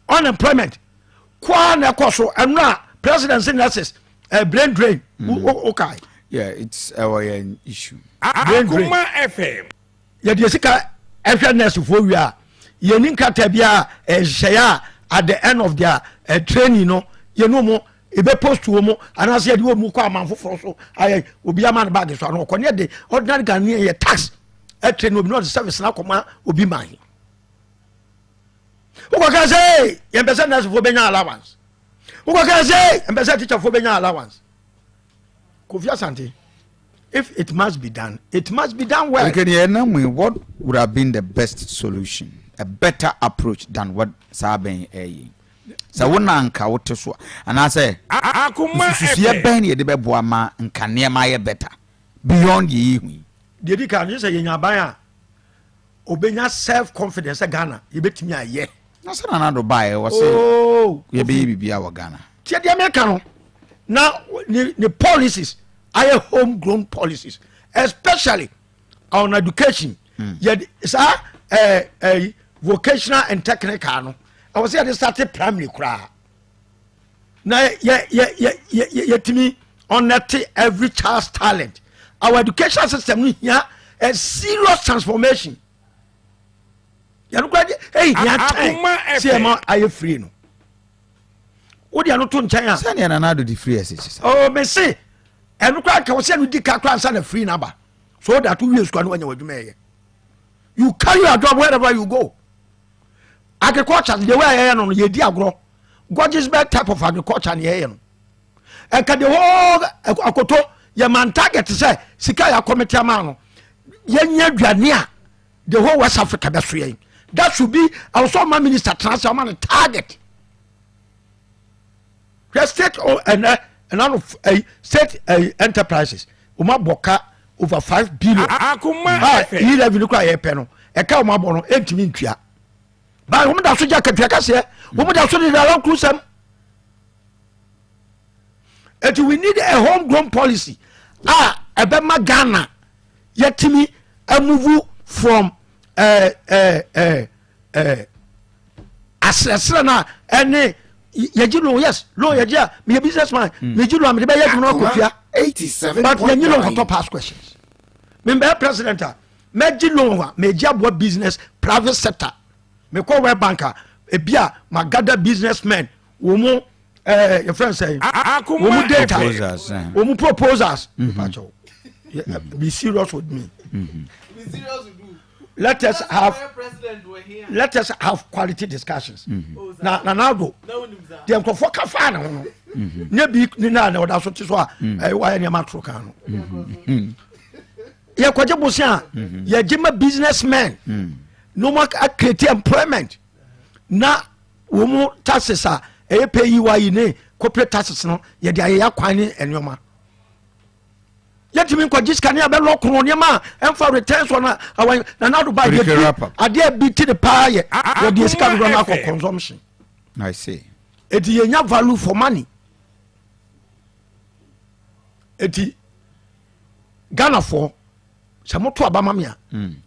Unemployment koa na ɛkɔ so. Ɛno a presidency nurses brain drain wo kae. Yeah, it's our issue. Brain drain. Akoma FM. Yɛde sika ɛhwɛ nursefoɔ wie a yɛni nkrataa bi a ɛhyehyɛeɛ a at the end of their training no yɛne mu ebe post wɔ mu anaasɛ yɛde wɔ mu kɔ aman foforɔ so ayɛ obi ama no baage so ano ɔkɔ ne yɛde ordinary Ghanaian yɛ tax ɛtire no obi na ɔde service na akɔma obi man wokɔka sɛ yɛmpɛ sɛ nursefoɔ bɛnya allowance wokɔka sɛ yɛmpɛ sɛ teacherfoɔ bɛnya allowance Kofi Asante if it must be done it must be done well. Okay, what would have been the best solution a better approach than what saa bɛn ɛyɛ sɛ wo na nka wote so anaasɛ nsusuiɛ bɛn na yɛde bɛboa ma nka nneɛma ayɛ better beyond yɛ yɛhu yi. Deɛ di kan sɛ yɛnya aban a obɛnya self confidence sɛ Ghana yɛbɛtumi ayɛ. Na sɛ Nana Addo baeɛ wɔ se oh, yɛbɛyɛ biribiara wɔ Ghana. Tiɛ deɛ meka no na ne ne policies ayɛ home grown policies especially on education. Mm. Yɛ saa ɛɛ eh, ɛɛ eh, vocational and technical no ɛwɔ sɛ yɛde start primary koraa na yɛ yɛ yɛ yɛ yɛtumi ɔnɛte every child's talent our education system no hia a serious transformation yɛno kora de ɛhia kyɛn sɛ yɛma ayɛ free no wode ɛno to nkyɛn a sɛdeɛ nana ado de free ɛsɛ sisa oh mese ɛno kora nka wɔ sɛ ɛno di ka kora ansa na free no aba so that wowie sukua no wanya w'adwuma ɛyɛ you carry your job wherever you go agriculture the way yɛyɛ no no yɛdi agorɔ gorgeous bed type of agriculture ne yɛyɛ no ɛnka the whole akoto yɛ man target sɛ sika yɛ akɔmete ama no yɛnyɛ aduane a the whole west africa bɛso yɛn that should be ɛwɔ sɛ ɔma minister tena sɛ ɔma no target hwɛ state ɛnɛ ɛna no ɛyi state ɛyi enterprises wɔn abɔ ka over 5 billion Akoma a FM. yi revenue kora yɛ pɛ no ɛka wɔn abɔ no ɛntumi ntua baa wɔn da so gya katua kaseɛ wɔn da so de dara nkurusɛm eti we need a home grown policy a ɛbɛma Ghana yɛtumi amove from ɛɛ ɛɛ ɛɛ ɛɛ asrɛsrɛ no a ɛne yɛgye loan. Yes, loan yɛgye a meyɛ business man, megye loan a mede bɛyɛ adwuma no akɔtua, but yɛnye loan kɔtɔ past questions. Membɛyɛ president a mɛgye loan a megye aboa business private sector. Mekɔ World Bank a ebi a magada businessmen wɔn mu yɛfrɛ sɛ wɔn mu data, wɔn mu proposals. Mepakyɛw, be serious with me. Let us have quality discussions. Na Nana Addo deɛ nkurɔfoɔ ka faa ne ho no ne bi ne na na ɔda so te so a ɛyɛ wayɛ nneɛma atoro kan no yɛkɔgye bosia a yɛgye ma businessmen na wɔn acreate employment na wɔn mu taxes a ɛyɛ PAYE ne corporate taxes no yɛde ayɛ akwan ne nneɛma. Yɛtumi nkɔgye sika ne abɛlɔ kono nneɛma a ɛmfa returns on awan. Nana Addo ba yɛ adeɛ bi ti de paa yɛ yɛde sika dodoɔ no akɔ consumption. I see. Eti yɛnya value for money. Eti Ghanafoɔ sɛ moto aba ma me a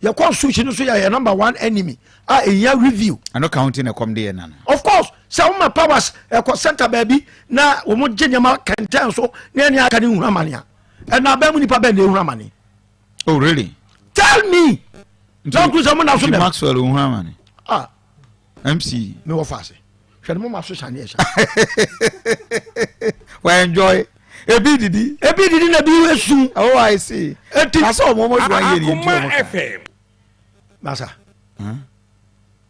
yɛ constitution no so yɛ yɛ number one enemy a ɛhia review. Ɛno counting ɛkɔm de yɛ nana. Of course, sɛ woma powers ɛkɔ center baabi na wɔn gye nneɛma kɛntɛn so na ɛne aka ne nhunu amane a ɛna abɛn mu nipa bɛn na ehunu amane. Oh really? Tell me. Nti sɛ mo na so dɛm. Maxwell ohunu amane. Ah. MC. Mi wɔ faase hwɛ ne mo ma so sane ɛhyɛ. Wa enjoy ebi didi. Ebi didi na ebi esu. Oh, I see. Eti na sɛ ɔmo ɔmo ju ayɛ ni nti ɔmo ka. Masa. Huh?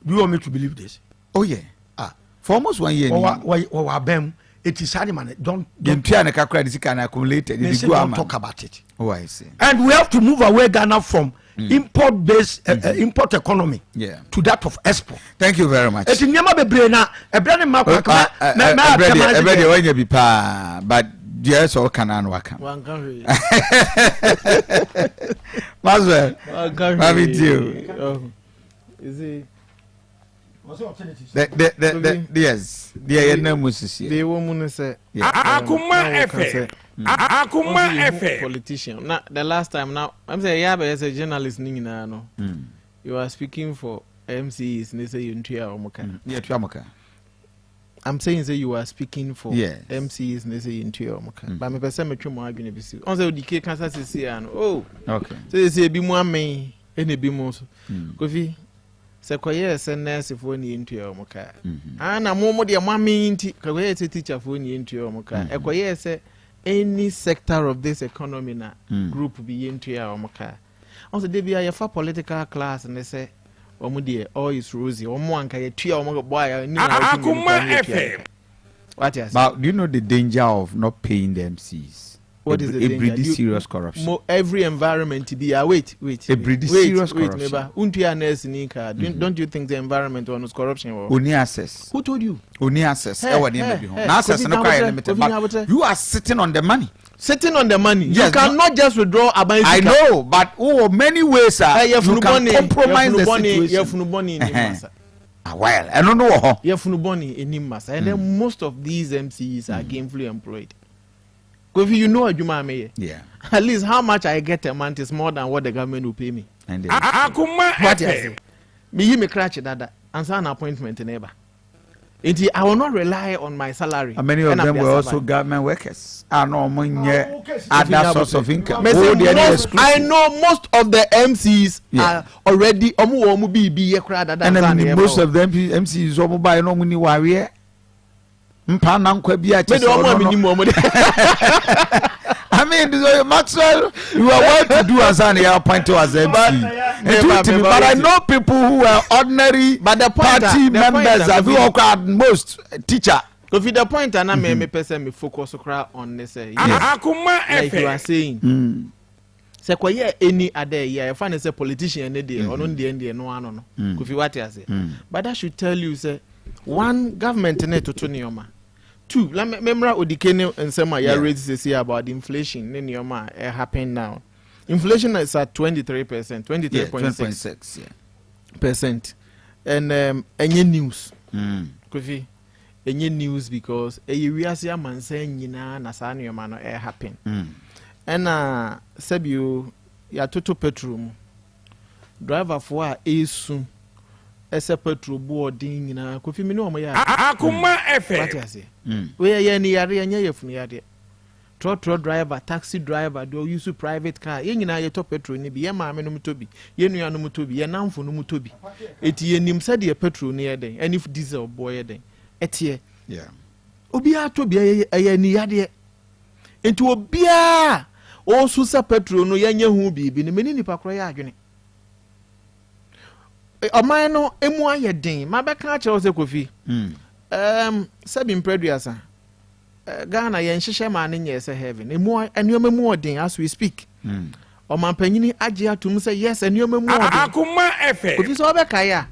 Do you want me to believe this? Oh yeah. Ah. For almost one year. Wɔwɔ wɔwɔ abɛn mu eti saa ni ma ne don. Yɛn tuya ne kakra de sika na accumulated. They say don't talk about it. Oh, I see. And we have to move away Ghana from import based import economy to that of export. Thank you very much. Eti nneɛma bebree na ɛbrɛ ne mma kwan kama mɛ mɛ atɛmɛ ase. Ɛbrɛ deɛ wɔnyɛ bi paa but deɛ ɛsɛ ɔka na ano aka. Maxwell, maami tie o. The yes deɛ yɛ nan mu sisi. Deɛ ɛwɔ mu no sɛ. Akuma FM. Akuma FM. Politician na the last time na ɛm sɛ ɛyɛ abɛyɛ sɛ journalist ni nyinaa no. You are speaking for MCs ne sɛ yɛntua wɔn ka. Yɛ tua mo ka. I'm saying say you are speaking for MCs ne sɛ yɛntua wɔn ka. But mepɛ sɛ metwe mo adwene bi si. Ɔn sɛ odi ke kasa sisi ano. Oh. Okay. Sɛ sɛ ebi mu amɛn ɛna ebi mu nso. Kofi. Sɛ kɔyɛɛ sɛ nɛɛsefoɔ ne yɛntua wɔn ka a, na mo mo deɛ mo amee nti, kɔyɛɛ sɛ teacherfoɔ ne yɛntua wɔn ka a, ɛkɔyɛɛ sɛ any sector of this economy na group bi yɛntua wɔn ka a. Ɔn sɛ da biara yɛfa political class ne sɛ wɔn deɛ all is rosy, wɔn anka yɛtua wɔn bɔ a ne na wɔtumi Akoma nipa ne yɛtua FM. ka. Wate ase? But do you know the danger of not paying the MCs? What is the danger? Ebridi Do you- serious corruption. Mo, every environment be ah wait wait. Ebridi wait, serious wait, corruption. Meba. Untua nurse ni ka. Don't, Don't you think the environment on is corruption? Or? Oni access. Who told you? Oni access. Hey, Ɛwɔ nneɛma hey, bi ho. hey. Na access Kofi no kora yɛ Nyabotre, limited. Kofi But Nyabotre. you are sitting on the money. Sitting on the money. Yes, you cannot just withdraw aban I sika. know, but oh, many ways ah, Eh, you yɛfunu can bɔne, compromise yɛfunu the bɔne, situation. yɛfunu bɔne ni masa. Ah, well, ɛno no wɔ hɔ. Yɛfunu bɔne enim masa. And then most of these MCEs are gainfully employed. Kofi, you know adwuma a meyɛ. Yeah. At least how much I get a month is more than what the government will pay me. And then- Akoma What FM. Me yi me cratch dada ansa an appointment neighbor. Nti I will not rely on my salary. And many of Ɛna them mede were asurvive. also government workers. Ah, no, money, other source of income. Me Oh, say they are most, exclusive. I know most of the MCs Yeah. are already ɔmo wɔ ɔmo biibi yɛ koraa dada And ansa then na yɛba most hɔ. of them MCs ɔmo ba yɛ na ɔmo ni wareɛ. Mpa na nkwa bi a Me kyɛ de ɔmo a sɛ mi ɔno nim no. ɔmo de. I mean, so Maxwell, you are well to do as an appointed as MC. Meba, It to me, meba, but I wait. know people who were ordinary But the point party a- the point members. a- Have you all at most teacher? Kofi the point ana me me pɛ sɛ me focus koraa on ne sɛ. Akoma Like you are FM. saying. Sɛ kɔyɛ any other year, yɛfa ne sɛ politician ne deɛ ɔno deɛ deɛ no ano no. Kofi wate ase. But that should tell you sɛ one government ne toto nneɛma. Two, let me memra odike ne nsɛm a Yeah. yɛ raise sisi about inflation ne nneɛma a ɛ happen now. Inflation is at 23%, 23.6 6. Yeah. percent, and ɛnyɛ news. Mm. Kofi, ɛnyɛ news because ɛyɛ wiase amansan nyinaa na saa nneɛma no ɛ happen. Ɛna sɛbio yɛatoto petrol mu driverfoɔ a ɛresu ɛsɛ petrol bu ɔden nyinaa Kofi mi ne wɔn yɛ ade. Akoma Wate FM. aseɛ wei yɛ ni yareɛ nyɛ yɛfunu yareɛ trɔtrɔ driver taxi driver deɛ ɔuse private car yɛn nyinaa yɛtɔ petrol ni bi yɛn maame nom tɔ bi yɛn nua nom tɔ bi yɛn namfo nom tɔ bi eti yɛnim sɛdeɛ petrol ni yɛ den ɛne diesel boɔ yɛ den ɛteɛ Yeah. obiara tɔ bi ɛyɛ ɛyɛ ni yadeɛ nti obiara ɔresu sɛ petrol no yɛnyɛ ho biribi no mene nipa korɔ yɛ adwene Ɔman no emu ayɛ den mabɛka akyerɛ wo sɛ Kofi sɛbi mprɛduasa Ghana yɛn hyehyɛ maa ne nyɛ sɛ heaven emu nneɛma mu ɔden as we speak. Ɔmanpanyini agye atum sɛ yes nneɛma mu ɔden. Akoma FM. Kofi sɛ ɔbɛkae a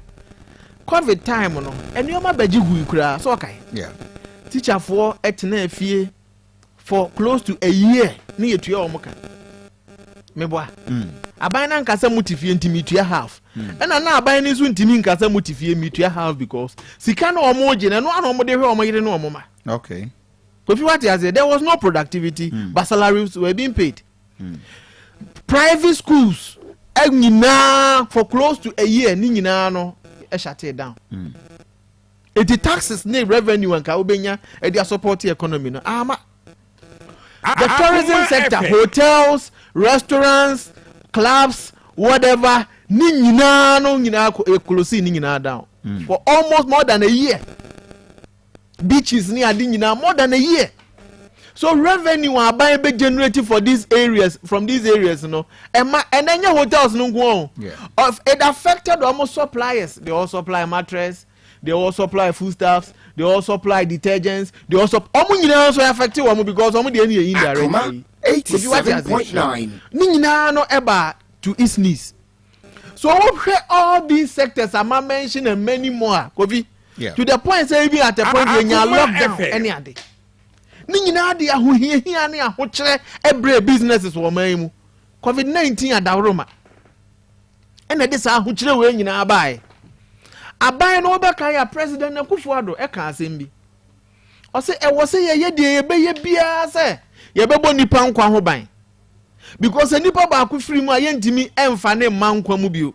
COVID time no nneɛma bɛgye gui koraa sɛ ɔkae. Teacherfoɔ tena fie for close to a year ne yɛtua wɔn ka meboa aban na nkasa mu te fie nti metua half ɛna na aban no nso ntumi nkasa mu te fie metua half because sika na wɔn gye no ɛno ana wɔn de hwɛ wɔn yere ne wɔn ma. Okay. Kofi wate ase there was no productivity but salaries were being paid. Private schools nyinaa for close to a year ne nyinaa no shut it down. Eti taxes ne revenue anka wobɛnya ɛde asupport economy no ama the tourism Akoma sector FM. hotels restaurants clubs whatever ne nyinaa no nyinaa close ne nyinaa down for almost more than a year beaches ne ade nyinaa more than a year so revenue aban bɛ generate for these areas from these areas no ɛma ɛnɛ nye hotels no nko o of it affected almost suppliers. They all supply mattress, they all supply foodstuffs, they all supply detergents, they also ɔmo nyinaa nso affect wɔn because ɔmo deɛ ɛni yɛ indirect. Akoma Kofi, wate ase? 87.9. Ne nyinaa no ɛba to its knees so wohwɛ all these sectors ama mention and many more Kofi to the point say even at a point yɛ nya Akoma lockdown FM. ɛne ade ne nyinaa de ahohiahia ne ahokyerɛ ɛbrɛ businesses wɔ ɔman yi mu COVID 19 adaworoma ɛna ɛde saa ahokyerɛ wei nyinaa baeɛ aban no wɔbɛka yɛ a President Akufo Addo ɛka asɛm bi ɔsɛ ɛwɔ sɛ yɛyɛ deɛ yɛbɛyɛ biara sɛ yɛbɛbɔ nipa nkwa ho ban because sɛ nipa baako firi mu a yɛntumi ɛmfa ne mma nkwa mu bio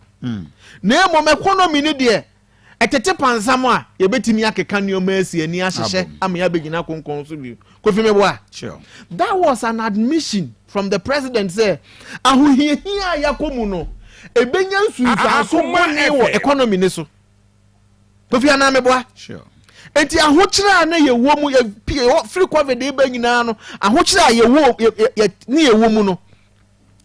na mmom economy no deɛ ɛtete pansam a yɛbɛtumi akeka nneɛma asi ani ahyehyɛ ama yɛabɛgyina konkɔn so bio Kofi meboa. Sure. That was an admission from the president sɛ ahohiahia a yɛakɔ mu no Ɛbɛnya nsunsuanso bɔne wɔ economy ne so. Kofi anaa meboa? Enti ahokyerɛ a na yɛwɔ mu yɛ firi covid ba nyinaa no ahokyerɛ a yɛwɔ yɛ ne yɛwɔ mu no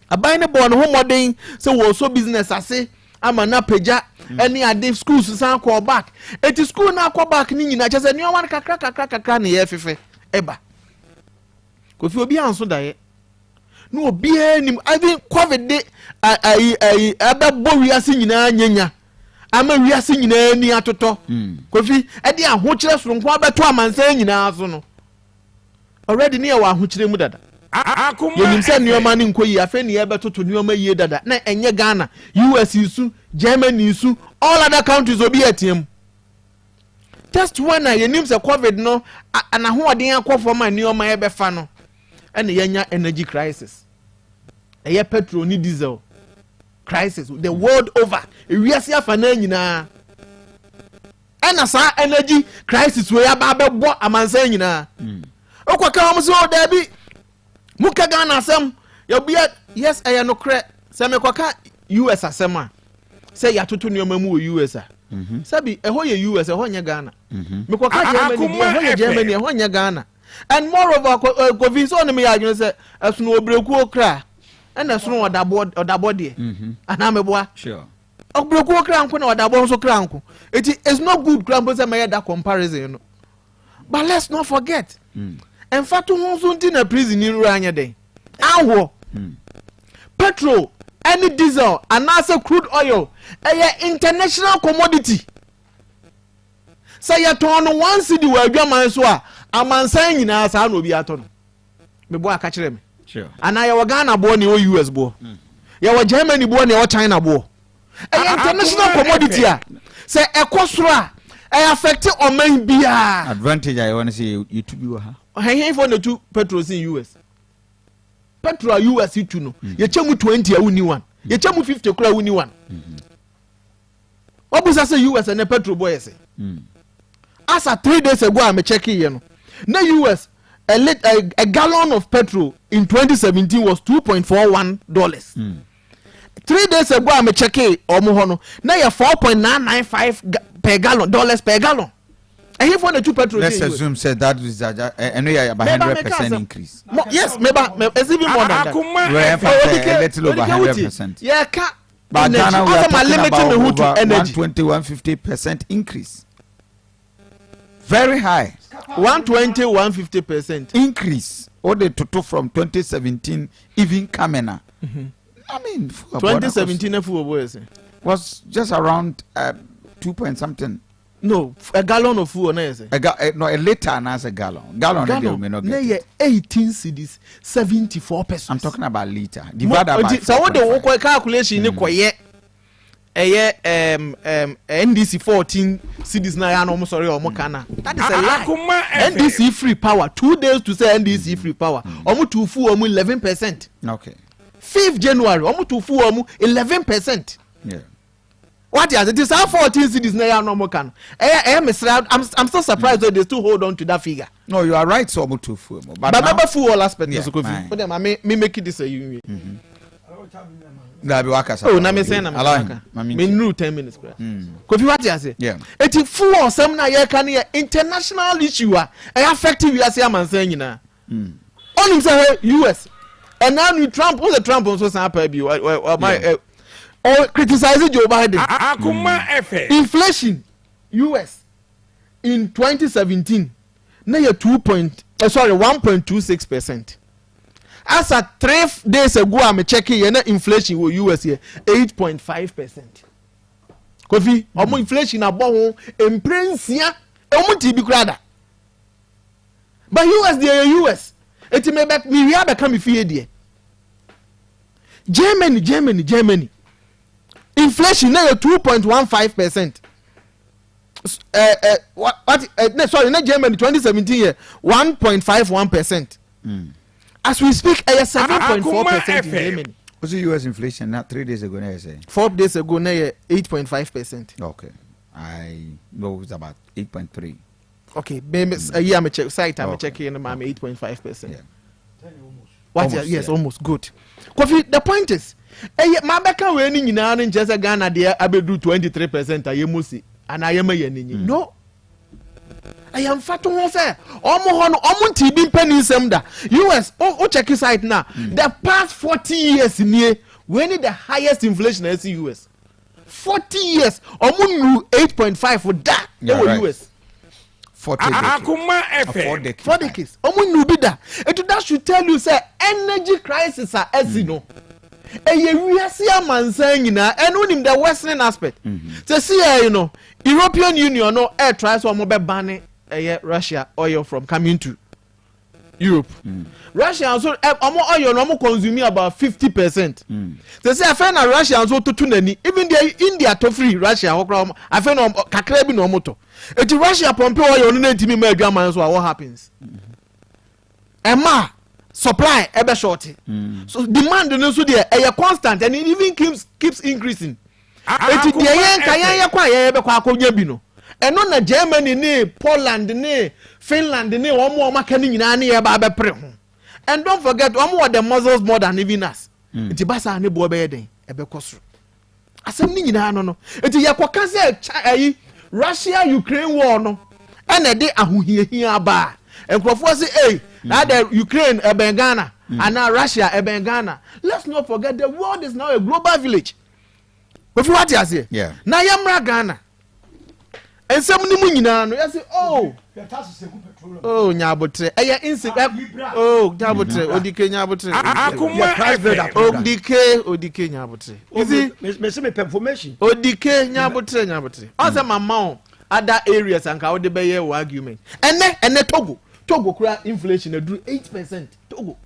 aban no bɔɔ ne ho mmɔden sɛ wɔresɔ business ase ama no apagya ɛne ade schools san kɔɔ back eti school no akɔ back no nyinaa kyɛ sɛ nneɛma no kakra kakra kakra na yɛrefefɛ ɛba kofi obi anso daeɛ na obiara nim even covid de ayi ayi ɛbɛbɔ wiase nyinaa nyanya ama wiase nyinaa ani atotɔ hmm. kofi ɛde ahokyerɛ soronko abɛto amansan nyinaa so no already ne yɛwɔ ahokyerɛ mu dada yɛnim sɛ nneɛma no nkɔ yie afei ne yɛbɛtoto nneɛma yie dada na ɛnyɛ Ghana US nsu Germany nsu all other countries obi ɛteɛ mu just when a yɛnim sɛ covid no anahoɔden akɔ fam a nneɛma yɛbɛfa no ɛna yɛanya energy crisis ɛyɛ petrol ne diesel crisis the world over ewiase afa naa nyinaa ɛna saa energy crisis wei aba abɛbɔ amansan nyinaa wokɔ ka wɔn sɛ o oh, daabi moka Ghana asɛm yɛbia yes ɛyɛ nokorɛ sɛ mekɔka US asɛm a sɛ yɛatoto nneɛma mu wɔ US a mhm. sɛbi ɛhɔ yɛ US ɛhɔ nyɛ Ghana mhm. mekɔka Germany deɛ ɛhɔ yɛ Germany ɛhɔ nyɛ Ghana And moreover, eh, Kofi sɛ ɔne me yɛ adwene sɛ ɛsono ɔbrɛkuo kra ɛna ɛsono ɔdabɔ ɔdabɔ deɛ mhm. anaa meboa ɔbrɛkuo kra nko na ɔdabɔ nso kra nko eti it's not good kra mpo sɛ mɛyɛ da comparison no but let's not forget mm. mfato ho nso nti na prison ni wura anyɛ dɛn ahoɔ mm. petrol ɛne diesel anaasɛ crude oil ɛyɛ international commodity. Sɛ yɛtɔn no one cedi wɔ adwaman so a, amansan nyinaa saa na obi atɔ no. Meboa aka kyerɛ me. Anaa yɛwɔ Ghana boɔ na yɛwɔ US boɔ. Mm. Yɛwɔ Germany boɔ na yɛwɔ China boɔ. Ɛyɛ international commodity a sɛ ɛkɔ soro a ɛyɛ affect ɔman biara. Advantage a yɛwɔ no sɛ yɛtu bi wɔ ha. Hɛnhɛnfoɔ na ɛtu petrol sin US. Petrol a US tu no, mm. yɛkyɛ mu 20 a wonni one. Mm. Yɛkyɛ mu 50 koraa wonni one. Mm-hmm. Wabisa sɛ US ɛnɛ petrol bɔ yɛ sɛ? Hmm. Asa 3 days ago a me check yɛ no, na US a, lit, a, a gallon of petrol in 2017 was $2.41. Mm. 3 days ago a me check ɔmo hɔ no, na yɛ 4.995 per gallon dollars per gallon. Ɛhefo na tu petrol? Let's assume say that is ɛno yɛ about 100% increase. Mo, yes, meba, me, it's even more than that. Well, a little over 100%. Yeah, ka But energy. Ghana, we are Ɔsɛ ma talking limit about me ho to over energy. 120, 150% increase. Very high. 120, 150%. Increase. All the total from 2017 even coming. I mean, fuel border cost 2017 na fuel boy sɛ. was just around 2 point something. No, a gallon of fuel na yɛ sɛ. A no, a liter and as a gallon. Gallon, gallon may not na get yɛ it. 18 cedis 74 pesos. I'm talking about liter. Divided by Nti sɛ wode 4.5. wokɔ calculation ne kɔyɛ ɛyɛ NDC 14 cedis na yɛ ana ɔmo sɔre a ɔmo ka na that is a lie. Akuma FM. NDC free power 2 days to say NDC free power ɔmo tu fuel ɔmo 11%. 5th January ɔmo tu fuel ɔmo 11%. Wate ase ti saa 14 cedis na yɛ ana ɔmo ka no ɛyɛ ɛyɛ mesra I'm still surprised that they still hold on to that figure. No, you are right. So ɔmo tu fuel mu. But now- mɛba fuel aspect Yeah, no so kofi fine. o de ma me me make this a you Dabi wakasa. Oh, na me sɛn na me Allow him. ka Ma me me ntie. nuru 10 minutes kura. Kofi wate ase. Eti fuel ɔsɛm na yɛka no yɛ international issue a ɛyɛ affect wiase amansan nyinaa. Ɔnim sɛ hɛ US ɛna nu Trump o sɛ Trump nso san pa bi ɔ ɔ ɔma ɛ ɔ criticize Joe Biden. Akuma FM. Inflation US in 2017 na yɛ 2 point sorry 1.26%. As at 3 days ago a me check yɛ na inflation wɔ US yɛ 8.5%. Kofi ɔmo inflation abɔ ho mpere nsia ɔmo ti bi kura da. But US deɛ yɛ US eti me bɛ me wia bɛka me fie deɛ. Germany Germany Germany inflation na yɛ 2.15%. What what ne sorry na Germany 2017 yɛ 1.51%. As we speak ɛyɛ 7.4% in Germany. What's the US inflation now? 3 days ago, na yɛ sɛ. 4 days ago na yɛ 8.5%. Okay. I know it's about 8.3. Okay, me me ayi a me check site a me check yɛ no maa me 8.5%. What? Yes, almost good. Kofi, the point is, ɛyɛ maa bɛka wei ni nyinaa no nkyɛn sɛ Ghana deɛ abɛduru 23% a yɛ mu si anaa yɛ ma yɛ ni nyi. No. Ɛyɛ mfato ho sɛ ɔmo hɔ no ɔmo nti bi mpɛ ne nsɛm da. US o check site na the past 40 years nie, wei ni the highest inflation a ɛsi US. 40 years ɔmo nuru 8.5 da ɛwɔ US. 40 decades. Akuma Four FM. decades. 4 decades ɔmo nuru bi da. Etu that should tell you sɛ energy crisis a ɛsi no ɛyɛ wiase amansan nyinaa. Ɛno nim the western aspect sɛ si you know European Union no ɛ try sɛ ɔmo bɛ ban ɛyɛ Russia oil from coming to Europe. Russia nso ɛ ɔmo oil no ɔmo consume about 50%. Sɛ sɛ afɛn na Russia nso tutu n'ani, even deɛ India tɔ firi Russia hɔ koraa, ɔmo afɛn na ɔmo kakra bi na ɔmo tɔ. Eti Russia pump oil no na ntumi ma adwaman so a, what happens? Ɛma supply ɛbɛ short, so demand no nso deɛ ɛyɛ constant and it even keeps increasing. Eti deɛ yɛn ka yɛn yɛ kɔ a yɛn bɛkɔ akɔnya bi no, ɛno na Germany ne Poland ne Finland ne wɔn a wɔn aka ne nyinaa ne yɛ ba abɛpere ho. And don't forget, wɔn wɔ the muscles more than even us. Nti basa ne boɔ bɛyɛ den, ɛbɛkɔ soro. Asɛm ne nyinaa no nti yɛkɔka sɛ ɛyi Russia Ukraine war no ɛna ɛde ahohiahia aba a nkurɔfoɔ sɛ ei na de Ukraine ɛbɛn Ghana anaa Russia ɛbɛn Ghana. Let's not forget, the world is now a global village. Kofi, wate aseɛ? Na yɛmmra Ghana nsɛm no mu nyinaa no, yɛsɛ oh nyabotrɛ ɛyɛ nsi ɛ oh nyabotrɛ odike nyabotrɛ. Akuma FM. Odike, odike nyabotrɛ, you see. Mese mepɛ information. Odike nyabotrɛ, nyabotrɛ ɔsɛ mama o other areas anka wode bɛyɛ wɔ argument. Ɛnɛ Togo kura inflation aduru 8%. Togo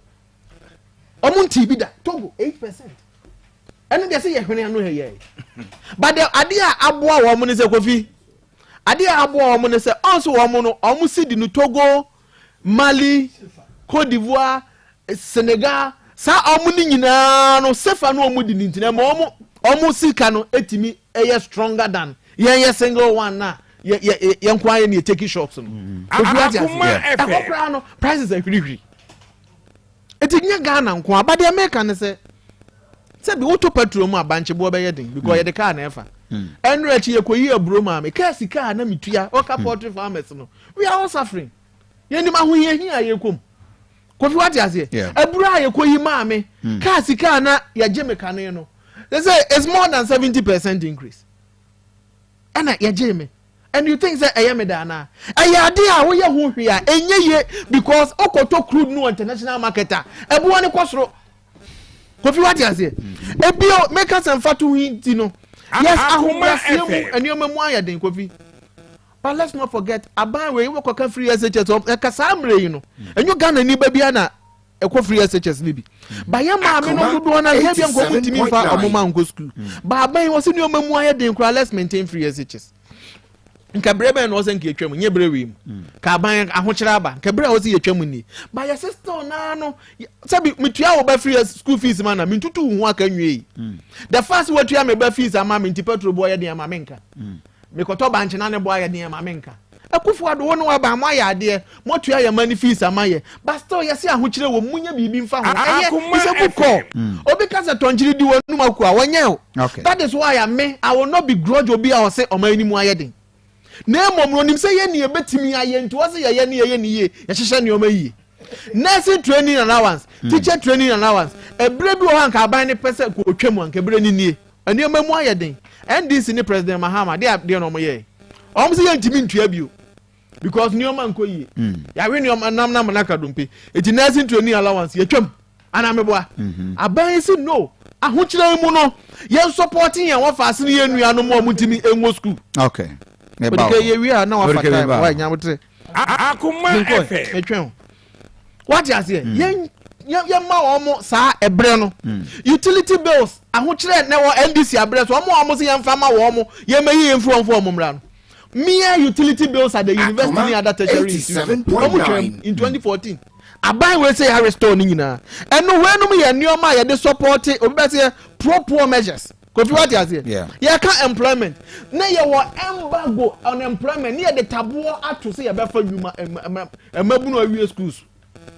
ɔmo nti bi da. Togo 8%. Ɛno deɛ sɛ yɛ hwene ano yɛ yɛ, but the adeɛ a aboa wɔn ne sɛ, Kofi, adeɛ a aboa wɔn ne sɛ ɔnso wɔn no wɔn si di no Togo, Mali, Cote d'Ivoire, Senegal, saa wɔn ne nyinaa no sefa no wɔn di ne ntina ma wɔn sika no etimi ɛyɛ stronger than yɛn yɛ single one na yɛ yɛ yɛn nko ayɛ ne yɛ take shocks no. Kofi, wate ase? Akuma ɛhɔ FM. koraa no prices ahwirihwiri. Eti nye Ghana nko abadeɛ meka ne sɛ sɛbi woto petrol mu a, bankyeboɔ bɛyɛ den because yɛde kaa na ɛfa. Ɛnura akyi yɛkɔyi aburo maame kaa sika a na metua ɔka. Poultry farmers no, we are all suffering. Yɛnim ahohiahia a yɛkɔm. Kofi, wate aseɛ? Aburo a yɛkɔyi maame kaa sika a na yɛgye me kane no, they say it's more than 70% increase ɛna yɛgye me. And you think sɛ ɛyɛ me da anaa ɛyɛ ade a woyɛ ho hwee a ɛnyɛ yie because okɔtɔ crude no wɔ international market a, ɛboɔ ne kɔ soro. Kofi, wate aseɛ? Ebio meka sɛ nfa to hi ti no, yes, Akoma ahobrɛaseɛ mu FM. nneɛma mu ayɛ den, Kofi, but let's not forget aban wei wɔkɔka free SHS. Ɛka saa mmerɛ yi no ɛnyɛ Ghana ni ba bia na ɛkɔ free SHS ni bi ba yɛ maame no dodoɔ na yɛ bia nkɔmɔ ntumi nfa ɔmo ma nkɔ school ba. Aban yi wɔsi nneɛma mu ayɛ den koraa, let's maintain free SHS. Nka berɛ bɛn na ɔsɛ nka yɛtwa mu nyɛ berɛ wei mu ka aban ahokyerɛ aba? Nka berɛ a ɔsɛ yɛtwa mu nie ba yɛsɛ still naa no sɛbi metua wo ba free school fees ma na mentutu wo ho aka nwie yi. The first watua me ba fees ama me nti petrol boɔ yɛ den ama me nka mekɔtɔ bankyena ne boɔ ayɛ den ama me nka. Akufo Addo wo ne waba mo ayɛ adeɛ, moatua yɛ ma ne fees ama yɛ, but still yɛsɛ ahokyerɛ wɔ mu, munya biribi mfa ho. Ɛyɛ Akoma it's a good call. Obi ka sɛ tɔnkyere di wɔnum aku a wɔnyɛ o. That is why me, I will not begrudge obi a ɔsɛ ɔman anim ayɛ den na mmom no onim sɛ yɛ ne yɛbɛtumi ayɛ nti wɔsɛ yɛyɛ ne yɛyɛ ne yie, yɛhyehyɛ nneɛma yie. Nursing training allowance, teacher training allowance, ebere bi wɔ hɔ anka aban ne pɛ sɛ kò otwa mu anka ebere ne nie. Nneɛma mu ayɛ den. NDC ne President Mahama de adeɛ na wɔn yɛ, wɔn sɛ yɛntumi ntua bio because nneɛma nkɔ yie. Yàwé nneɛma nam nam naka dompe eti nursing training allowance yɛtwam anamibua. Aban yi si no ahokyerɛ mu no yɛn support yɛn wɔfa ase ne yɛn nuanom a wɔn ntumi nwo school. Odike yɛ wie a na wafa time wa nyabotere. Akoma FM. Metwɛn o, wate aseɛ? Yɛn yɛn ma wɔn saa ɛbrɛ no utility bills ahokyerɛ na wɔ NDC abrɛ so wɔn a wɔn sɛ yɛn fa ma wɔn yɛn mɛ yi yɛn fi wɔn fo wɔn mmra no mere utility bills at the university ne other tertiary institutions wɔn twɛm in 2014. Aban wei sɛ yɛ restore ne nyinaa. Ɛno weinom yɛ nneɛma a yɛde support obi bɛ sɛ pro poor measures. Kofi, wate aseɛ? Yɛka employment na yɛwɔ embargo on employment ne yɛde taboɔ ato sɛ yɛbɛfa nnwuma mmabunu awie schools.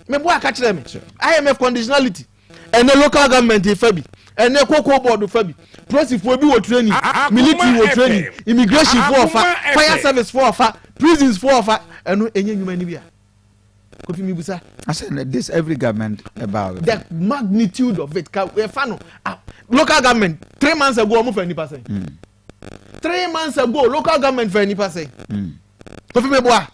Meboa ka kyerɛ me. IMF conditionality. Ɛnɛ local government fa bi. Ɛnɛ cocoa board fa bi. Polisifoɔ bi wɔ training. Military wɔ training. Immigration foɔ ɔfa. Fire service foɔ ɔfa. Prisons foɔ ɔfa. Ɛno ɛnyɛ nnwuma ni bi a. Kofi mi busa. I said this every government about. The magnitude of it. Ka ɛfa no. Ah, local government 3 months ago ɔmo fɛ nipa sɛn. 3 months ago local government fɛ nipa sɛn. Kofi mi bua.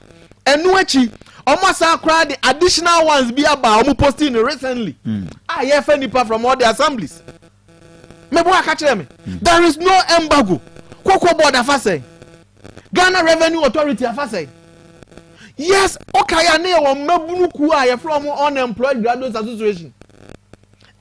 Ɛnu akyi ɔmo asan koraa de additional ones bi aba a ɔmo posting recently. A yɛfɛ nipa from all the assemblies. Mebo aka kyerɛ me. There is no embargo. Cocoa board afa sɛn. Ghana Revenue Authority afa sɛn. Yes, okay, ya ne yɛ wɔ mmabunu kuo a yɛfrɛ ɔmo Unemployed Graduates Association.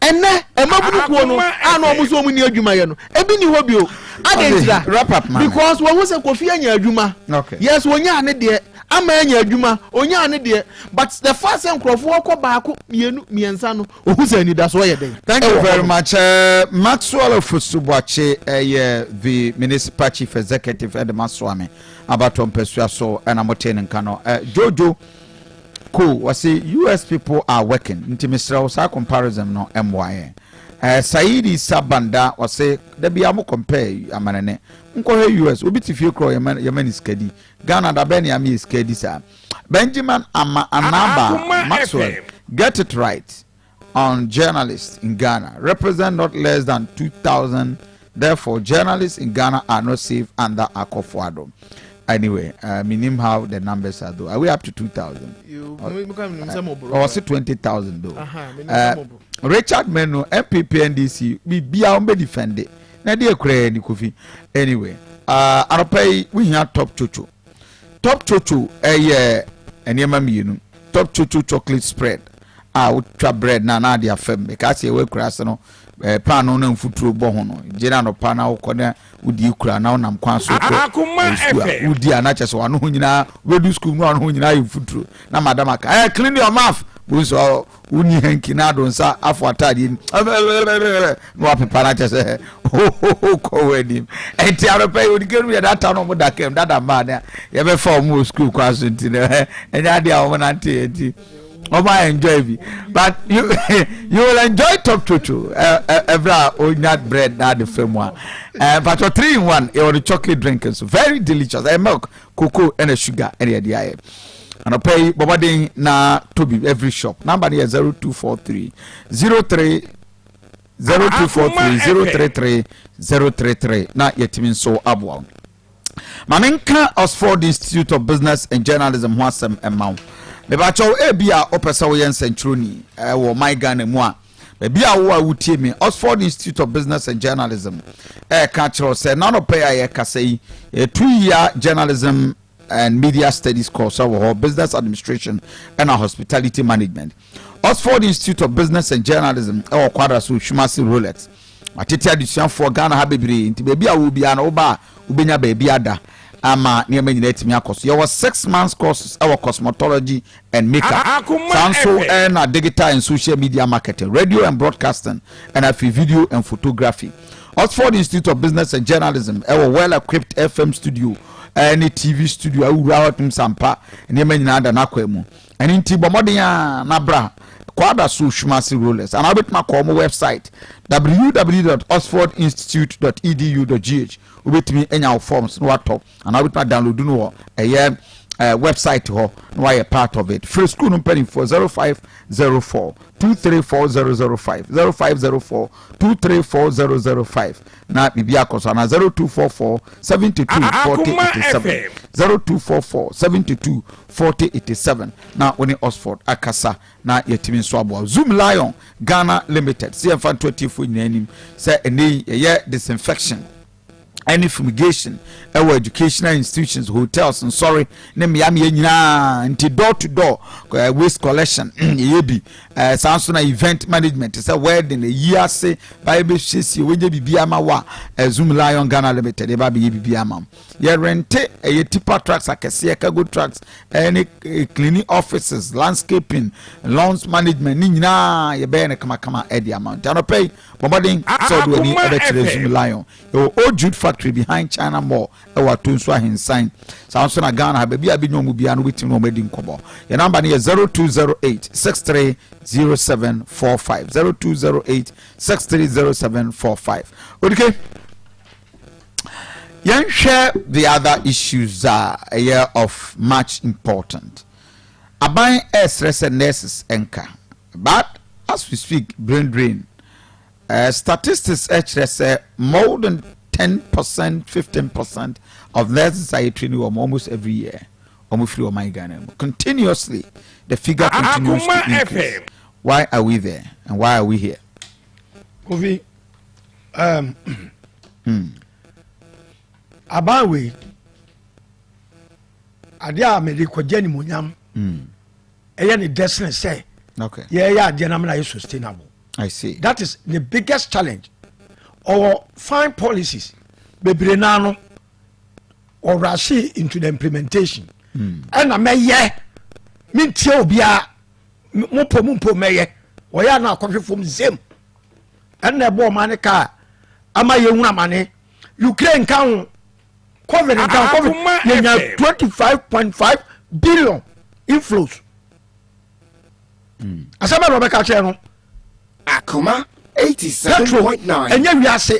Ɛnɛ mmabunu kuo no a na ɔmo nso ɔmo ni adwuma yɛ no ebi ni hɔ bio adentira Wrap up, man. Because wɔn ho sɛ Kofi anya adwuma. Yes, onyaa ne deɛ ama anya adwuma, onyaa ne deɛ, but the fact sɛ nkurɔfoɔ kɔ baako, mmienu, mmiɛnsa no, ohun sɛ anidasoɔ yɛ dɛn. Thank you very much. Maxwell Ofosu-Boakye, the municipal chief executive at the Masuame Abato Mpesua so, and I'm ne nka no. Jojo Ko wɔse US people are working, nti mesrɛ wo saa comparison no mmoa yɛn. Saidi Sabanda wɔse dabi a mo compare amanene nkɔhwɛ US, obi te fie korɔ yɛma ne sika di. Ghana da bɛn ne ama yɛ sika di saa? Benjamin Ama Anaba Maxwell, get it right on journalists in Ghana represent not less than 2,000. Therefore, journalists in Ghana are not safe under Akufo-Addo. Anyway, minim how the numbers are though. Are we up to 2,000? Or was it 20,000 though? Richard Menu, NPP, NDC, we be our defend it. Na deɛ kura ni Kofi. Anyway, anɔpa yi we hear Top Chocho. Top Chocho ɛyɛ nneɛma mmienu. Top Chocho chocolate spread a wotwa bread na na ade afam bɛka sɛ ɛwɔ akura ase no, paano na mfuturo bɔ ho no, gye na anɔpa na wokɔ na wodi kura na wonam kwan so kɔ sukuu a wodi a na kyɛ sɛ wano ho nyinaa wobɛdu sukuu mu, wano ho nyinaa yɛ mfuturo na madam aka clean your mouth bo nso woni hanky na ado nsa afɔ ataadeɛ ni na wapepa na kyɛ sɛ kɔ wɔ anim. Ɛnti anɔpa yi odike no yɛ data no ɔmo da kam dada mmaa ne yɛbɛfa ɔmo wɔ sukuu kwan so, nti no ɛnyɛ adeɛ a ɔmo nante yɛ, nti ɔmo enjoy bi, but you will enjoy Top Chocho every a onya bread na de fam a mpatwɔ 3 in 1 ɛwɔ the chocolate drink nso, very delicious. Milk, cocoa ɛna sugar ɛna yɛde ayɛ. Anɔpɛ yi bɔbɔden na tobi every shop. Number no yɛ 0243 03 0243 033 033 na yɛtumi nso aboa wo. Maame nka Oxford Institute of Business and Journalism ho asɛm ɛma wo. Mebakyɛw, ebi a wopɛ sɛ woyɛ nsɛntwerɛni ɛwɔ man Ghana mu a, baabi a wo a wotie me, Oxford Institute of Business and Journalism ɛɛka kyerɛw sɛ nanɔpɛ a yɛkasa yi, 2-year journalism and media studies course ɛwɔ hɔ, business administration ɛna hospitality management. Oxford Institute of Business and Journalism ɛwɔ Kwada so Humasi Rolex atete adesuafoɔ Ghana ha bebree, nti baabi a wo biara no woba a wobɛnya baabi ada ama nneɛma nyinaa atumi akɔ so. Yɛwɔ 6 months courses ɛwɔ cosmetology and makeup, saa nso ɛna digital and social media marketing, radio and broadcasting, ɛna afei video and photography. Oxford Institute of Business and Journalism ɛwɔ well equipped FM studio ɛne TV studio. Awura hɔ tum sampa nneɛma nyinaa da n'akɔ mu. Ɛne nti bɔ mmɔden a na bra Kwada so Humasi Rollers, anaa wobɛtumi akɔ ɔmo website www.oxfordinstitute.edu.gh. Wobɛtumi anya wo forms na watɔ, anaa wobɛtumi adownload no wɔ ɛyɛ website hɔ na wayɛ part of it. Frɛ school no mpanimfoɔ 0504 234005, 0504 234005 na biribi akɔ so, anaa 0244 72 40 87, 0244 72 40 87 na wo ne Oxford akasa na yɛtumi nso aboa. Zoom Lion Ghana Limited sɛ yɛmfa nto atiefoɔ nyinaa anim sɛ ɛnɛ yi yɛyɛ disinfection ɛne fumigation ɛwɔ educational institutions, hotels, nsɔre ne mmeammea nyinaa, nti door to door waste collection yɛyɛ bi. Saa nso na event management sɛ wedding, eyi ase baayɛ bɛsiesie wɔnyɛ biribi ama wa Zoom Lion Ghana Limited yɛba bɛyɛ biribi ama wo. Yɛrente ɛyɛ tipper trucks akɛseɛ, cargo trucks, ɛne cleaning offices, landscaping, lawns management ne nyinaa yɛbɛyɛ no kamakama ɛde ama wo. Nti anɔpɛ yi bɔmmɔden sɛ ɔde w'ani ɛbɛkyerɛ Zoom Lion. Ɛwɔ Old Jude Factory. Factory behind China Mall ɛwɔ Atonsu Ahensan. Saa nso na Ghana ha baabi a bɛnya wɔn biara no wobɛtumi ne wɔn adi nkɔmmɔ. Yɛn namba no yɛ 0208 630745 0208 630745. Odike yɛnhwɛ the other issues a ɛyɛ of much important. Aban ɛresrɛ sɛ nurses nka but as we speak brain drain uh, statistics kyerɛ sɛ more than 10 percent 15 percent of nurses a yɛtrain wɔn almost every year wɔn firi ɔman Ghana mu continuously the figure continues to increase why are we there and why are we here. Kofi um, aban wei adeɛ a mede kɔgye animonyam ɛyɛ ne dɛ sene sɛ yɛyɛ adeɛ no amena yɛ sustainable. I see. That is the biggest challenge. Ɔwɔ fine policies bebree naa no ɔrase into the implementation. Ɛna mɛyɛ mentie obiara mo po mo mpo mɛyɛ ɔyɛ ana akɔhwɛ fam zem ɛna ɛbɔ ɔma ne kaa ama yɛhunu amane Ukraine ka ho COVID nka ho COVID yɛnya 25.5 billion inflows. Asɛm bɛ na ɔbɛka kyerɛ no. Akoma petrol 87.9. Ɛnyɛ wiase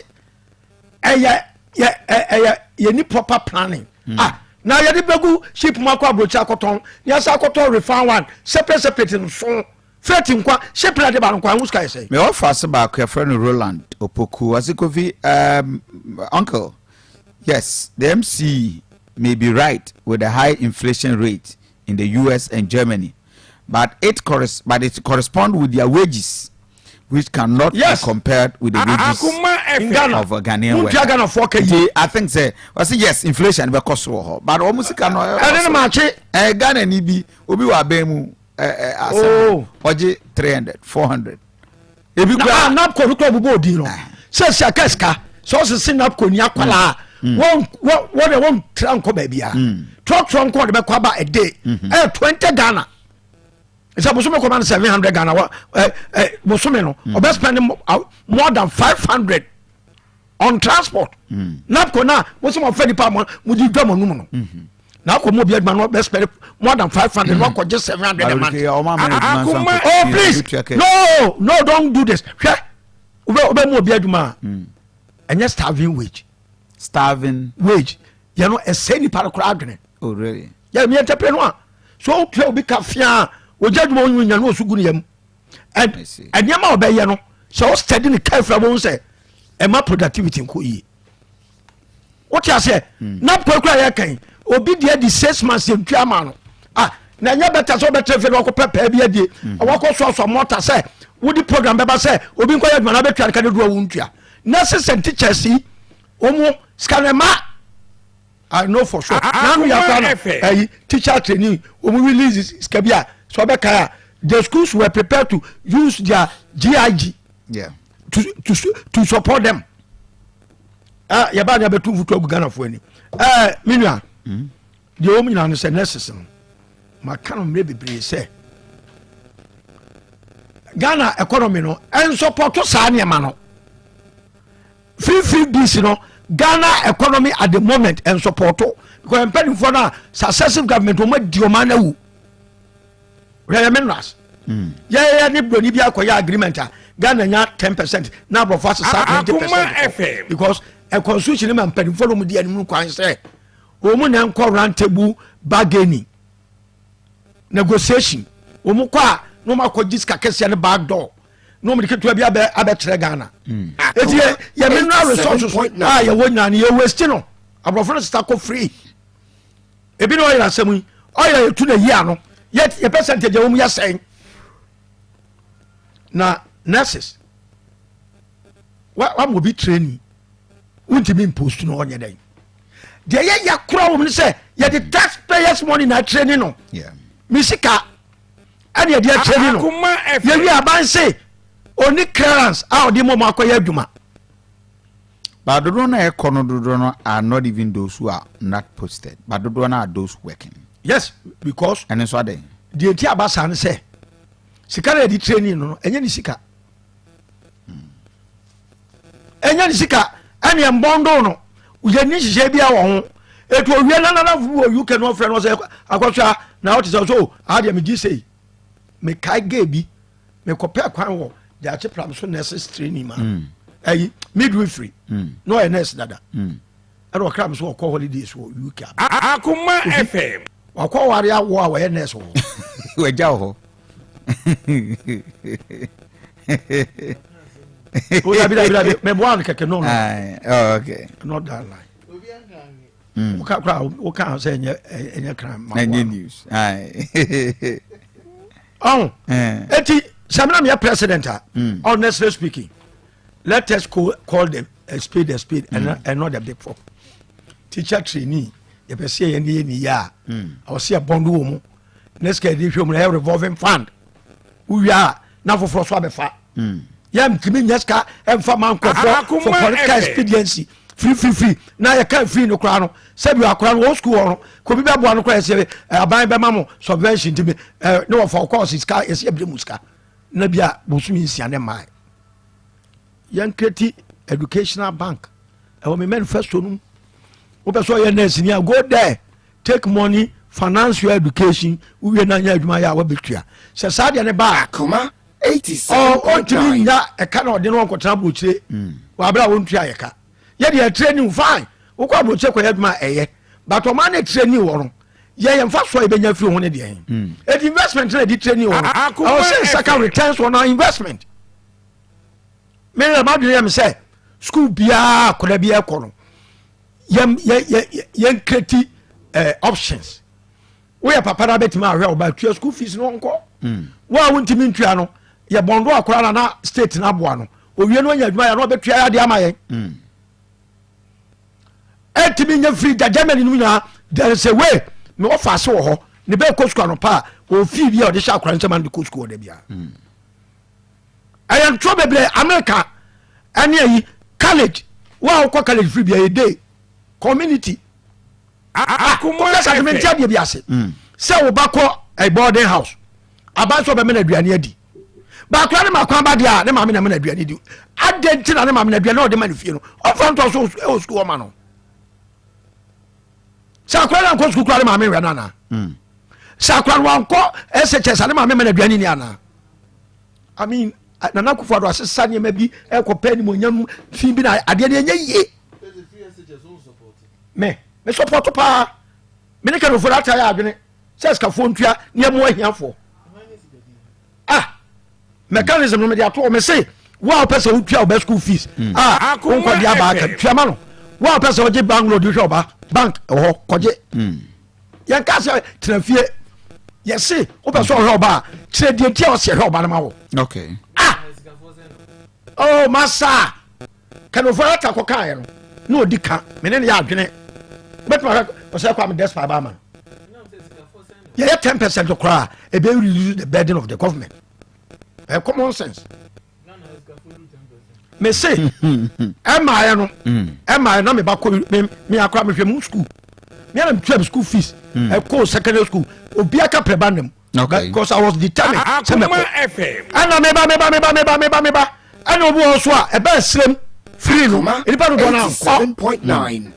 ɛyɛ yɛ ɛyɛ yɛ ni proper planning. Ah, na yɛde bɛgu ship mu akɔ aburokyi akɔtɔn na yɛsɛ akɔtɔn refine one separate separate nso freight nkwa ship na de ba no nkwa ho sika yɛ sɛ. Me ɔfa ase baako yɛfrɛ no Roland Opoku ɔse Kofi uncle, yes, the MC may be right with the high inflation rate in the US and Germany, but it correspond with their wages, which cannot be compared with the wages in Ghana of a Ghanaian Wontua worker. Ghanafoɔ ka yie. Nti I think sɛ ɔse yes, inflation bɛkɔ soro wɔ hɔ, but wɔn sika no Ɛne no maakye. Ghana ni bi obi wɔ abɛn mu ɛ ɛ asɛm ɔgye 300 400 ebi Na kura ah, NABCO no kura bobɔ odin no sɛ sika ka sika sɛ ɔsese NABCO ni akwalaa wɔn wɔn wɔn de wɔn tra nkɔ baabi a trɔtrɔ nkɔ de bɛkɔ aba a day ɛyɛ 20 Ghana sɛ bosome kɔma no 700 Ghana wɔ ɛ ɛ bosome no ɔbɛ spend more than 500 on transport. NABCO na wosi mo fɛ nipa mo mo di dwa mo num no na akɔ mo bi adwuma no ɔbɛ spend more than 500 na wakɔ gye 700 a month. Oh please, no, no, don't do this. Hwɛ, wobɛ mu obi adwuma a ɛnyɛ starving wage. Starving wage yɛ no ɛsɛ nipa no koraa adwene. Oh really? Yɛ mi ɛntɛpɛ no a so wotua obi ka fia a ogya adwuma wo nya no ɔso gu ne yam and ɛnneɛma a ɔbɛyɛ no sɛ wo study ne careful a wɔn sɛ ɛma productivity nkɔ yie. Wote aseɛ? Na kura yɛ kan obi deɛ di 6 months yɛntua ama no ah, na ɛnyɛ bɛta sɛ wobɛtɛ fɛ no wakɔpɛ pɛɛ bi adie wakɔ soasoa mɔta sɛ wode program bɛba sɛ obi nkɔyɛ adwuma na bɛtua no ka ne duro a wontua nurses and teachers yi ɔmo sika no ɛma. I know for sure nanu yakora no ɛyi teacher training wɔn release sika bi a sɛ ɔbɛka a the schools were prepared to use their GIG to support them. Ah, yɛba ne abɛtu mfutu agu Ghanafoɔ ani. Me nua, deɛ wɔm nyinaa no sɛ nurses no maka no mmerɛ bebree sɛ Ghana economy no ɛnsupporto saa nneɛma no free free bc no. Ghana economy at the moment ɛnsupporto because mpanimfoɔ no a successive government wɔn adi ɔman no awu. Yɛyɛ minerals, yɛyɛ ne buroni bi akɔyɛ agreement a Ghana nya 10% na aborɔfo asesa 20% because a constitution ma mpanimfoɔ no mu di anim kwan sɛ wɔn mu na nkɔ round table bargaining negotiation. Wɔn kɔ a na wɔn akɔ gye sika kɛseɛ no back door na wɔn de ketewa bi abɛ abɛkyerɛ Ghana. Eti yɛ mineral resources a yɛwɔ nyinaa no yɛ waste no. Aborɔfo no sisa kɔ free. Ebi na ɔyɛ asɛm yi ɔyɛ etu na yi ano yɛ percentage a wɔn yɛ sɛn na nurses wa wa mo bi training wuntumi impost no ɔnyɛ dɛ deɛ yɛ yɛ kora wɔn sɛ yɛde taxpayers money na training no mi sika ɛna yɛde atraining no yɛwi abanse oni clearance a ɔde mo mo akɔyɛ adwuma. But dodoɔ no a ɛkɔ no dodoɔ no are not even those who are not posted, but dodoɔ no are those working. Yes, because ɛno nso adɛn? Deɛ nti aba saa no sɛ sika na yɛde training no, ɛnyɛ ne sika, ɛnyɛ ne sika ɛne ɛmbɔndo no. Yɛnni nhyehyɛe biara wɔ ho. Etu owie na nanafo bi wɔ UK na ɔfrɛ no sɛ akɔsoa na ɔte sɛ so aha deɛ megye sei. Mekae gay bi mekɔpɛ kwan wɔ Gyaakye Pram so nurses training ma ɛyi midwifery na ɔyɛ nurse dada ɛna ɔkra me so ɔkɔ holidays wɔ UK aba. Akoma FM. Wakɔ ware awo a wɔyɛ nurse wɔ hɔ. Wagya wɔ hɔ. Oh, dabi dabi dabi meboa no kɛkɛ no no. Oh, okay. Not that line. Woka kora woka sɛ ɛnyɛ ɛnyɛ crime ma ɛnyɛ news. Ɔn eti sɛ mi na mi yɛ president a honestly speaking let us call, call them a spade a spade mm. and, and not a big four. Teacher trainee yɛpɛ sɛ yɛn ne yɛ ne yɛ a ɔsɛ yɛ bɔndo wɔ mu ne sika yɛde hwɛ mu na yɛ revolving fund wowia a na foforɔ so abɛfa hmm. yɛntumi nyɛ sika ɛmfa ma nkurɔfoɔ for political expediency firifirifiri na yɛka firi no koraa no sɛbi akora no wɔ sukuu hɔ no kò bi bɛboa no koraa yɛsɛ eh, aban bɛma mo subvention ntumi eh, ne wɔfa kɔɔse sika yɛsɛ yɛbrɛ mu sika na bi a bosome nsia ne mmaa yɛn kreti educational bank ɛwɔ me manifesto no mu wopɛ sɛ ɔyɛ nurse ni a go there take money finance your education wowie na nyɛ adwuma yɛ a wabɛtua sɛ saa deɛ ne ba a ɔntumi nya ɛka na ɔde no ɔnkɔtena aburokyire hmm. wɔ abere a wɔntua yɛ ka yɛde ɛtrɛ new fine wokɔ aburokyire kɔyɛ adwuma ɛyɛ but ɔma ne trɛ new wɔ no yɛ yɛn fa so a yɛbɛnya firi ho ne deɛ hmm. ɛdi investment na ɛdi trɛ new wɔ no ɛwɔ sɛ nsaka returns on our investment meyɛ madwene yɛ me sɛ school biara akɔda biara kɔ no yɛn kreti eh, options woyɛ papa no abɛtumi ahwɛ ɔba tua school fees no ɔnkɔ hmm. wo a wontumi ntua no yɛ bɔndo akora na na state no aboa no owie no anya adwuma yɛ na ɔbɛtua yɛ adeɛ ama yɛn hmm. ɛntumi nyɛ firi gya Germany no nyinaa there is a way na wɔfa ase wɔ hɔ ne bɛɛ kɔ sukuu anɔpa a wɔfii bi a ɔde hyɛ akora nsɛm ano de kɔ sukuu ɔda biara hmm. Ɛyɛ ntorɔ bebree America ɛne ayi college wo a wokɔ college firi bia yɛ day community ah wokɛ sɛ mente adeɛ bi ase mm. sɛ wo ba kɔ eh, boarding house aban sɛ ɔbɛmɛ no aduane adi baakora ne maako aba deɛ a ne maame na mɛ no aduane di adɛn nti na ne maame no aduane a ɔde ma no fie no ɔmfa ntɔ so ɛwɔ sukuu ɔma no sɛ akora no ankɔ sukuu kora ne maame nwɛ no anaa mm. sɛ akora no wankɔ shs a ne maame ma no aduane ni anaa I mean Nana Akufo Addo asesa nneɛma bi ɛkɔ pɛ animonyam fi bi na adeɛ no ɛnyɛ yie me me support paa me ne kanofo ata yɛ adwene sɛ sikafoɔ ntua nneɛma ahiafoɔ ah mechanism no mede ato me se wo a wopɛ sɛ wotua wo ba school fees hmm. a wonkɔde aba aka tua ma no wo a wopɛ sɛ wogye bank loan de hwɛ ɔba bank ɛwɔ hɔ kɔgye hmm. Yɛnka sɛ tena fie yɛse wopɛ sɛ ɔhwɛ ɔba a kyerɛ deɛ nti a ɔsɛ hwɛ ɔba no ma wo okay. ah oh masa kanofo ata kɔ kaeɛ no na ɔdi ka mene ne yɛ adwene wobɛtumi ahwɛ ɔsɛ kɔ a mede spa ba ama no yɛyɛ 10 percent koraa ɛbɛ reduce the burden of the government ɛyɛ common sense mese ɛmaeɛ no ɛmaeɛ na meba kɔ me akora mehwɛ mu school me ana metua me school fees mm. ɛkɔ secondary school obi aka prɛ ba nam because I was determined sɛ mɛkɔ ɛna meba meba meba meba meba meba ɛna obi wɔ so a ɛbɛ ɛsrɛm free no nipa dodoɔ no ankɔ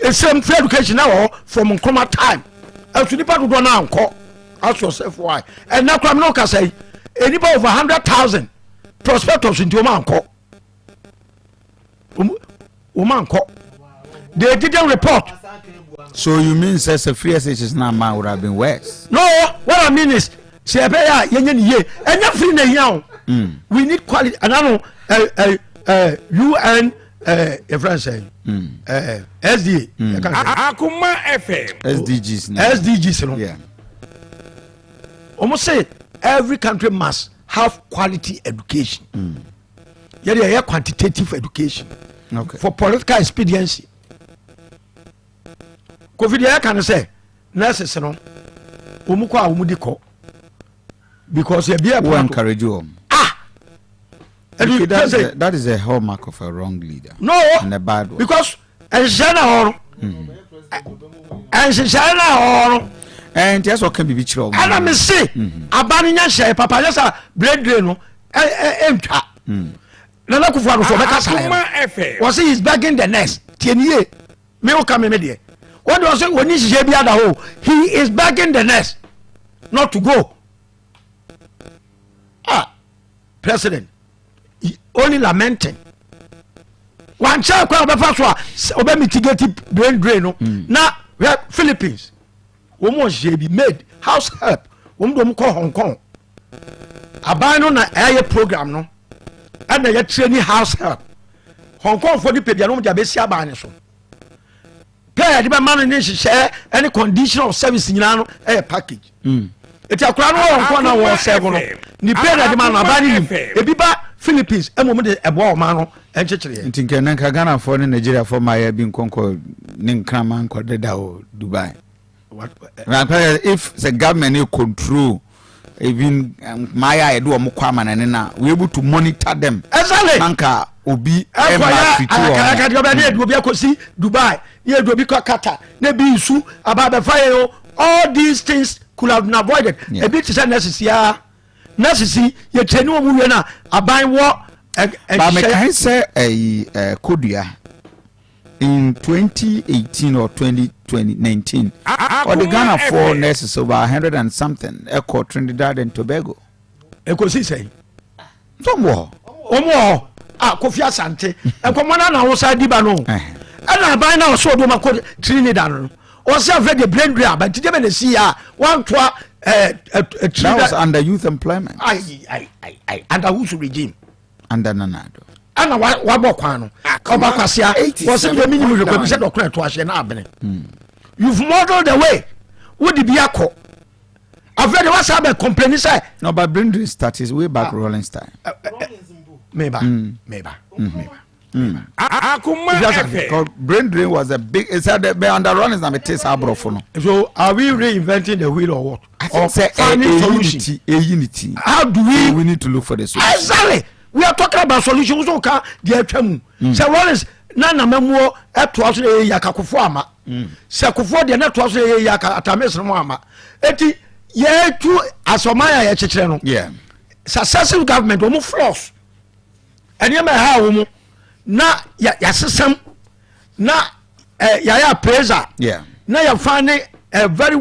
ɛsrɛm free education na wɔ hɔ from Nkrumah time ɛso nipa dodoɔ no ankɔ ask yourself why ɛnna kora mi n'o kasa yi nipa over 100,000 prospectors nti wɔn ankɔ wɔn ankɔ they didn't report. so you mean say sɛ free shs na ama would have been worse. no what i mean is sɛ ɛbɛyɛ a yɛnyɛ ne yie ɛnyɛ free na ehia o hmm. we need quality ɛna no ɛ ɛ ɛ un ɛ yɛfrɛ n sɛ ɛ sda. Akoma FM. SDGs no. SDGs no. Wɔn say every country must have quality education. Mm. Yɛ de yɛ quantitative education. Okay. For political expediency. Kofi deɛ yɛka no sɛ nurses no wɔn kɔ a wɔn di kɔ because ebi yɛ pɔn encourage wɔn. Ah. Okay, that, is a, that is a hallmark of a wrong leader. No, and a bad one. Because nhyehyɛ na hɔ no nhyehyɛ na hɔ no. ɛn tí a sɔ kan bibi kyerɛ ɔmo. ɛna mi se aba ni nya hyɛ papa yɛ sɛ biredire no ɛ ɛ ntwa. Nana Akufo-Addo so ɔbɛka saa yɛ no wɔsi he is begging the nurse. Tie ne yie, me wo ka me me deɛ. Wɔn deɛ ɔsɛ wɔn ni nhyehyɛ bi ada hɔ. He is begging the nurse not to go. Ah, president only lamenting. Wankyerɛ kwan a ɔbɛfa so a ɔbɛ mitigate brain drain no. Na hwɛ Philippines, wɔn wɔ nhyehyɛ bi made house help wɔn de wɔn kɔ Hong Kong. Aban no na ɛyɛ program no ɛna yɛ training house help. Hong Kong fo de pɛ bia no wɔn de abɛsi aban no so. Pɛ yɛde bɛma no ne nhyehyɛɛ ɛne condition of service nyinaa no ɛyɛ package. Eti akora no wɔ Hong Kong na wɔn sɛbo no ne pay na ɛde ma no aban no nim. Ebi ba Philippines ɛma wɔn de ɛboa ɔman no nkyekyereɛ. Nti nkɛ na nka Ghanafoɔ ne Nigeriafoɔ mmayewa bi nkɔnkɔ ne nkraman nkɔ deda wɔ Dubai. If sɛ government ne control even mmayewa a yɛde wɔn kɔ amanane no a, we able to monitor them. Exactly. Na nka obi ɛma treat wɔn. Ɛkɔyɛ deɛ ɔbɛn ne yɛde obi akɔsi Dubai ne yɛde obi kɔ Qatar ne bi nsu aba abɛfa yɛn o all these things could have been avoided. Ebi te sɛ nurses ya nurses yi yɛ train wɔn wie na aban wɔ ɛ. Ba mekae sɛ ɛyi ɛ kodua in 2018 or 2019 ɔde Ghana for nurses over 100 and something ɛkɔ Trinidad and Tobago. Ekosi sɛn? Nso wɔn wɔ hɔ. Wɔn wɔ hɔ a Kofi Asante nkɔmɔ na na ahosa di ba no ɛna aban na ɔsɛ ɔde wɔn akɔ Trinidad no ɔsɛ afɛ de brain drain aba nti deɛ bɛ na esi a wantoa ɛɛ ɛ Trinidad. That was under youth employment. Ayi ayi ayi under whose regime? Under Nana Addo. Ɛna wabɔ kwan no ɔba kwasia wɔsɛ deɛ menim hwɛ kwabi sɛ dɔkono ɛto ahyɛ na abene. You've modeled the way wode bi akɔ afei de wasa bɛ complain sɛ. No but brain drain started way back ah. Rawlings time. Meba meba meba. Akuma FM. Brain drain was a big. It's a the under Rawlings na me taste abrofo no. So are we reinventing the wheel or what? I think or finding solution. A unity. How do we? So we need to look for the solution. Exactly. We are talking about solution. So can the atwa mu. Sɛ Rawlings na namamuo ɛtoa so yɛ yɛ akakofo ama. Sɛ kofoɔ deɛ na ɛtoa so yɛ yɛ aka atamesere mu ama. Eti yɛtu asɔman a yɛkyekyerɛ no. Yeah. Successive government wɔn flaws nneɛma ɛha wɔn mu na yɛasesɛm na yɛayɛ appraiser. Yeah. Na yɛfa ne a very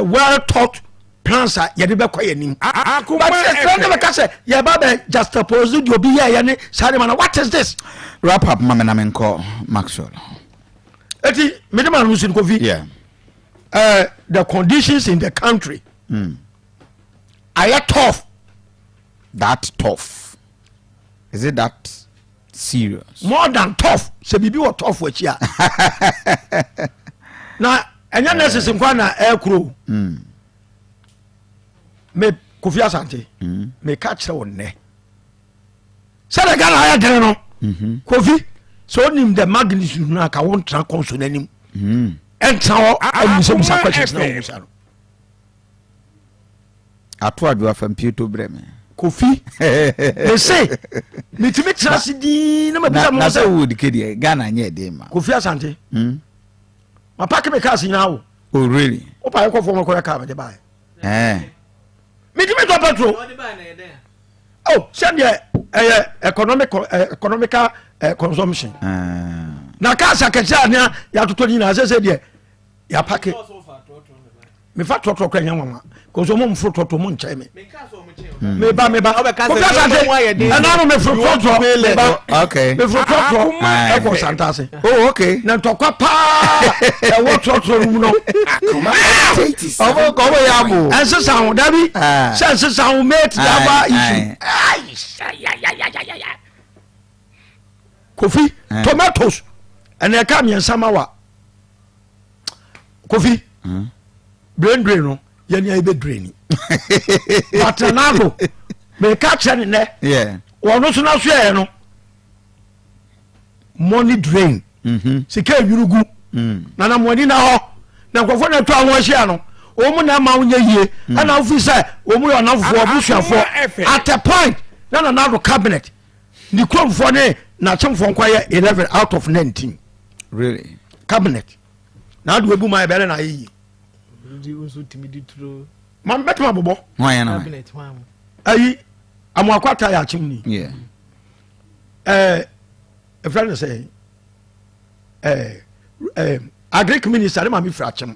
well thought plans a yɛde bɛkɔ yɛn anim. But sɛ ne bɛka sɛ yɛba bɛ juxtapose deɛ obi yɛɛyɛ ne saa de ma no what is this. Wrap up ma me na menkɔ Maxwell. Eti mede ma no nsi no Kofi. Yeah. The conditions in the country. Ayɛ tough. That tough. Is it that serious? More than tough. Sɛ biribi wɔ tough akyi a. Na ɛnyɛ nurses nkwa na ɛkuro. Me Kofi Asante. Meka kyerɛ wo nnɛ. Sɛdeɛ Ghana ayɛ dene no. Kofi sɛ onim the magnitude no aka wo ntena kɔnso n'anim. Ɛntena hɔ amusamusa questions na womusa no. Ato adwo afa mpieto brɛ me. Kofi mese metumi tena ase dii na mabisa mo sɛ. Na sɛ wo dike deɛ Ghana nyɛ den ma. Kofi Asante. Mapake me cars nyinaa wo. Oh really? Wopa yɛkɔ fam kɔyɛ car mede baɛ. Eh. Metumi tɔ petrol. Oh sɛdeɛ ɛyɛ economic economical consumption. Na cars akɛseɛ a nea yɛatotɔ nyinaa sɛ sɛ deɛ yɛapake. Mefa trɔtrɔ kora nya nwanwa kɔsɛ ɔmo mforo trɔtrɔ mo nkyɛn me meba meba kofi asante ɛna no meforo trɔtrɔ meba meforo trɔtrɔ ɛkɔ santase oh okay na ntɔkwa paa ɛwɔ trɔtrɔ no mu no ɔmo kɔ ɔmo yɛ abo ɛnsesa ho dabi sɛ ɛnsesa ho mate driver issue kofi tomatoes ɛna ɛka mmiɛnsa ma wa kofi hmm? brain drain no yɛne a yɛbɛ drain but nado meka kyerɛ ne nɛ wɔno so no soɛɛ no money drain mhm. sika nwunu gu mm. na na moani na hɔ na nkurɔfoɔ na atwa ho ahyia no wɔn na ɛma wonyɛ yie mm. ɛna wofi sɛ wɔn yɛ ɔnamfofoɔ abusuafoɔ at a point na nanado cabinet ne kuromfoɔ ne n'akyemfoɔ nkwa yɛ 11 out of 19 really cabinet na ade wabu ma ɛbɛrɛ na ayɛ yie ma bɛtuma bobɔ ayi amoakɔ ata yɛ akyem ni ɛɛ efra ne sɛ. ɛɛ ɛɛ agric minister ne maame firi akyem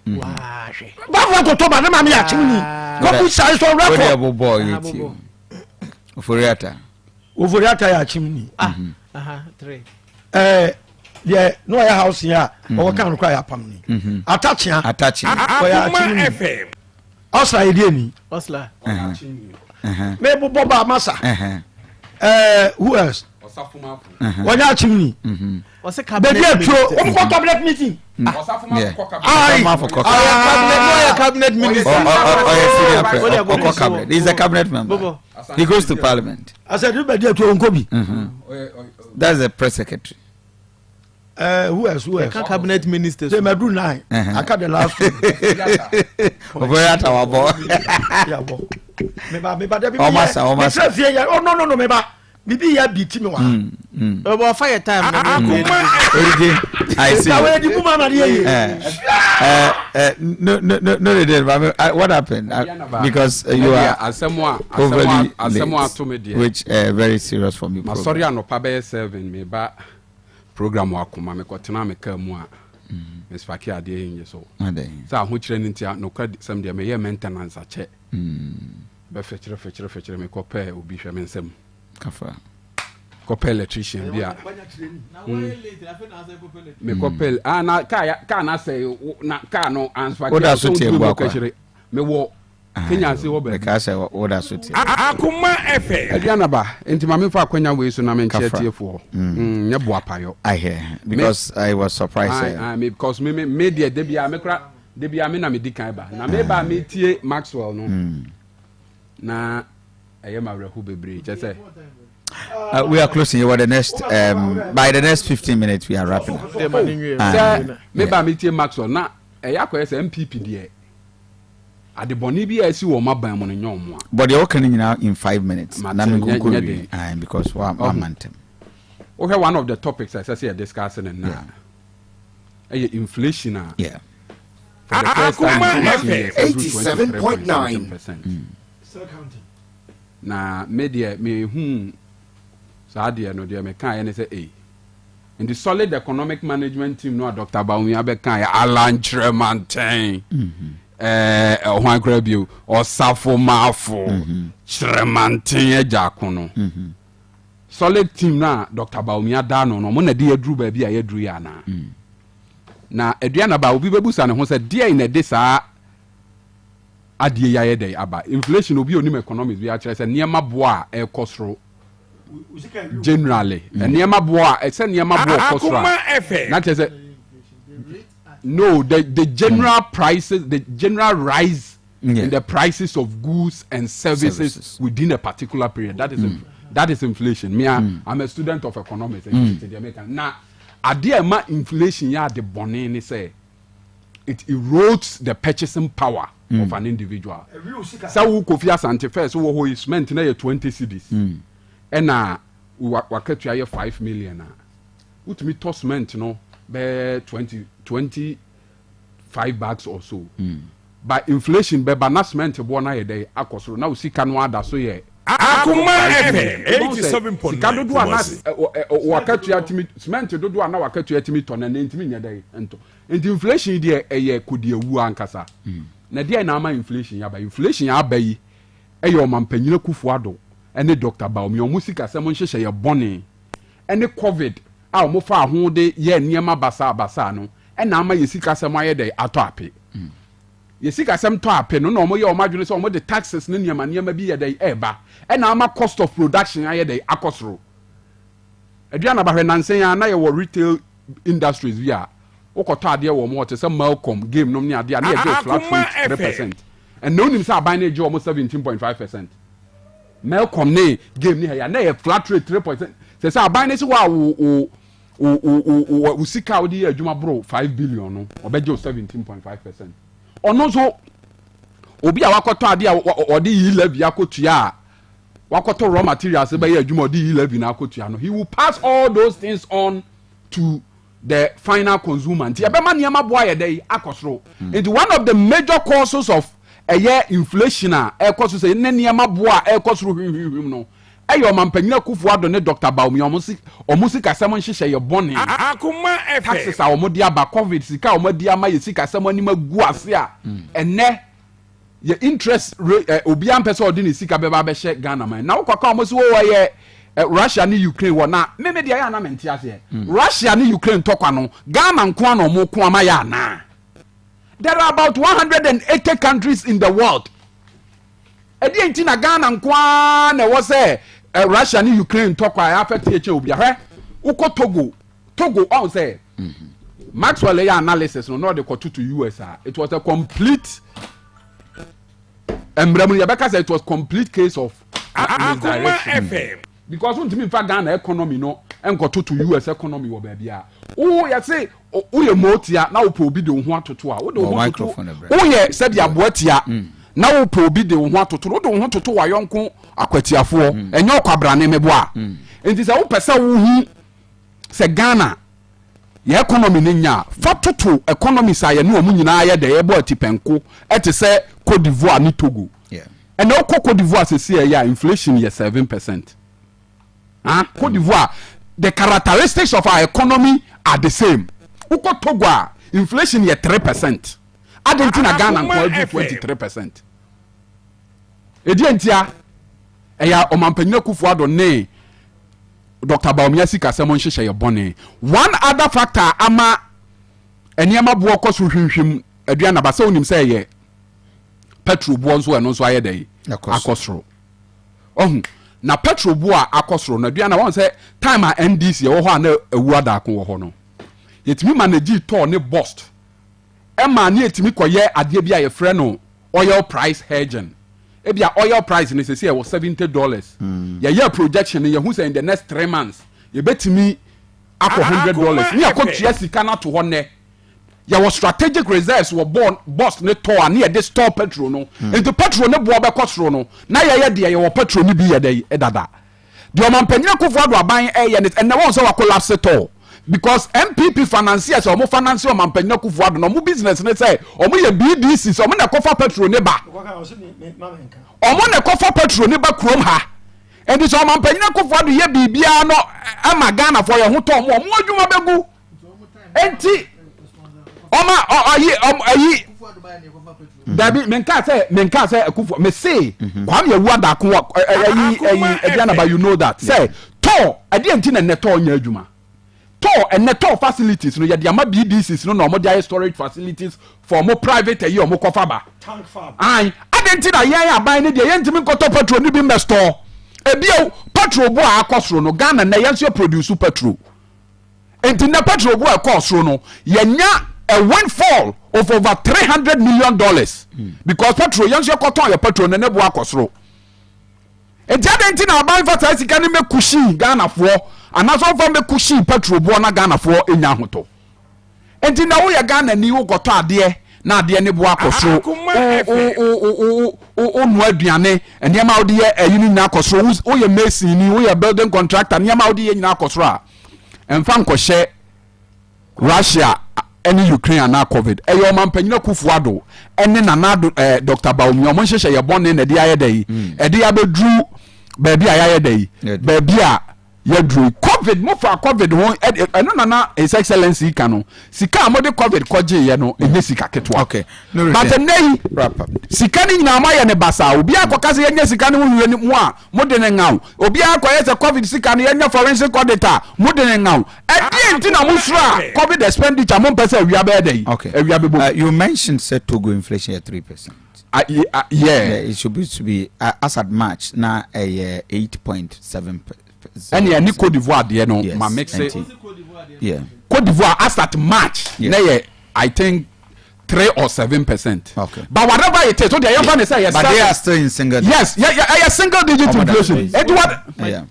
bafo akoto ba ne maame yɛ akyem ni kɔpu sa sɔ wode rɛkɔ ɛbobɔ yɛ ti oforiata oforiata yɛ akyem ni ah. mhm. ɛɛ deɛ ne ɔyɛ house yɛ a mhm. ɔwɔ kan no kora yɛ apam ni mhm. atakyea atakyea ɔyɛ akyem ni ɔsra yɛ deɛ ni mebobɔ ba masa ɛɛ who else wɔnyɛ akyem ni baabi aturo wɔn kɔ cabinet meeting. Ɔyɛ cabinet minister. Ɔyɛ senior president. Ɔkɔ cabinet. He is a cabinet member. He goes to parliament. Asɛ de baabi aturo nkɔ bi. That's the press secretary. Uh, who else? Who else? Ɛka cabinet ministers. They may do nine. Uh-huh. I cut the last two. Ofori ata wa bɔ. Yabɔ. Meba meba dabi. Ɔma sa ɔma sa. Mɛ fie yɛ. Oh no no no meba. Bibi yɛ bi ti mi wa. Ɔbɔ ɔfa yɛ time na mi. Akuma Origin I see. Na wei di mu ma na ye ye. No no no no they did. But what happened? Because you are overly late, which very serious for me. Masɔre anɔpa bɛyɛ seven me ba program wɔ akoma me kɔtena me kaa mu a. Me spark adeɛ yi nye so. Sɛ ahokyerɛ no nti nokora sɛm deɛ meyɛ maintenance akyɛ. Bɛfɛkyerɛ fɛkyerɛ fɛkyerɛ me kɔpɛ obi hwɛ me nsam. Kafa. Kɔpɛ electrician bi a. Me kɔpɛ ah na kaa kaa na sɛ na kaa no ansfa. Woda so tie bu akwa. Me wɔ Kenya ase hɔ baabi. Meka sɛ woda so tie. Akoma FM. Aduanaba, nti ma memfa akwanya wei so na menkyerɛ tiefoɔ. Mm, nyɛ boapayɔ. I hear because me, I was surprised. I, I, me, because me, me, me deɛ da biara me kora da biara me na me di kan ba. Na me ba me tie Maxwell no. Mm. Na ɛyɛ ma awerɛho bebree kyɛ sɛ. We are closing. You the next by the next 15 minutes we are wrapping up. Sɛ me ba me tie Maxwell na ɛyɛ akɔyɛ sɛ NPP deɛ Adebɔne bi a asi wɔ wɔn aban mu no nyɛ wɔn a. Bɔ deɛ woka no nyinaa in five minutes Mate, na nyɛ menkonko nyɛ wie den. Aye, because wa Ɔho. wama ntɛm. Wohwɛ one of the topics a ɛsɛ sɛ yɛ discuss no nnɛ a, ɛyɛ inflation a Yeah. for the first time Akoma in 18 FM years ɛduru 23 point something 87.9. percent. Na me deɛ mehuu saa adeɛ no deɛ mekaeɛ ne sɛ ei, Nti solid economic management team no a Dr. Bawumia bɛkaeɛ, Alan Kyeremanteng, ɛɛ hwan koraa bio, Ɔsafo Maafo, Kyeremanteng Agyako no. Solid team no a Dr. Bawumia da ano no, ɔmo na de yɛduru baabi a yɛduru yi anaa? Na Aduanaba, obi bɛbusa ne ho sɛ deɛn na ɛde saa adeɛ yi ayɛ dɛn aba? Inflation, obi a onim economics bi akyerɛ sɛ nneɛma boɔ a ɛrekɔ soro generally mm. nneɛma boɔ a ɛsɛ nneɛma boɔ kɔ soro a na kyerɛ sɛ no the the general mm. prices the general rise yeah. in the prices of goods and services, services. within a particular period that is mm. that is inflation me mm. i'm a student of economics mm. na adeɛ a ɛma inflation yɛ ade bɔne ne sɛ it erodes the purchasing power mm. of an individual sɛ wo kofi asante first wɔ hɔ yi cement na yɛ 20 cedis mm. ɛna wakatua yɛ 5 million a wotumi tɔ cement no bɛyɛ 20 25 bags or so mm. but inflation bɛba na cement boɔ no ayɛ dɛ akɔ soro na wo sika no ada so yɛ Akoma FM 87.9 sika dodoɔ a na wakatua tumi cement dodoɔ a na wakatua tumi tɔ no ɛnɛ ntumi nyɛ dɛ ntɔ Nti inflation yi deɛ ɛyɛ kodiawu ankasa. Na deɛn na ama inflation yi aba? Inflation a aba yi yɛ Ɔmanpanyin Akufo Addo ne Doctor Bawumia wɔn sikasɛm nhyehyɛeɛ bɔne ne covid a wɔfaa ho de yɛɛ nneɛma basaa basaa no na ama yɛ sikasɛm ayɛ dɛn? Atɔ ape. Yɛ sikasɛm tɔ ape no na wɔyɛ wɔn adwene sɛ wɔde taxes ne nneɛma nneɛma bi yɛ dɛn? Ɛreba. Ɛna ama cost of production ayɛ dɛn? Akɔ soro. Aduanaba hwɛ nansa yi ara na yɛwɔ retail industries bi a wokɔtɔ adeɛ wɔ wɔn hɔ te sɛ Melcom, Game nom ne adeɛ a na yɛgye wo flat rate 3%. Ɛnnɛ wonim sɛ aban no regye wɔn 17.5%. Melcom ne Game ne ha yi a na ɛyɛ flat rate 3%. Sɛ sɛ aban no se wo a wo wo wo wo wo wo sika a wode yɛ adwuma boro 5 billion no ɔbɛgye wo 17.5%. Ɔno nso obi a wakɔtɔ adeɛ a ɔde yi levy akɔtua a wakɔtɔ raw materials bɛyɛ adwuma ɔde yi levy na akɔtua no he will pass all those things on to the final consumer nti ɛbɛma nneɛma boa yɛ dɛ akɔ soro hmm. nti one of the major causes of ɛyɛ inflation a ɛkɔ so sɛ ne nneɛma boa a ɛkɔ soro hwimhwimhwim no Ɛyɛ Ɔmanpanyin Akufo Addo ne Dɔkta Bawumia wɔn si wɔn sikasɛm nhyehyɛeɛ bɔne, Akoma FM. taxes a wɔde aba, covid sika a wɔadi ama yɛ sikasɛm anim agu ase a ɛnnɛ yɛ interest rate ɛ obiara mpɛ sɛ ɔde ne sika bɛba abɛhyɛ Ghana man na wokɔka wɔn sɛ o ɛyɛ ɛ Russia ne Ukraine wɔ na me me deɛ ɛyɛ a na mente aseɛ Russia ne Ukraine ntɔkwa no Ghana nko ara na wɔn ko ama yɛ anaa? There are about 180 countries in the world. Ɛdeɛn nti na Ghana nko ara na ɛwɔ sɛ eh, Russia ne Ukraine ntɔkwa a affect yɛ kyɛn obia? Hwɛ, wokɔ Togo, Togo ɔn sɛ Maxwell yɛ analysis no na ɔde kɔtoto US a, it was a complete mmerɛ mu no yɛbɛka sɛ it was complete case of misdirection. Because wontumi nfa Ghana economy no nkɔtoto US economy wɔ baabi a wo yɛse woyɛ mootia na wopɛ obi de wo ho atoto a wode wo ho toto woyɛ sɛbi aboa tia mm. na wopɛ obi de wo ho atoto wode wo ho toto wayɔnko akwatiafoɔ mm. ɛnyɛ ɔkwabrane meboa mm. nti sɛ wopɛ sɛ wohu sɛ Ghana yɛ economy no nya a fa toto economies a yɛne wɔn nyinaa yɛ dɛ yɛbɔ atipɛnko ɛte sɛ Cote d'Ivoire ne Togo Ɛnɛ wokɔ Cote d'Ivoire sɛsi ɛyɛ a inflation yɛ 7%. Ah, Cote d'Ivoire, the characteristics of our economy are the same. Wokɔ Togo a inflation yɛ 3%. Adɛn nti na Ghana nko adu 23%? Ɛdeɛ ntia ɛyɛ ɔmampanyin Akufo Addo ne Dr. Bawumia sikasɛm nhyehyɛ yɛ bɔne. One other factor ama nneɛma boɔ kɔ so hwimhwim aduanaba sɛ wonim sɛ ɛyɛ petrol boɔ nso ɛno nso ayɛ dɛn akɔ soro ɔhu na petrol boɔ a akɔ soro no aduane wɔn sɛ time a ndc ɛwɔ hɔ a na awu adaako wɔ hɔ no yɛtumi manage tɔɔ ne bust ɛma ne yɛtumi kɔyɛ adeɛ bi a yɛfrɛ no oil price hedging ebi a oil price no sɛsi ɛwɔ $70 mm. yɛyɛ projection no yɛhu sɛ in the next 3 months yɛbɛtumi akɔ $100 ne yɛkɔtua sika no ato hɔ nnɛ. Yɛwɔ strategic reserves wɔ bɔ bus ne tɔ a ne yɛde store petrol no. Hmm. Nti petrol ne boɔ bɛkɔ soro no, na yɛyɛ deɛ yɛwɔ petrol no bi yɛ dɛ dada. Deɛ ɔmanpanyin Akufo Addo aban ɛyɛ ne ɛnɛ wɔn sɛ wa collapse tɔ because NPP financiers a wɔn finance ɔmanpanyin Akufo Addo na wɔn business ne sɛ wɔn yɛ BDCs wɔn na ɛkɔfa petrol ne ba. Wɔn na ɛkɔfa petrol ne ba kurom ha. Nti sɛ ɔmanpanyin Akufo Addo yɛ biribiara no ɛma Ghanafoɔ yɛn ho tɔ wɔn wɔn adwuma bɛgu. Enti ɔma ɔyi ɔyi dabi menka sɛ menka sɛ akufo me se mhm. Kwame awu adako wɔ ɛyi ɛyi ɛdi you know that sɛ tɔɔ ɛdeɛ nti na ɛnɛ tɔɔ nyɛ adwuma tɔɔ ɛnɛ tɔɔ facilities no yɛde ama BDCs no na wɔde ayɛ storage facilities for wɔn private ɛyi wɔn kɔfa ba ayi adi nti na yɛn aban ne deɛ yɛntumi nkɔtɔ petrol ne bi mbɛ store ebio petrol bo a akɔ soro no Ghana nɛ yɛn nso yɛ produce petrol. Enti nnɛ petrol bo a ɛkɔɔ soro no, yɛanya a windfall of over $300 million because petrol yɛn nso yɛkɔtɔn yɛ petrol no ne bo akɔ soro. Enti adɛn nti na aban fa saa sika no mɛkushii Ghanafoɔ anaasɛ ɔmfa mɛkushii petrol boɔ na Ghanafoɔ nya ahotɔ? Enti na woyɛ Ghanani wokɔtɔ adeɛ na adeɛ ne boɔ akɔ soro, wonoa aduane, nneɛma a wode yɛ ayi no nyinaa akɔ soro, woyɛ mason ni, woyɛ building contractor, nneɛma a wode yɛ nyinaa akɔ soro a, ɛmfa nkɔhyɛ Russia ne Ukraine anaa covid. Ɛyɛ ɔmanpanyin Akufo Addo ne Nana Addo eh, Dr. Bawumia ɔmo nhyehyɛ yɛ bɔne na ɛde ayɛ dɛ yi, mm. ɛde abɛduru baabi a yɛayɛ dɛ yi, baabi a yɛaduru yi. Covid mo fa covid ho ɛno nana his excellency ka no sika a mode covid kɔgyeeɛ no ɛnyɛ sika ketewa. Okay. But ɛnɛ yi sika no nyinaa moayɛ ne basaa. Obiara kɔka sɛ yɛnyɛ sika no ho hwɛ mu a mode ne ngaw. Obiara kɔyɛ sɛ covid sika no yɛnyɛ forensic audit a mode ne ngaw. Ɛdeɛn nti na mosuro a covid expenditure mompɛ sɛ awia bɛyɛ dɛn? Okay. Awia bɛbɔ mu. You mentioned sɛ Togo inflation yɛ 3%. Yeah. It should be to be as at March na ɛyɛ 8.7. Ɛne ɛne Cote d'Ivoire deɛ no ma mixe. Yeah. Cote d'Ivoire as at March na yɛ I think 3 or 7%. Okay. But whatever it is, so they are say yes. But they are still in single digit. Yes, yeah, yeah, single digit inflation. Edward. Yeah.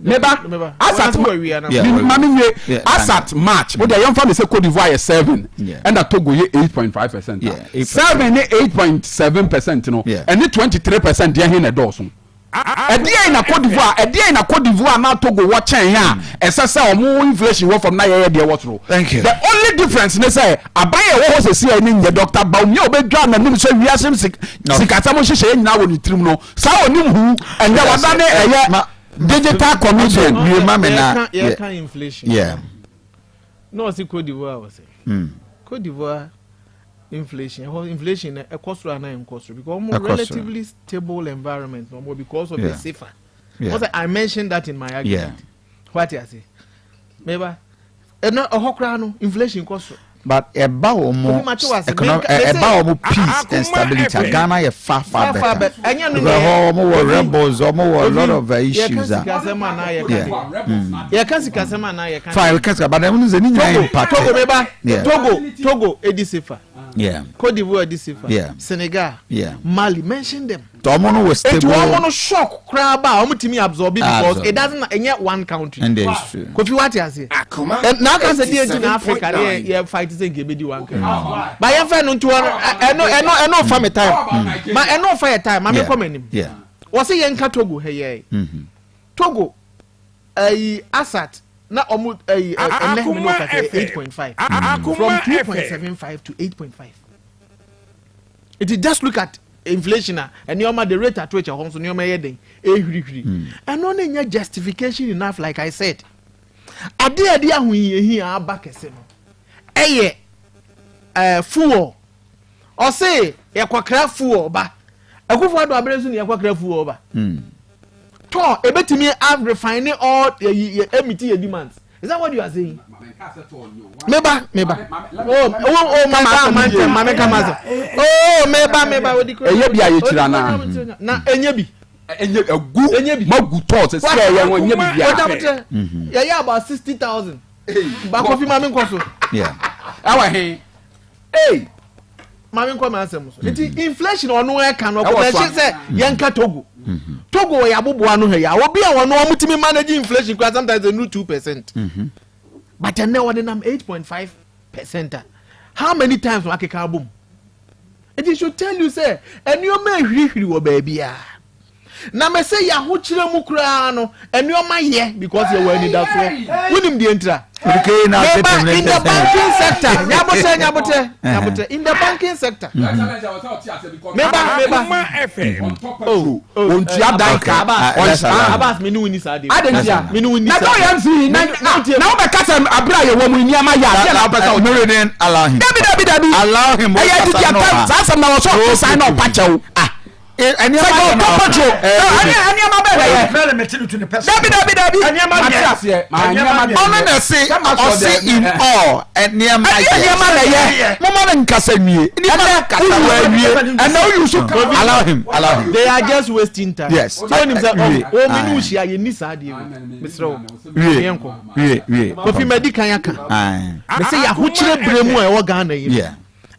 Meba as at mami nwie as at March o de yɛn fa ne sɛ Cote d'Ivoire yɛ 7 ɛna Togo yɛ 8.5%. 7 ne 8.7% no ɛne 23% yɛ hin na ɛdɔɔso. Ɛdeɛn na Cote d'Ivoire ɛdeɛn na Cote d'Ivoire na Togo wɔ kyɛn a ɛsɛ sɛ wɔn inflation wɔ fam na yɛyɛ deɛ wɔ soro. Thank you. The only difference ne sɛ aban a ɛwɔ hɔ sɛsi a ɛne nyɛ Dr. Bawumia a ɔbɛdwa n'anim sɛ wiase sikasɛm nhyehyɛeɛ nyinaa wɔ ne tirim no saa ɔnim hu ɛnyɛ wadane ɛyɛ. Digital comedian. Wie ma me na. Yɛka inflation. Yeah. Na ɔsi Cote d'Ivoire ɔsɛ. Hmm. Cote d'Ivoire inflation ɛhɔ inflation na ɛkɔ soro anaa ɛnkɔ soro because ɔmo relatively stable environment na ɔmo because of the CFA. Yeah. Ɔsɛ I mentioned that in my argument. Yeah. Wate ase. Meba ɛnna ɛhɔ koraa no inflation kɔ soro. But ɛba wɔn economic ɛba wɔn peace and stability Ghana yɛ far far better. Ɛnyɛ no because hɔ wɔn wɔ rebels wɔn wɔ a lot of uh, issues a. Yɛka sikasɛm anaa yɛka. Fine yɛka sika but ɛmu sɛ ne nyinaa impact. Togo meba Togo Togo edi sefa. Yeah. Cote d'Ivoire di sefa. Yeah. Senegal. Yeah. Mali mention them. Tɔmɔ no wɔ stable. Eti wɔn no shock koraa ba a wɔn tumi absorb it because it doesn't ɛnyɛ one country. And that is true. Kofi wate aseɛ. Na aka sɛ deɛ nti na Africa ne yɛ fight sɛ nka ebedi one country. Mm. Ba yɛn fɛ no nti wɔn ɛno ɛno ɛno fa mi time. Mm. Ma ɛno fa yɛ time ma mi kɔ m'anim. Wɔsi yɛn nka Togo hɛ yɛ. Mm-hmm. Togo ɛyi Asat na ɔmo ɛyi ɛnɛ mi n'o kasa 8.5 from 2.75 to 8.5. Nti just look at inflation a nneɛma the rate at which ɛhɔ nso nneɛma yɛ den ehurihuri hmm. ɛno ne nyɛ justification enough like I said ade a ɛde ahohiahia aba kɛse no ɛyɛ ɛɛ fuel ɔse yɛkɔkra fuel ba akufo ado abere nso ne yɛkɔkra fuel ba hmm. tɔ ebetumi a refine all yɛ emiti yɛ demands. Is that what you are saying? Meba, meba. Oh, oh, oh, mama, mama, mama, mama. Oh, meba, meba. Odi ko. Eye bi aye kyira na. Na enye bi. Enye egu. Enye bi. Magu tɔ sɛ sɛ ɛyɛ ho enye bi bia. Ɔda mo Yɛ yɛ about 60,000. Ba kofi ma me nkɔ so. Yeah. Ɛwɔ he. Hey. Maame nkɔ mi asɛm so. Nti inflation ɔno ɛka no ɔkɔ ɛhyɛ sɛ yɛn ka Togo. Togo wɔ yaboboa ano ha yi a obi a ɔno ɔmo tumi manage inflation kura sometimes ɛnu 2%. But ɛnɛ ɔde nam 8.5% a how many times wakeka abom? It should tell you sɛ nneɛma ehwirihwiri wɔ baabi a. Na mese yɛ ahokyerɛ mu koraa no nneɛma yɛ because yɛwɔ anidasoɔ. Wonim deɛ ntira? Meba in the banking sector. Nyabotrɛ nyabotrɛ nyabotrɛ in the banking sector. Meba meba. Oh, ontua dan ka. Abas mi ni wuni saa de. Ade ntia. Mi ni wuni saa. Na dɔw yɛ nfi na na wo bɛ kasa abira yɛ wɔ mu nneɛma yɛ adeɛ na wopɛ sɛ wo. Nuruddin allow him. Dabi dabi dabi. Allow him. Ɛyɛ didi atam saa asɛm na wɔsɔ ɔte san na ɔpa kyɛw. Ah. Nneɛma yɛ na ɔpɔ nneɛma bɛɛ na yɛ. Dabi dabi dabi. Nneɛma yɛ. Ɔno na ɛse ɔse in all nneɛma yɛ. Nneɛma na yɛ. Mo ma no nkasa nwie. Nneɛma nkasa wɔ awie. Ɛnna o yusu. Allow him allow him. They are just wasting time. Yes. So onim sɛ ɔ o mi ni o si a yɛ ni saa deɛ o mesrɛ o. Wie wie wie. Kofi mɛ di kan aka. Mɛ sɛ yɛ ahokyerɛ bere mu a ɛwɔ Ghana yi. Yeah.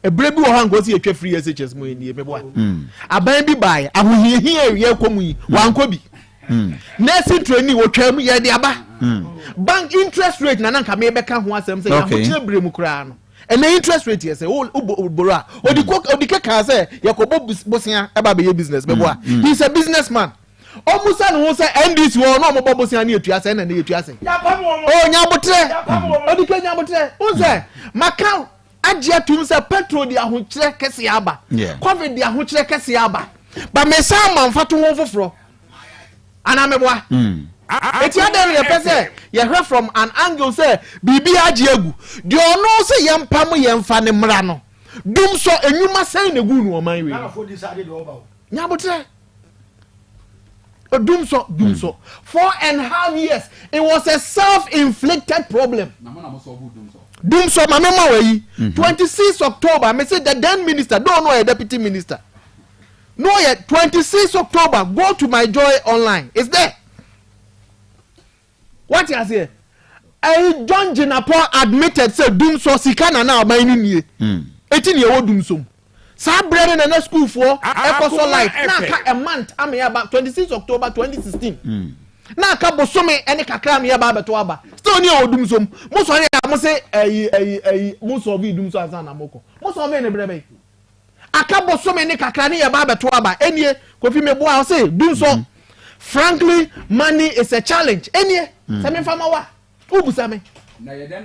Ɛberɛ bi wɔ hɔ a nka ɔsi yɛtwa free SHS mu nie meboa. Mm. Aban bi baeɛ ahohiahia a yɛkɔ mu yi mm. wankɔ bi. Mm. Nursing training wɔtwa mu yɛde aba. Mm. Bank interest rate na nanka mebɛka ho asɛm sɛ yɛahokyerɛ berɛ mu koraa no. Ɛnɛ interest rate yɛ sɛ woboro a ɔdi kɛkaa sɛ yɛkɔbɔ bosea ɛba bɛyɛ business meboa. Mm. He is a businessman. Ɔmmusa ne ho sɛ NDC wɔ hɔ na ɔmobɔ bosea ne yɛtua sɛn na ɛnɛ yɛtua sɛn. Oh nyabotrɛ ɔdi kɛ nyabotrɛ wo sɛ maka agye atum sɛ petrol de ahokyerɛ kɛseɛ aba covid de ahokyerɛ kɛseɛ aba ba mesan ma mfatoho foforɔ anaa meboa hmm. eti adan no yɛpɛ sɛ yɛhwɛ from an angle sɛ biribi agye agu deɛ ɔno sɛ yɛmpam yɛmfa ne mmara no dum sɔ enwuma sɛn na egu no ɔman wei nyabotrɛ Dumsor, Dumsor. Mm. 4.5 years. It was a self-inflicted problem. Dumsor, Mame Mawayi. 26 October, me say the then minister, don't know a deputy minister. No, yeah, 26 October, go to my joy online. It's there. Wate aseɛ? Ɛyi John Jinapor admitted sɛ dumsɔ sika na na aban no nie. Eti na yɛwɔ dumsɔ mu. Saa berɛ no na na sukuufoɔ ɛkɔ sɔ light na aka a month ama yɛaba 26 October 2016. Na aka bosome ɛne kakra ama yɛaba abɛto aba. Still ne yɛwɔ dumsɔ mu. Mo sɔre a mo se ɛyi ɛyi ɛyi mo solve dumsɔ ansa na mo kɔ. Mo solve ne berɛ bɛyi? Aka bosome ne kakra ne yɛba abɛto aba. Enie, Kofi meboa ɔse Dumsɔ, mm -hmm. frankly money is a challenge. Enie, mm. sɛ memfa ma wa, wobusa me. Nyabotrɛ,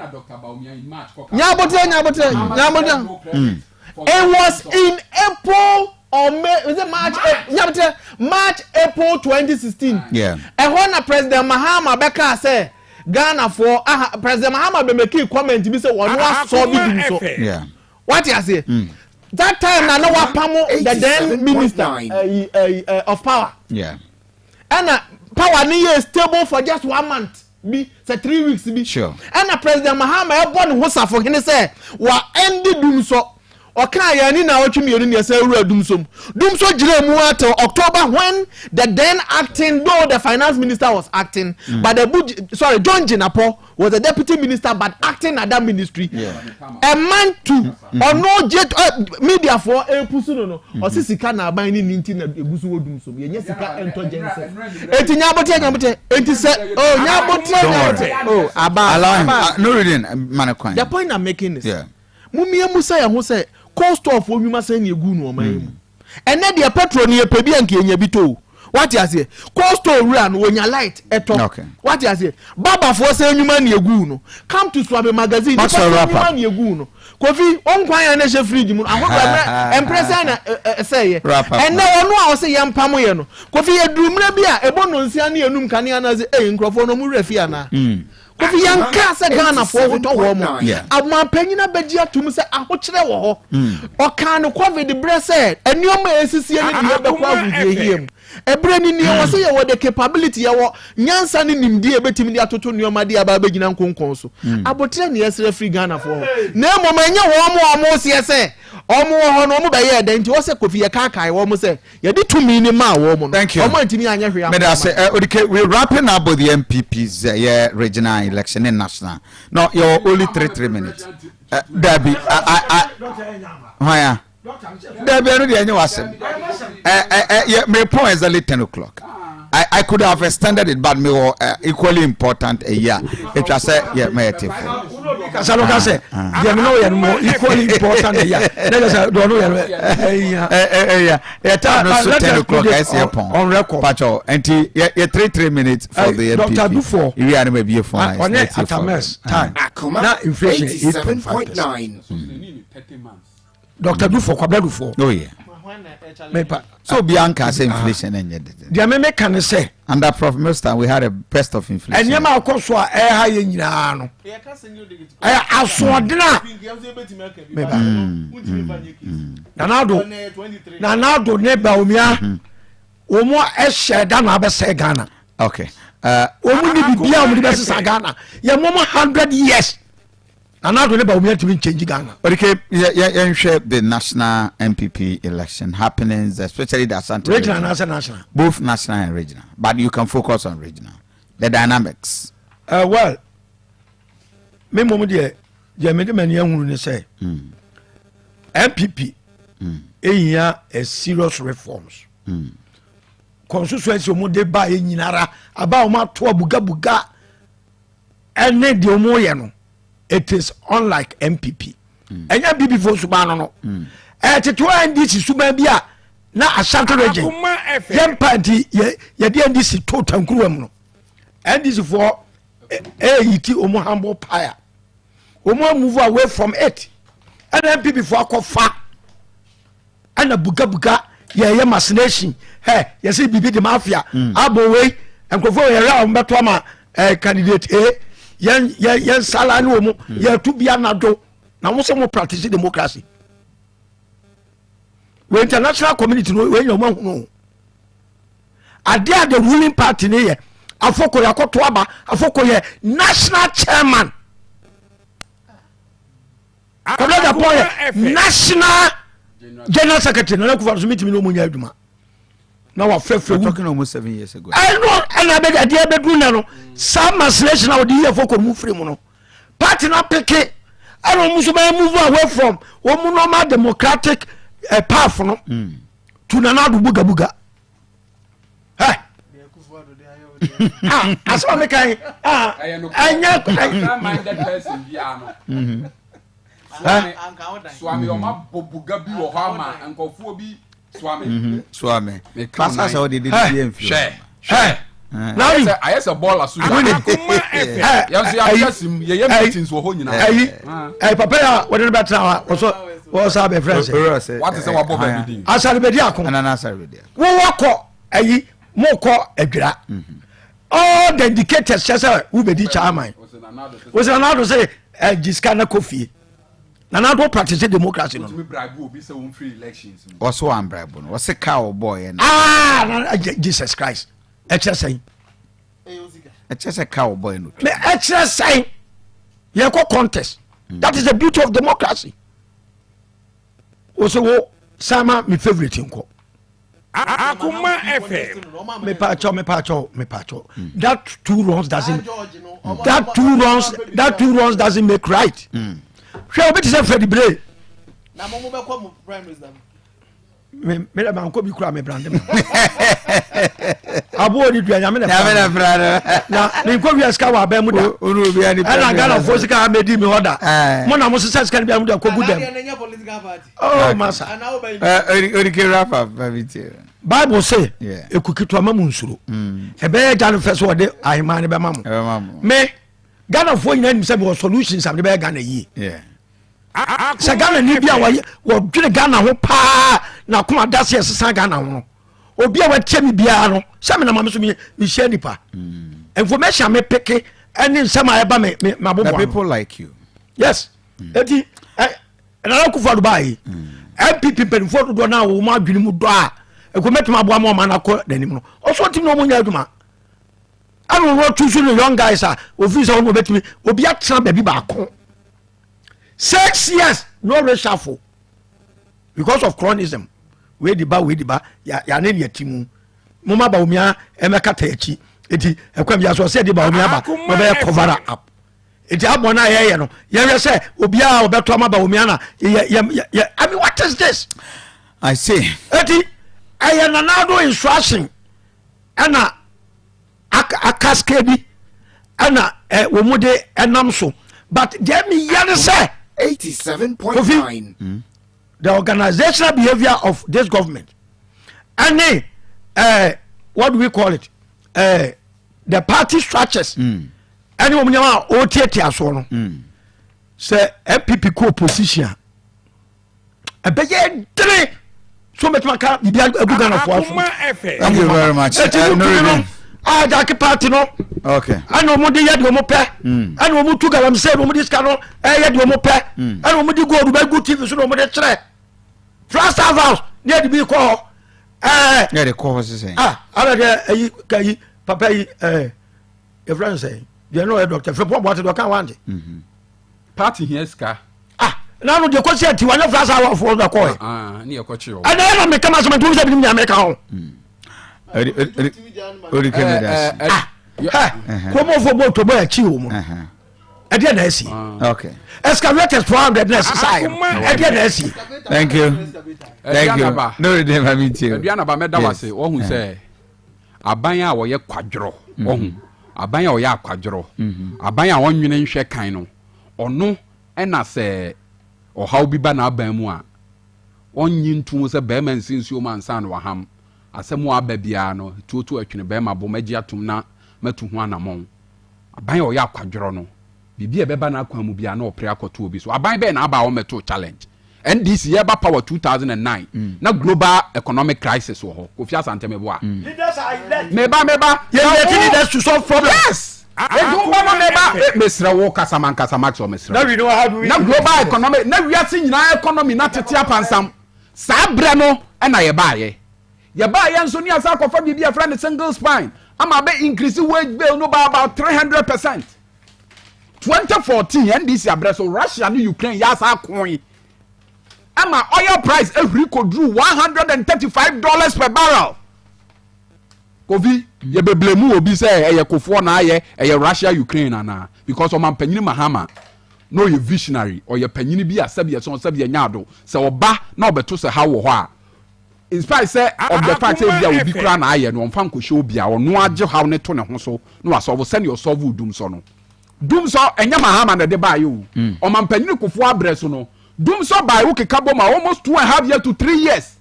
nyabotrɛ, nyabotrɛ. Mm. It was in April. Or May, is it March? Nyabotrɛ, March, April 2016. Yeah. Ɛhɔ na President Mahama bɛkaa sɛ Ghanafoɔ aha President Mahama bɛmɛkii comment bi sɛ wɔn asɔ bi dum so. Yeah. Wate aseɛ? Mm. That time na na wapamo the then minister uh, uh, of power. Yeah. Ɛna power ne yɛ stable for just one month bi sɛ 3 weeks bi. Sure. Ɛna President Mahama ɛbɔ ne ho safohene sɛ wa ɛndi dum so. Ɔkaa yɛn ani naawɔtwe mmienu ne yɛsan wuraa Dumso mu. Dumso gyinaa mu ara till October when the then acting, though the finance minister was acting, mm. but the Abu, sorry, John Jinapor was the deputy minister but acting at that ministry. Yeah. A man to mm-hmm. ɔno gye uh, media for epusu no no mm-hmm. ɔsi sika na aban ne ne nti na egu so wɔ Dumso mu yɛnyɛ sika ntɔ gyɛnsɛ eti nyabote nyabote eti sɛ oh nyabote nyabote oh aba aba. Uh, no reading man The point I'm making is. Yeah. Momia mmusa yɛn ho sɛ, Coal store foɔ nnwuma sɛn na yɛguu no ɔman yi mu? Ɛnnɛ deɛ petrol no yɛpɛ bi a nka yɛnya bi tɔ o. Wate aseɛ? Coal store wura no wɔnya light ɛtɔ. Wate aseɛ? Barber foɔ sɛn nnwuma na yɛguu no? Come to Suabe magazine, nipa sɛn nnwuma na yɛguu no? Kofi, wo nkwan a na ɛhyɛ fridge mu no, ahodoɔ mmerɛ, mprɛ sɛn na ɛsɛeɛ? Ɛnnɛ ɔno a ɔse yɛmpamo yɛ no, Kofi yɛduru mmerɛ bi a ɛbɔ nnɔnsia ne yɛnum kanea no ase, ei nkurɔfoɔ no wɔn werɛ fi anaa? Kofi yɛn kaa sɛ Ghanafoɔ ho tɔ wɔn mo. Ɔmanpanyin abɛgye atum sɛ ahokyerɛ wɔ hɔ. Ɔkaa no covid berɛ sɛ nneɛma a ɛsisie no deɛ ɛbɛkɔ ahohiahia mu. Ɛberɛ no nie wɔ sɛ yɛwɔ the capability yɛwɔ nyansa ne nimdeɛ a ɛbɛtumi de atoto nneɛma de aba abɛgyina nkonkɔn so. Aboterɛ na yɛsrɛ firi Ghanafoɔ hɔ. Na mmom ɛnyɛ wɔn a wɔseɛ sɛ wɔn wɔ hɔ no wɔn bɛyɛɛ dɛn nti wɔ sɛ Kofi yɛkaakae wɔn sɛ Yɛde tumi no maa wɔn no, Thank you. wɔn antumi anyɛ hwee Meda amma ase. ɔman. Uh, Odike, we're wrapping up with the MPP's yeah, regional election and national. No, you're only 3 minutes. Dabi, I, Hwaya. Dabi, I know the annual asem. Yeah, my point is exactly 10 o'clock. I could have extended it, but me were equally important a year. It was a yeah, my kasa no ka sɛ deɛ me ne woyɛ no mɔ equally important ɛyɛ na kyɛ sɛ deɛ ɔno yɛ no ɛyɛ ɛyɛ yɛ time no so 10 o'clock ɛsɛ yɛ pɔn on record patro nti yɛ 3 3 minutes for the npp Dr. Dufour iwi anam ebie phone lines ɔne Atames time na inflation 8.5%. Dr. Dufour Kwabena Dufour. Oh yeah. Mepa. So obi anka sɛ inflation ɛnyɛ dede. Deɛ me meka ne sɛ. Under Prof Milston we had a burst of inflation. Nneɛma akɔ so a ɛha yɛ nyinaa no. Ɛyɛ asoɔden a. Meba. Nana Addo Nana Addo ne Bawumia wɔn ɛhyɛ da na abɛsɛ Ghana. Okay. Wɔn ni bibi a wɔn de bɛsesa Ghana yɛ mɔmɔ 100 years. Nana Addo ne Bawumia ntumi nchange Ghana. Okay, yɛnhwɛ the national NPP election happenings, especially the Ashanti regional region. Anaasɛ national? Both national and regional, but you can focus on regional. The dynamics. Well, me mmom deɛ mede m'ani ahunu ne sɛ NPP ehia a serious reforms. Constituency wɔn de ba yɛ nyinara aba wɔn ato abugabuga ɛne deɛ wɔn yɛ no, it is unlike NPP. Ɛnyɛ NPP fo suban no, ɛtete hɔ NDC suban bi a na Ashanti Region yɛn pa nti yɛde NDC to tankuruwa mu no. NDC foɔ ɛyi ti wɔn humble pie a wɔn move away from it, ɛna NPP foɔ akɔfa ɛna bugabuga yɛyɛ machination ɛ yɛsɛ biribi de mafia abɔ wei nkurɔfoɔ yɛrɛ a wɔn bɛto ama ɛ candidate A yɛn yɛn yɛn sala ne wɔn yɛtu bi anadwo na wɔn sɛ wɔn practice democracy wɔ international community no. Wei nyɛ wɔn ahunu adeɛ a the ruling party ne yɛ. Afoko yɛ akɔto aba, Afoko yɛ national chairman, Kwabena Agyapong yɛ national general secretary. Nana Akufo so mitimi ne ɔmo nyɛ adwuma na wafrɛfrɛ wu talking almost 7 years ago. Ɛno ɛna bɛ adeɛ bɛduru nɛ no, saa machination a wɔde yi Afoko mu firi mu no, party na peke ɛna wɔn nso bɛyɛ move away from wɔn mu normal democratic path no to Nana Addo bugabuga ɛ ah asɛm a meka yi ah ɛnyɛ. Suame ɔma bɔ buga bi wɔ hɔ ama nkɔfoɔ bi suame. Suame pasa sɛ ɔde de bi mfi. Hwɛ hwɛ, ayɛ sɛ bɔɔla so yɛn nso yɛayɛ sim yɛyɛ meetings wɔ hɔ nyinaa. Ɛyi ɛyi papa yi a wɔde no bɛtena hɔ a wɔsɔ. Wọ́n sá bẹ fẹ́ sẹ́. Wate sɛ wabɔ baabi din. Asare bedi ako. Wọ́wọ́ kɔ ayi mo kɔ adwira. All the indicators kyɛ sɛ wobɛdi chairman. Wosɛ Nana Addo sɛ ɛgye sika na kɔ fie. Nana Addo practice democracy no. Ɔsɛ wɔn bribe no ɔsɛ kaa ɔbɔɔ yɛ no. Ah Jesus Christ ɛkyerɛ sɛn. Ɛkyerɛ sɛ kaa ɔbɔɔ yɛ no. Ɛkyerɛ sɛn yɛkɔ contest. Mm. That is the beauty of democracy. Wosɛ wo sama me favourite nkɔ. Akuma FM. Mepacho, mepacho, mepacho. Mm. That two wrongs doesn't. That two wrongs. That two wrongs doesn't make right. Mm. Hwɛ obi ti sɛ Freddie Bray. Na mo mo bɛ kɔ mo primaries na. Me me dɛ mankɔ bi kura me brande me. Aboɔ ni dua nyame na fra no. Na me nkɔ wia sika wɔ abɛn mu da. Onu obi ani Ɛna Ghana fo sika ha medi mi hɔ da. Mo na mo sisa sika ni bi a mo de akɔ gu dɛm. Oh masa. Odike wrap up ma mi tie. Bible se eku ketewa ma mu nsuro. Ɛbɛyɛ agya no fɛ sɛ ɔde ahemman no bɛma mo. Me Ghanafoɔ nyinaa nim sɛ mewɔ solutions a mede bɛyɛ Ghana yie. Sɛ Ghana ni bi a wɔdwene Ghana ho paa na akoma da sɛ ɛsesa Ghana ho no obi a watie me biara no sɛ menam ame so mehyia nipa mm. information a mepeke ɛne nsɛm a ɛba me maboboa people like you yes mm. eti Nana Akufo Addo baa yi NPP mpanimfoɔ dodoɔ no a wɔn adwene mu dɔ a ɛkɔ mɛtumi aboa ma ɔman no akɔ n'anim no ɔso ɔtumi na wɔn nyɛ adwuma ɛna wɔn atu so ne young guys a ofiri sɛ wɔn bɛtumi obi atena baabi baako 6 years no reshuffle because of cronyism wei di ba wei di ba yane ne yɛte mu mo ma Bawumia ɛmɛkata akyi eti ɛkwan bi aso ɔsɛ ɛde Bawumia ba na ɔbɛyɛ cover up. Nti abɔ no a yɛyɛ no yɛhwɛ sɛ obiara ɔbɛtɔ ama Bawumia na yɛ yɛ yɛ. I mean, what is this? I see. Eti ɛyɛ Nana Addo instruction ɛna akaskedi ɛna ɛ wɔn mu de ɛnam so but deɛ mi yɛ ne sɛ. 87.9. Kofi, the organizational behaviour of this government ɛne ɛɛ what do we call it, the party structures. Ɛne wɔn nneɛma a ɔretiatia soɔ no sɛ NPP kɔ opposition a ɛbɛyɛ dene so mɛtumi aka biribi agu Ghanafoɔ aso. Thank you very much. Ɛti mu tumi no a jake party no ɛna wɔn de yɛ deɛ wɔn pɛ ɛna wɔn tu galamsey na wɔn de sika no ɛyɛ deɛ wɔn pɛ ɛna wɔn de gold bɛ gu TV so na wɔn de kyerɛ Flagstaff House ne yɛ de bi kɔ hɔ ɛɛ. Ne yɛ de kɔ hɔ sisan. Ah, ala deɛ ɛyi ka yi papa yi ɛɛ. Yɛfrɛ no sɛ deɛ no ɔyɛ doctor Frimpong Boate deɛ ɔka wante. Party hia sika. Ah, nanu deɛ kɔsi ati wanyɛ fila saa awɔfoɔ na kɔɛ. Ah, ne yɛ kɔkye wɔ. Ɛnna yɛ na meka ma sɛmɛ tumi sɛ binom nyame ka ho. Ah, hɛ, kuromɔfoɔ bɔ tɔbɔ akyi wɔ mu. Ɛdeɛ na asi. Okay. Excavators 400 na ɛsesa yɛ no. Ɛdeɛ na asi. Thank you. Thank you. No, they have me too. Aduana ba mɛda wase wɔhu sɛ aban a wɔyɛ kwadworɔ wɔhu aban a ɔyɛ akwadworɔ aban a ɔnwene nhwɛ kan no ɔno ɛna sɛ ɔhaw bi ba n'aban mu a ɔnyi ntom sɛ bɛrima nsi nsuo mu ansa na waham asɛm a aba biara no tuotu atwene bɛrima bo mɛgye atom na matu ho anammɔn. Aban a ɔyɛ akwadworɔ no biribi a ɛbɛba n'akwan mu biara na ɔpere akɔto obi so. Aban bɛn na aba a ɔmmɛtoo challenge? NDC yɛba power 2009 na global economic crisis wɔ hɔ. Kofi Asante meboa. Meba meba. Yɛ yɛ ti leaders to solve problems. Yes. Eti wo ba ma meba. Eh, mesrɛ wo kasa mankasa Maxwell mesrɛ. Na we know how do we. Na global economic na wiase nyinaa economy na tete apansam. Saa berɛ no ɛna yɛbaayɛ. Yɛbaayɛ nso ne asa akɔfa biribi a yɛfrɛ no single spine ama abɛ increase wage bill no by about 300%. 2014 NDC abrɛ so Russia ne Ukraine yɛ asa akoe ɛma oil price ehuri koduru $135 per barrel. Kofi, yɛbɛblame mu obi sɛ ɛyɛ kofoɔ na ayɛ ɛyɛ Russia Ukraine anaa? Because ɔmampanyini Mahama na ɔyɛ visionary, ɔyɛ panyini bi a sɛbi ɛsɔn sɛbi ɛnya ado sɛ ɔba na ɔbɛto sɛ haw wɔ hɔ a in spite sɛ of the fact sɛ ebi a obi koraa na ayɛ no ɔmfa nkɔhyɛ obi a ɔno agye haw ne to ne ho so na wasɔfo sɛnea ɔsɔfo dumsɔ no. Dumsɔ ɛnyɛ Mahama na ɛde baayɛ o. Ɔmampanyini Kufuor abrɛ so no dumsɔ bae wokeka bom a almost 2.5 years to 3 years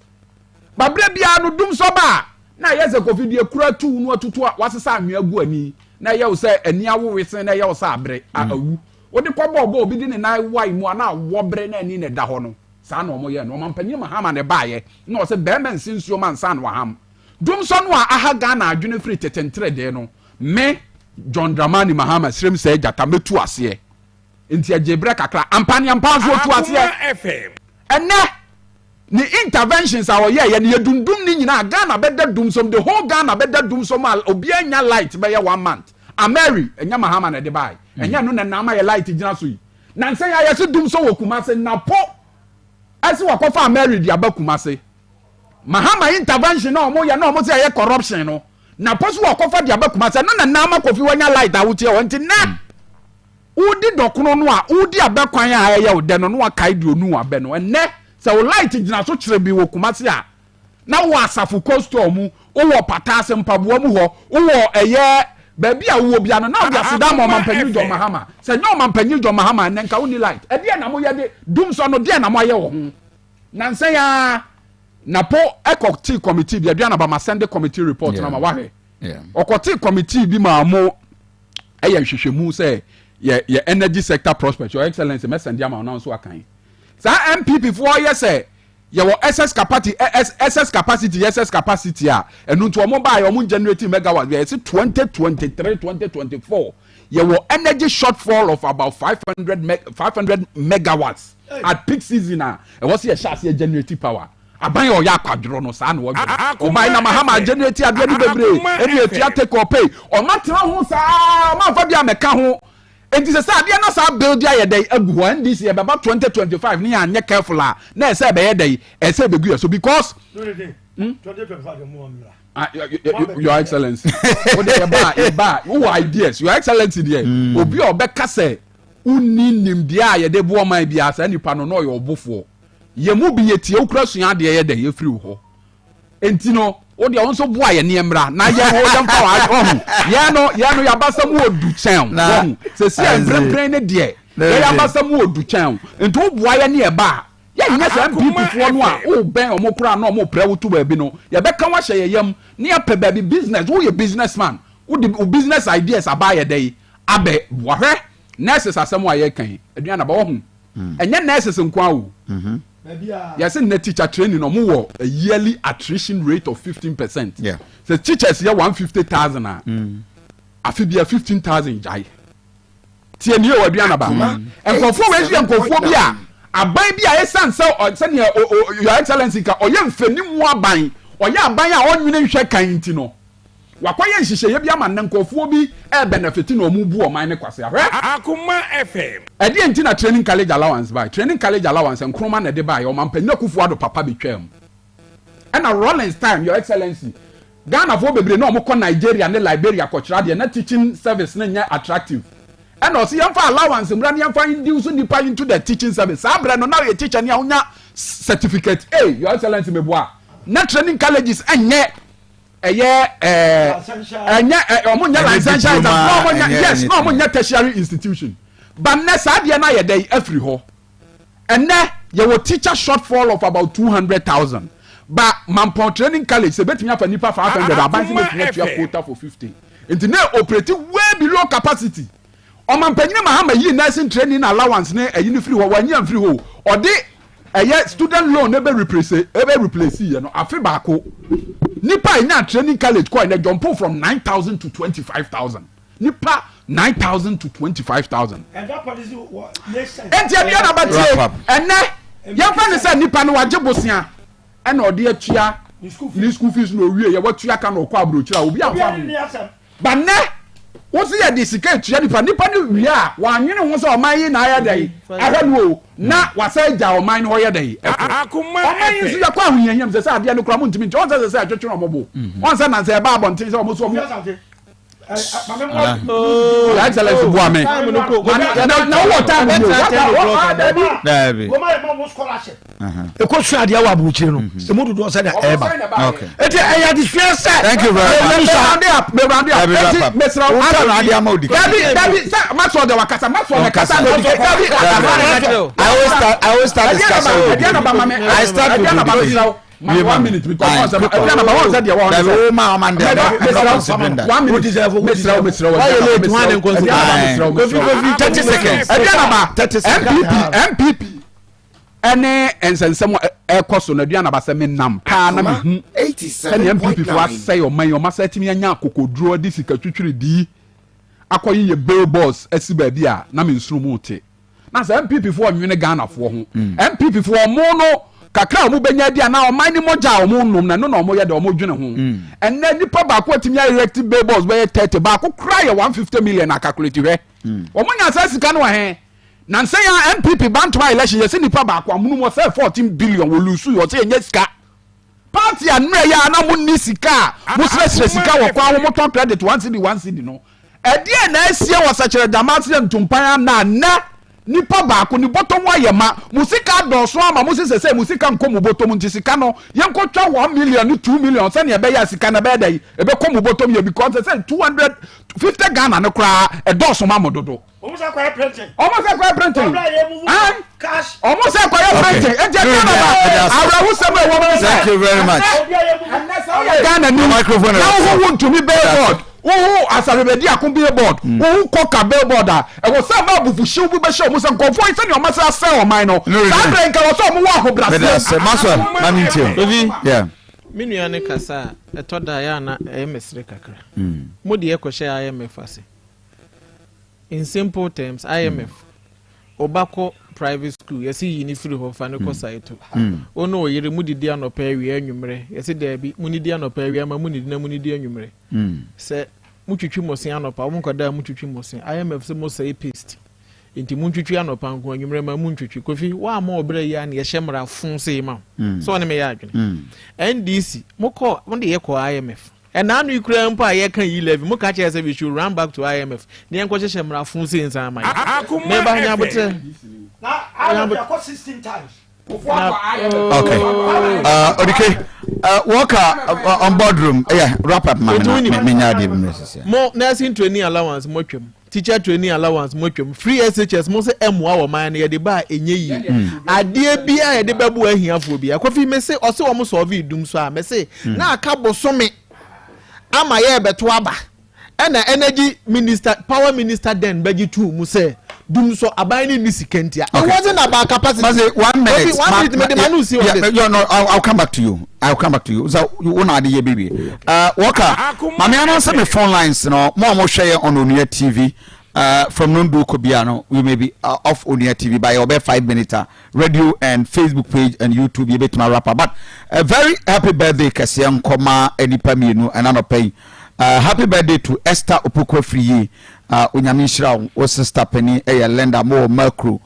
ba berɛ biara no dumsɔ ba a na ayɛ sɛ Kofi deɛ kura tu no atutu a wasesa anwea gu ani na ɛyɛ wo sɛ ani awowe sen na ɛyɛ wo sɛ abere a awu wode kɔbɔɔbɔ obi de ne nan wae mu a na awɔ bere na ani na ɛda hɔ no. Saa na wɔyɛɛ no. Ɔmampanyin Mahama na ɛbaeɛ na ɔse bɛrima nsi nsuo ma nsa na waham. Dumsɔ no a aha Ghana adwene firi tete nteredee no, me, John Dramani Mahama, srem sɛɛ gyata, mɛtu aseɛ. Nti ɛgyee berɛ kakra. Ampa ne ampa nso ɔtu aseɛ. Ɛnnɛ, ne interventions a ɔyɛeɛ no, yɛdundum ne nyinaa. Ghana bɛda dumsɔm, the whole Ghana bɛda dumsɔm a obiara nnya light bɛyɛ one month. Ameri, ɛnyɛ Mahama na ɛde baeɛ. Ɛnyɛ ɛno na ɛnam ama yɛ light gyina so yi. Nansa yi a yɛse dumsɔ wɔ Kumase, Napo ɛse wakɔfa Ameri de aba Kumase. Mahama intervention na ɔmo yɛ na ɔmo se ɛyɛ corruption no, Napo so wakɔfa de aba Kumase. Ɛno na ɛnam ama Kofi wanya light a wotie hɔ. Nti nɛ wodi dɔkono no a, wodi abɛ kwan a ɛyɛ wo dɛ no na wakae deɛ onu abɛ no. Ɛnɛ sɛ wo light gyina so kyerɛ bi wɔ Kumase a, na wowɔ asafo coastal mu, wowɔ pata ase mpaboa mu hɔ, wowɔ ɛyɛ baabi a wowɔ bia no, na wode aseda ama Ɔmampanyin John Mahama. Sɛ nyɛ Ɔmampanyin John Mahama a, nnɛ nka wonni light. Ɛdeɛn na moyɛ de dumsɔ no, deɛn na moayɛ wɔ ho? Nansa yi ara, Napo kɔtee committee bi, Aduana ba masɛnde committee report no ama wahwɛ. Ɔkɔtee committee bi maa mo ɛyɛ nhwehwɛmu sɛ yɛ yɛ energy sector prospect, Your Excellency mɛsɛnde ama wo na wo nso akan. Saa NPP foɔ yɛ sɛ Yɛwɔ excess capacity, excess capacity, excess capacity a ɛno nti wɔn baayɛ wɔn generate megawatt bi a yɛsi 2023 2024 yɛwɔ energy shortfall of about 500 meg 500 megawatts at peak season a ɛwɔ sɛ yɛhyɛ aseɛ generate power aban a ɔyɛ akwadworɔ no saa na wɔdwene ɔban na mahama generate adeɛ no bebree ɛne etua take or pay ɔma tena ho saa ɔma nfa bi a mɛka ho Enti sɛ sɛ adeɛ na saa bill de ayɛ dɛn agu hɔ NDC ɛbɛba 2025 ne yɛanyɛ careful a na ɛsɛ ɛbɛyɛ dɛn ɛsɛ ɛbɛgu yɛ so because hmm? Ah, your excellency wo de yɛba yɛba wowɔ ideas your excellency deɛ hmm. obi a ɔbɛka sɛ wonni nimdeɛ a yɛde boɔ man biara saa nipa no na ɔyɛ ɔbofoɔ yɛn mu bi yɛtie wokura sua adeɛ yɛ dɛn yɛfiri wo hɔ Enti no, wo deɛ wo nso boa yɛn ne mmra na yɛn ho yɛmfa wɔ ɔho. Yɛn no yɛn no yɛabasa mu odu kyɛn wo. Wɔho. Sɛsi a mprempren ne deɛ yɛn yɛabasa mu odu kyɛn wo. Nti wo boa yɛn ne yɛba a, yɛnyɛ sɛ NPP foɔ no a wobɛn wɔn koraa na wɔn prɛ wo to baabi no. Yɛbɛka wo ahyɛ yɛn yam ne yɛapɛ baabi business. Woyɛ business man. Wode wo business ideas aba ayɛ dɛn abɛ boa. Hwɛ nurses asɛm a yɛreka yi, Aduanaba, wahu. Ɛnyɛ nurses nko ara o. Yɛse nnɛ teacher training no ɔmo wɔ a yearly attrition rate of 15%. Sɛ teachers yɛ 150,000 a, afe bia 15,000 gyae. Tie nie o Aduanaba. Nkurɔfoɔ wei nso yɛ nkurɔfoɔ bi a aban bi a ɛsiane sɛ sɛnea Your Excellency ka ɔyɛ mfanimu aban, ɔyɛ aban a ɔnwene nhwɛ kan nti no, Wakɔyɛ nhyehyɛeɛ bi ama nnɛ nkurɔfoɔ bi rebɛnɛfete na wɔrebu ɔman no kwasea. Hwɛ! Akoma FM. Ɛdeɛn nti na Training College Allowance baeɛ? Training College Allowance, Nkrumah na ɛde baeɛ, Ɔmanpanin Akuffo Addo papa bɛtwaa mu. Ɛna Rawlings time, Your Excellency, Ghanafoɔ bebree na wɔkɔ Nigeria ne Liberia kɔkyerɛ adeɛ, na teaching service no nyɛ attractive. Ɛna ɔse yɛmfa allowance mmra na yɛmfa induce nnipa into the teaching service. Saa berɛ no na woyɛ teacher ni a wonya certificate A, Your Excellency meboa? Na training colleges nyɛ ɛyɛ ɛɛ ɛnyɛ ɛ ɔmo nyɛ licentiate exam na ɔmo nyɛ yes na ɔmo nyɛ tertiary institution but nnɛ saa adeɛ no ayɛ dɛ afiri hɔ ɛnɛ yɛwɔ teacher shortfall of about 200,000 but Mampɔn training college sɛ ebetumi afa nipa 500 aban sɛ betumi atua quota for 50 nti na operate way below capacity Ɔmanpanyin Mahama yii nursing training allowance ne ɛyi no firi hɔ, wanyi amfiri hɔ o, ɔde ɛyɛ student loan no bɛ replace ɛbɛ replace yɛ no afe baako. Nipa a enya training college kɔɛ no jump from 9,000 to 25,000. Nipa 9,000 to 25,000. Enti ɛdeɛ na bɛtie ɛnɛ yɛmfa ne sɛ nipa no wagye bosea ɛna ɔde atua ne school fees na owie yɛ watua ka na ɔkɔ aburokyire a obi amfa ho. But nnɛ, wo se yɛde sika etua nipa, nipa no wie a, wannwene ho sɛ ɔman yi na ayɛ dɛn ahwɛ no o, na wasan agya ɔman no hɔ yɛ dɛn ɛkɔ. Ɔman yi nso yɛkɔ ahohiahia mu sɛ sɛ adeɛ no koraa montumi nkyɛ, wɔn sɛ sɛ sɛ ɛtwetwe wɔn bo, wɔn sɛ nansa ɛba abɔnten sɛ wɔn so wɔn Your Excellency boa me. Na wowɔ time bi o. Dabi. ɛkɔ sua adeɛ wɔ aburokyire no mhm. emu dodoɔ sɛ na ɛɛba eti ɛyɛ adesua sɛ thank you very much dabi dabi sɛ masɔ de wakasa masɔ de kasa na odi dabi I will start I will start discussion with you I start with you Ma one minute because wọn sɛ ɛdi anaba wọn sɛ deɛ wɔn sɛ. Dabi o ma ɔma ndɛ I'm not considering that. One minute mesrɛ wo mesrɛ wo Why you late one and consider? 30 seconds. Ɛdi anaba 30 seconds. NPP NPP. Ɛne nsɛnsɛm a ɛkɔ so no, Aduana ba sɛ menam paa na mehu sɛnea NPP foɔ asɛe ɔman yi, wɔn asa atumi anya akokoduro de sika twitwiridii akɔyeyɛ billboards asi baabi a na me nsono mu te. Na sɛ NPP foɔ nnwene Ghanafoɔ ho. NPP foɔ wɔn no kakra a wɔn bɛnya adi anaa ɔman ne mogya a wɔn nom no ɛno na wɔn yɛ de wɔn dwene ho. Ɛnnɛ nipa baako atumi a erect billboards bɛyɛ 30 baako koraa yɛ 150 million a calculate hwɛ. Wɔn nya saa sika no wɔ he? Nansa yi ara NPP Bantama election yɛse nipa baako amonom ɔsɛe 14 billion wɔ lusu yi ɔse ɛnyɛ sika. Party a nnura yi a na mo nni sika a mo srɛsrɛ sika wɔ kwan ho mo tɔn credit one cedi one cedi no ɛdeɛn na asie wɔ sɛkyerɛ gyama ase ntumpan ana nnɛ nipa baako ne bɔtɔ mu ayɛ ma mo sika adɔɔso ama mo se sɛsɛ mo sika nkɔ mo bɔtɔ mu nti sika no yɛnkɔ twa one million ne 2 million sɛnea ɛbɛyɛ a sika no ɛbɛyɛ dɛn ɛbɛkɔ mo bɔtɔ mu yɛ because sɛsɛ 250 Ghana no koraa ɛdɔɔso ma mo dodo. Ɔmo sɛ kɔyɛ printing. Ɔmo sɛ kɔyɛ printing. Ɔmo sɛ kɔyɛ printing. Eti ɛdi na ba awurawusɛm a ɛwɔ mu sɛ. Thank you very much. Ɛnɛ sɛ ɔyɛ Ghana ni na wohu Wontumi billboard, wohu Asare Ako billboard, wohu Koka billboard a, ɛwɔ sɛ ɛma abufuhyew bi bɛhyɛ ɔmo sɛ nkurɔfoɔ yi sɛnea ɔmo asɛ asɛe ɔman no. Saa bere nka wɔ sɛ ɔmo wɔ ahobrɛaseɛ. Maxwell, ma mi ntie o. Me nua ne kasa a ɛtɔ da yɛ a na ɛyɛ mesere kakra. Mo deɛ kɔhyɛ IMF ase. In simple terms, IMF, wo ba kɔ private school, yɛse yi no firi hɔ fa no kɔ Saito. Wo ne wo yere modidi anɔpa awia anwummerɛ, yɛse daabi, monidi anɔpa awia ma monidi na monidi anwummerɛ. Sɛ motwitwi mo se anɔpa, wo nkwadaa motwitwi mo se, IMF se mosɛe paste, nti montwitwi anɔpa nko, anwummerɛ ma montwitwi. Kofi, woammɔ wo bra yi a na yɛhyɛ mmara fo sei ma wo. Sɛ ɔne me yɛ adwene. NDC, mokɔ, mode yɛkɔɔ IMF. Ɛna ano yi koraa mpo a yɛka yi levy, mo ka kyerɛ sɛ we should run back to IMF na yɛnkɔ hyehyɛ mmara fo sei nsan ama yɛn. Meba nya aboterɛ. Na IMF yɛkɔ 16 times. Okay. Odike, Walker on boardroom. Yeah, wrap up ma me na me nya ade bi sisi. Mo nursing training allowance mo twam. Teacher training allowance mo atwam, free SHS mo sɛ ɛmoa wɔ man no yɛde ba a ɛnyɛ yie. Adeɛ bi a yɛde bɛboa ahiafoɔ bi. Kofi me se ɔse wɔn sɔɔve dum so a me se na aka bosome ama yɛrebɛto aba ɛna energy minister power minister then bɛgye tuu mu sɛ dum so aban ne nni sika ntia. It wasn't about capacity. Mase one minute. Kofi one minute mede ma no si on this. No, no, I'll, I'll come back to you. I'll come back to you. So wo na ade yɛ baby. Walker, mame announce me phone lines no. Mo a mo hwɛ yɛ on Onua TV. From Nondu Kobia no, we may be off Onua TV by about 5 minutes. Radio and Facebook page and YouTube you bet my rapper. But a very happy birthday kɛseɛ nkɔma nipa mmienu ɛna nɔpɛ yi. Happy birthday to Esther Opoku Afriyie. Onyame nhyira wo. Wo sister panin ɛyɛ Linda mo wɔ Mercury.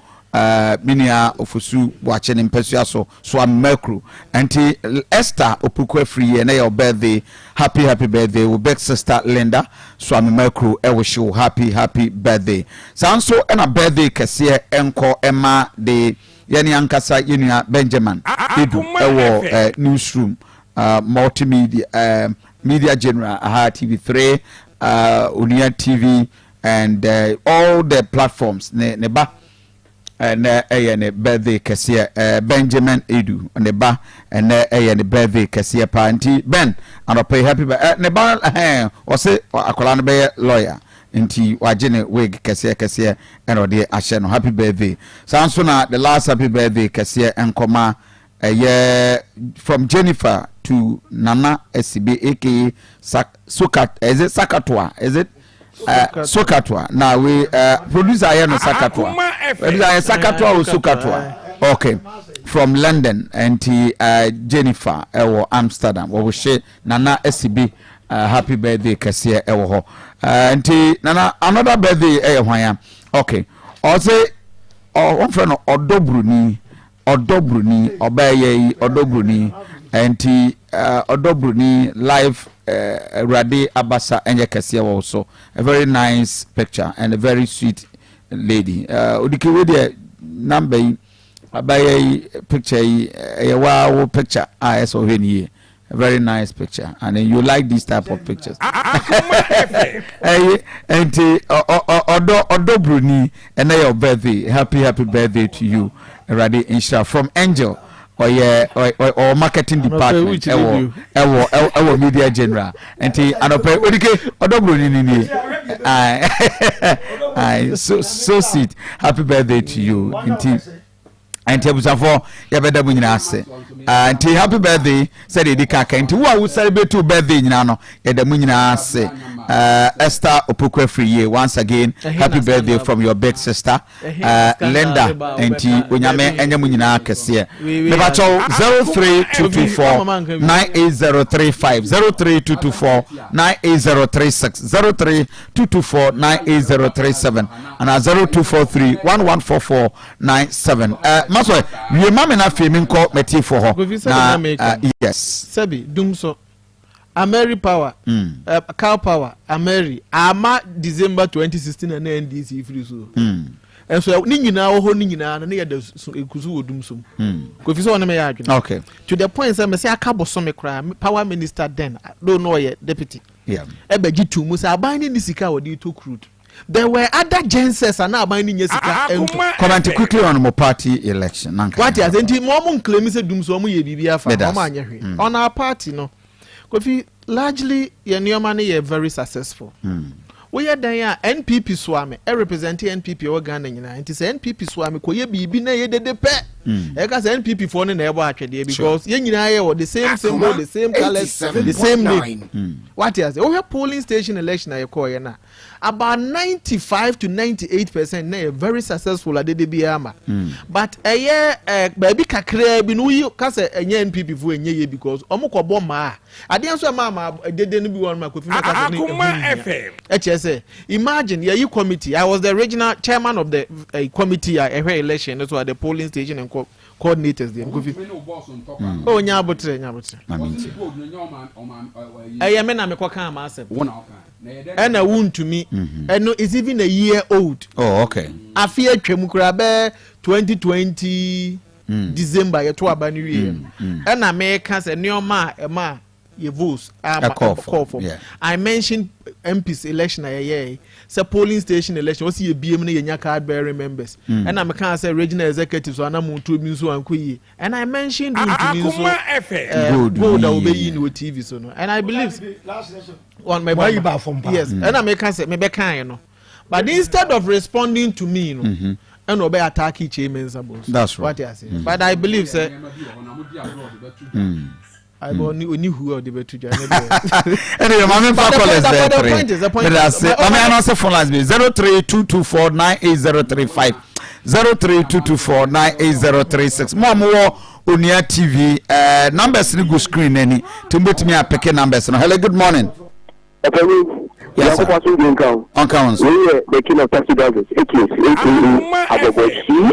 Me nua Ofosu Boakye ne mpasua so so am Mercury. Nti Esther Opoku Afriyie ɛnɛ yɛ wo birthday. Happy happy birthday wo big sister Linda so am Mercury ɛwɔ wo happy happy birthday. Saa nso ɛna birthday kɛseɛ ɛnkɔ ɛma de yɛne ankasa yɛn nua Benjamin Edu ɛwɔ newsroom multimedia media general aha TV3 Onua TV and all the platforms ne ne ba ɛnɛ ɛyɛ ne birthday kɛseɛ Benjamin Edu ne ba ɛnɛ ɛyɛ ne birthday kɛseɛ paa nti Ben anɔpɛ yi happy birthday ne ba ɛhɛn ɔse akwadaa no bɛyɛ lawyer nti wagye ne wig kɛseɛ kɛseɛ ɛna ɔde ahyɛ no happy birthday. Saa nso na the last happy birthday kɛseɛ nkɔma ɛyɛ from Jennifer to Nana Esibe aka Sak Sokat is it Sakatoa is it Sokatoa na we producer ayɛ no Sakatoa producer ayɛ Sakatoa o Sokatoa okay from London nti Jennifer ɛwɔ Amsterdam wɔwɔ Nana Esibe happy birthday kɛseɛ ɛwɔ hɔ nti Nana another birthday ɛyɛ hwan ya okay ɔsɛ ɔfrɛ no ɔdɔ buroni ɔdɔ buroni ɔbaa yɛ yi ɔdɔ buroni nti ɔdɔ buroni live awurade abasa ɛnyɛ kɛseɛ wɔ so a very nice picture and a very sweet lady odike wei deɛ number yi abayɛ yi picture yi ɛyɛ waa wo picture a ɛsɛ ɔhwɛ ne yie. A very nice picture and then you like this type of pictures. Ɛyi nti ɔdɔ ɔdɔ broni ɛnɛ yɛ birthday happy happy birthday to you Awurade nhyira from Angel ɔyɛ ɔwɔ marketing department ɛwɔ ɛwɔ ɛwɔ media general nti anɔpɛ odike ɔdɔ broni ni nie ayi so so sweet happy birthday to you nti. Nti abusuafoɔ yɛbɛda mu nyinaa ase. Ah, nti happy birthday sɛdeɛ ɛdi kan kan. Nti wo a wo celebrate wo birthday nyinaa no yɛda mu nyinaa ase. Uh, Esther Opoku Afriyie once again happy birthday from your big sister uh, Linda. Nti onyame ɛnyɛ mu nyinaa kɛseɛ. Mebakyɛw 03224 98035 03224 98036 03224 98037 ana 0243 1144 97. Uh, Masɔ wie ma me na afei menkɔ matiefoɔ hɔ na uh, yes. Sɛbi dum so Ameri power mm. uh, cow power Ameri ama December 2016 na na NDC firi so. Nso ne nyinaa wɔ hɔ ne nyinaa no ne yɛ da so ekusu wɔ dum so. Kofi sɛ ɔne me yɛ adwene. Okay. To the point sɛ mɛsɛ aka bosome koraa power minister then though no ɔyɛ deputy. Ɛbɛgye tu mu sɛ aban ne ne sika a wɔde to crude. There were other gensets a na aban no nya sika ntɔ. Comment quickly on mo party election. Nanka. Wate ase nti mo ɔmo nclaim sɛ dum so ɔmo yɛ biribi afa ɔmo anyɛ hwee. Mm. On our party no, Kofi largely yɛ nneɛma no yɛ very successful. Woyɛ dɛn a NPP soa me ɛrepresent NPP ɛwɔ Ghana nyinaa nti sɛ NPP soa me kɔyɛ biribi na ɛyɛ dede pɛ mm. ɛka sɛ NPP foɔ no na ɛbɔ atwɛdeɛ because yɛn nyinaa yɛ wɔ the same symbol the same colours the same name. Mm. Wate ase wohwɛ polling station election a yɛkɔɔyɛ no a about 95 to 98% na yɛ very successful adede biara ma mm. but ɛyɛ ɛ baabi kakraa bi no woyi kasa ɛnyɛ NPP fo ɛnyɛ yie because ɔmo kɔ bɔ maa adeɛ nso ɛma ama dede no bi wɔn ma kofi ma kasa ne ɛho hia ɛkyɛ sɛ imagine yɛyi committee. I was the regional chairman of the uh, committee a ɛhwɛ election no so at the polling station and co coordinators deɛ kofi oh nya abotrɛ nya abotrɛ ɛyɛ me na mekɔ kan ama asɛm. Ɛna wontumi mhm. ɛno is even a year old. Oh, okay. Afe atwam koraa bɛɛ 2020 mm. December yɛto aba no wie no mm, mm. Ɛna meka sɛ nneɛma a ɛma yɛ votes ama ɛkɔɔ fam. I mentioned MPs election a yɛyɛɛ sɛ polling station election wɔsi yɛ biem no yɛnya card bearing members ɛna meka sɛ regional executives anamontuo bi nso ankɔ yie. And I mentioned Wontumi nso eh, gold a wɔbɛyi no wɔ TV so no and I believe on my Wayi ba fam paa. Yes, ɛna meka sɛ mebɛkaeɛ no but instead of responding to me no ɛna ɔbɛ attack Kyei Mensah Bonsu. That's right. Wate ase. But I believe sɛ ayi oni oni hu a ɔde bɛto dwa ne deɛ. Anyway, maame nfa But the callers point- bɛɛ but the three. point is- the point Mede is- ase. but- Maame anase phone lines bi 0322498035 0322498036. Mo a mowɔ Onua TV eh, numbers no gu screen n'ani nti mobɛtumi apeke numbers no. Hello, good morning. Ɔpanyin, Yes, sir. Nyankopɔn asomdwe nka wo. Ɔnka wo nso. Wei yɛ the king of taxi drivers, aka aka Abɔbɔsi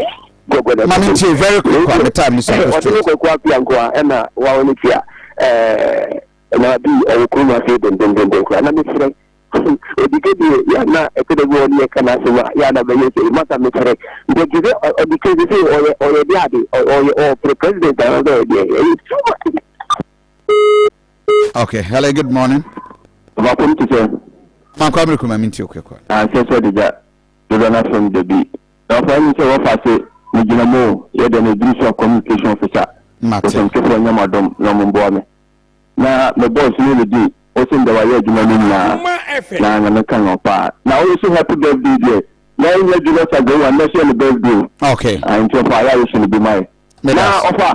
Gɔgɔdɛ. Mame ntie very quick kwa me time ni so akɔ Ɔde ne straight. Kwaku Appiah nko a ɛna wawo ne tia ɛɛ na bi ɔwɔ kurom ase dendendenden koraa na mesrɛ odike deɛ yɛ na ɛtɔ da bi wɔ ne yɛka n'asɛm a yɛ na bɛyɛ sɛ masa mesrɛ nti sɛ ɔdike sɛ sɛ ɔyɛ ɔyɛ de ade ɔyɛ ɔpere president anaasɛ ɔyɛ deɛ ɛyɛ too much. Okay, hello, good morning. Ɔbaako no te sɛ. Mankɔ Amerika ma minti okay kwa. Ansɛ sɛ deda dodo no asɛm da bi. Na ɔfa yi sɛ wɔfa ase megyina mu o yɛ dɛ na ɛduru so a communication officer. Mate. Bosomtwefoɔ nyɛ m'adom na ɔmo mboa me. Na me boss no ne di ɔse ndɛ wayɛ adwuma no nyinaa na Nyame ka no paa. Na ɔyɛ so happy birthday deɛ na ɛnyɛ Julius Agyewa ndɛ so yɛ ne birthday o. Okay. Ah, nti ɔfa ayɛ ayɛ so no bi ma yɛ. Na ɔfa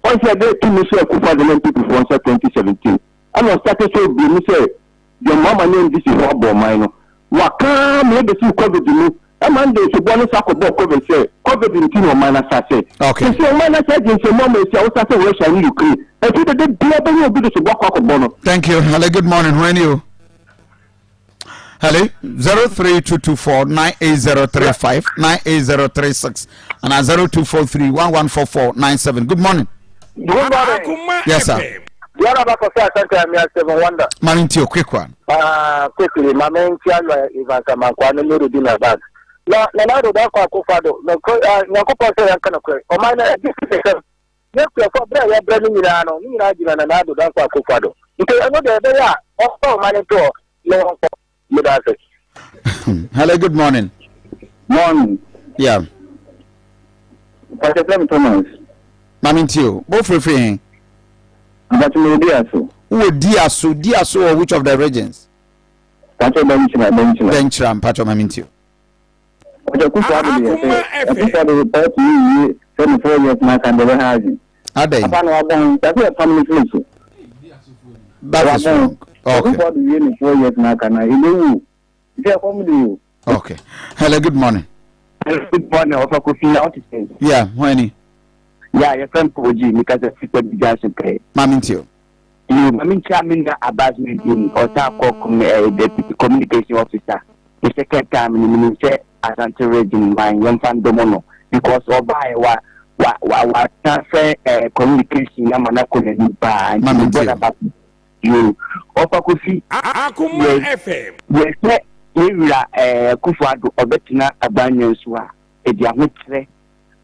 Ɔn sɛ dɛ tumi hyɛɛ Kufuor de ne NPP foɔ nsa 2017 ɛna ɔstate sɛ ɔblame sɛ John Mahama ne NDC foɔ abɔ ɔman no. Waka ara ma yɛbɛsii Covid mu ɛma no de nsoboɔ no sa kɔbɔɔ Covid sɛ Covid nti na ɔman no asase. Okay. Sɛsei ɔman no asa agye nsɛmmu ama ɛsi a wosa sɛ Russia ne Ukraine. Ɛfiri dɛ da biara bɛnya obi de soboɔ akɔ akɔbɔ no. Thank you. Hello, good morning. Who are you? Hello, 03224 98035 98036 and 0243 114497. Good morning. Good morning. Yes, sir. Diana Bakose Asante Amia Seven Wonder. Mami Ntio, quick one. Quickly, Mami Ntia Ivan Samankwa no Nurudin Abbas. Na Nana Addo Dankwa Akufo-Addo, Nyankopɔn sɛ yɛnka nokorɛ. Ɔman no ɛdi sɛ Yɛn kuafo bere a yɛbrɛ no nyinaa no, ne nyinaa gyina Nana Addo Dankwa Akufo-Addo. Nti ɛno deɛ ɛbɛyɛ a ɔmfa ɔman no nto hɔ na ɔnkɔ. Meda ase. Hello, good morning. Morning. Yeah. Pastor Femi Thomas. Mami nti o, bo frefre he. Mpacho me di aso. Wo di aso, di aso wɔ which of the regions? Mpacho Denkyira, Denkyira. Denkyira, mpacho mami nti o. Mpacho Kufu Ado de yɛ sɛ, Kufu Ado party yi wie. Sɛ ne 4 years na aka deɛ ɛbɛha adwene. Adɛn? Papa na wabɔ ho nti sɛ yɛpam no firi so. That is wrong. Okay. Akufo Addo wie ne 4 years na aka na ɛbɛwu. Nti ɛkɔm de o. Okay. Hello, good morning. Hello, good morning. Ɔfa Kofi na ɔte sɛn? Yeah, hwan ni? Yeah, yɛfrɛ me Kogi, meka sɛ Fita bi Johnson pɛɛ. Maame nti o. Yo, maame nkyia me nua Abbas Medin, ɔsan kɔ com eh, deputy communication officer. The second time no menim sɛ Asante region man yɛmfa ndɔmɔ no because ɔbaeɛ wa wa wa wa transfer eh, communication ama no akɔ n'anim paa nti Maame mebɔ nti o. n'aba so. Yo, ɔfa Kofi Akoma yɛ FM. yɛhwɛ yɛwura eh, Akufo Addo ɔbɛtena abannwa so a ɛde ahokyerɛ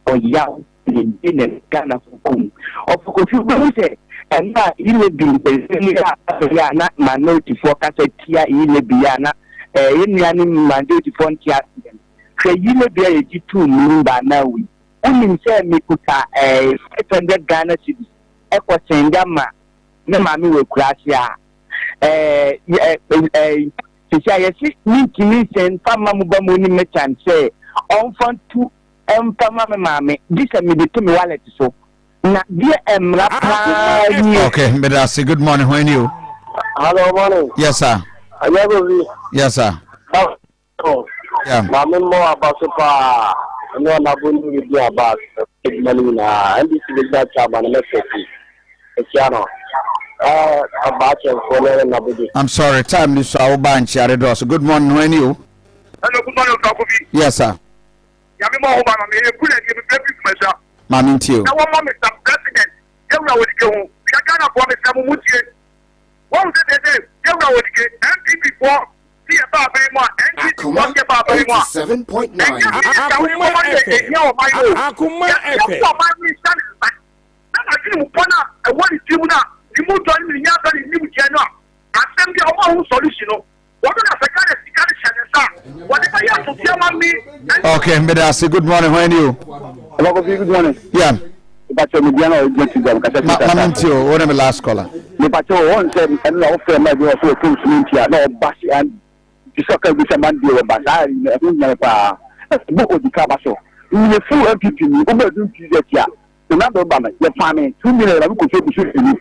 ɔyaw na ebue na Ghanafo kɔ mu. Ɔfa Kofi wobɛhu sɛ ɛno a E-levy nsɛnsɛm yi a aba yi a na minorityfoɔ kasa tia E-levy yi a na eh, yɛn nuanom majorityfoɔ nte aseɛ no. Hwɛ E-levy a yɛgye too mu yi baanaa wei. Wonim sɛ mekuta eh, 500 Ghana cedis ɛkɔ sɛnde ama me maame wɔ akuraase a eh, eh, eh, sisi a yɛse mentumi nsɛn mfa mma mo ba mu ne merchant sɛ ɔmfa ntu ɛmfa ma me maame gye sɛ mede to me wallet so na deɛ mmara paa nie. Okay, meda ase. Good morning. Hwan ni o? Hello, morning. Yes, sir. Ayagovi. Yes, sir. Oh. Yeah. Maame mmɔ aba so paa. Ɛne ɔnabo ne redi aba adwuma no nyinaa. NDC bɛgyina akyɛ aba no mɛsɛ fi. Ɛkyia no. Ɛɛ aba akyɛnfoɔ ne ɔnabo de. I'm sorry, time ni so a woba nkyia dɔɔso. Good morning. Hwan ni o? Hello, good morning, Kofi. Yes, sir. Nyame ma ɔho ba ma me ɛku na deɛ mefrɛ fi kumasa. Maame ntie o. Na wɔmmɔ Mr. President yɛwura Odike ho. Hwɛ Ghana foɔ mesrɛ mo mo tie. Wɔhu sɛ sɛ sɛ yɛwura Odike NPP foɔ si yɛ ba aban mu a NDC foɔ si yɛ ba aban mu a ɛnyɛ minista wo nkɔmɔ no yɛ ɛhia ɔman no o. Yɛfo ɔman no nhyɛ ne nsa na n'adwene mu pɔ no a ɛwɔ ne tirim no a ne mu dɔ ne ne nyansa ne ne nimdeɛ no a asɛm bi a ɔma ho solution no wɔn na sɛ Ghana sika no hyɛ ne nsa a wɔde bɛyɛ atoteɛ ma me. Okay, meda ase. Good morning. Hwan ni o? Papa Kofi, good morning. Yeah. Mepakyɛ me bia na ɔgyina ti dwam kasa Ma ma me nti o, wo ne me last caller. Mepakyɛ o, wɔn sɛ ɛno na wofrɛ ma bi wɔ so wɔ fom so no nti a na ɔba se an ti sɛ ɔka bi sɛ man deɛ wɔba saa ɛho hia me paa. Ɛbɔ odi ka ba so. Meyɛ full MPP ni, wobɛ dum PZ a Ronaldo ba no yɛ faa me 2 million ma me kɔ fie busu ni.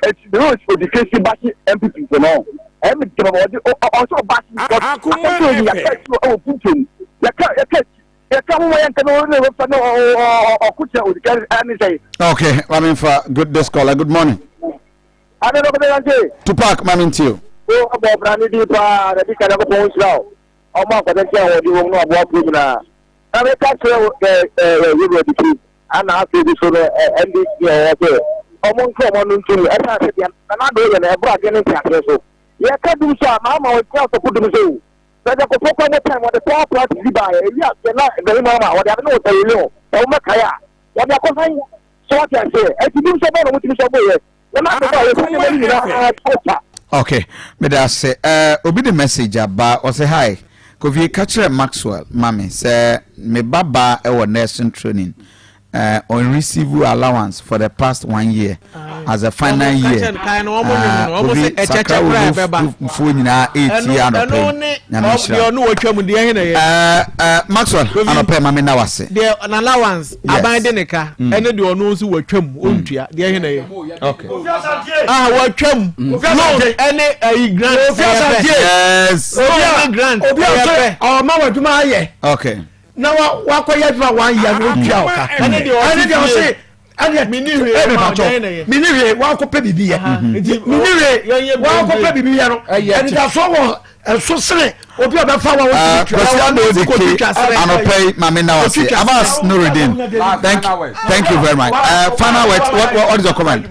Eti de o odi kesi ba se MPP fo no. Ɛyɛ me dɛm ɔde ɔsɛ ɔba se because Akoma asɛm yɛ yɛka FM. akyi ɛwɔ puntum. Yɛka yɛka yɛka ho yɛn ntɛm ne wɔfa no ɔko kyerɛ odi ka ɛne sɛ. Okay, maame nfa good this caller. Good morning. Ade no kɔtɛ yante. Tupac maame nti o. O ɔbɔ ɔbra ne din paa na bi ka Nyankopɔn nhyira wo. Ɔmo akɔtɛ nkyɛn wɔde wɔm no aboa kurom na. Na meka kyerɛ wo ɛ ɛ yɛwura diki ana afei bi so no ɛ NDC a ɔwɔ sɛ ɔmo nka ɔmo ano ntom ɛsan sɛ deɛ Nana Addo yɛ no ɛboro adwene ne nteaseɛ so. Yɛka dum so a maa ma wɔgyina asɔfo dum so o. Sɛ Kofo kɔ mo time wɔde power plant bi baeɛ ewi aseɛ na barima ama wɔde ade no wɔ Sierra Leone sɛ wɔmɛkae a wɔde akɔsan so wate aseɛ ɛti dum so bɛn na wɔtumi sɔ boyɛ Nana Addo ba yɛ sɛ nneɛma no nyinaa kɔta. Okay, meda ase. Obi de message aba, ɔsɛ hi, Kofi ka kyerɛ Maxwell ma me sɛ me ba baa ɛwɔ nursing training, on receive allowance for the past one year as a final year. Kofi sakra wo foɔ nyinaa ɛretie anɔpɛ yi. Nyame nhyira. Maxwell anɔpɛ ma me na wase. Deɛ allowance aban de ne ka ɛne deɛ ɔno nso watwam ɔntua deɛ ɛhe na ɛyɛ. Okay. Ah watwam loan ɛne ɛyi grant ɛyɛ pɛ. Yes. Loan ne grant Obi a ɛyɛ ɔsɛ pɛ. ɔma w'adwuma ayɛ. Okay. Na wa wakɔyɛ adwuma one year na otua ɔka. Ɛne deɛ ɔsi Ɛne deɛ ɔsi ɛne Mini hwee ɛne ma patɔ ɔdeɛ na ɛyɛ. mini hwee wakɔ pɛ bibi yɛ. Nti Mini hwee yɛnyɛ wakɔ pɛ bibi yɛ no. Ɛnidasoɔ wɔ ɛso sene obi a ɔbɛfa wa Uh, wɔtumi tua. Kwasi Ado Odike anɔpɛ yi maame na wase Abbas Nurudeen thank thank you very much uh, final words what is your comment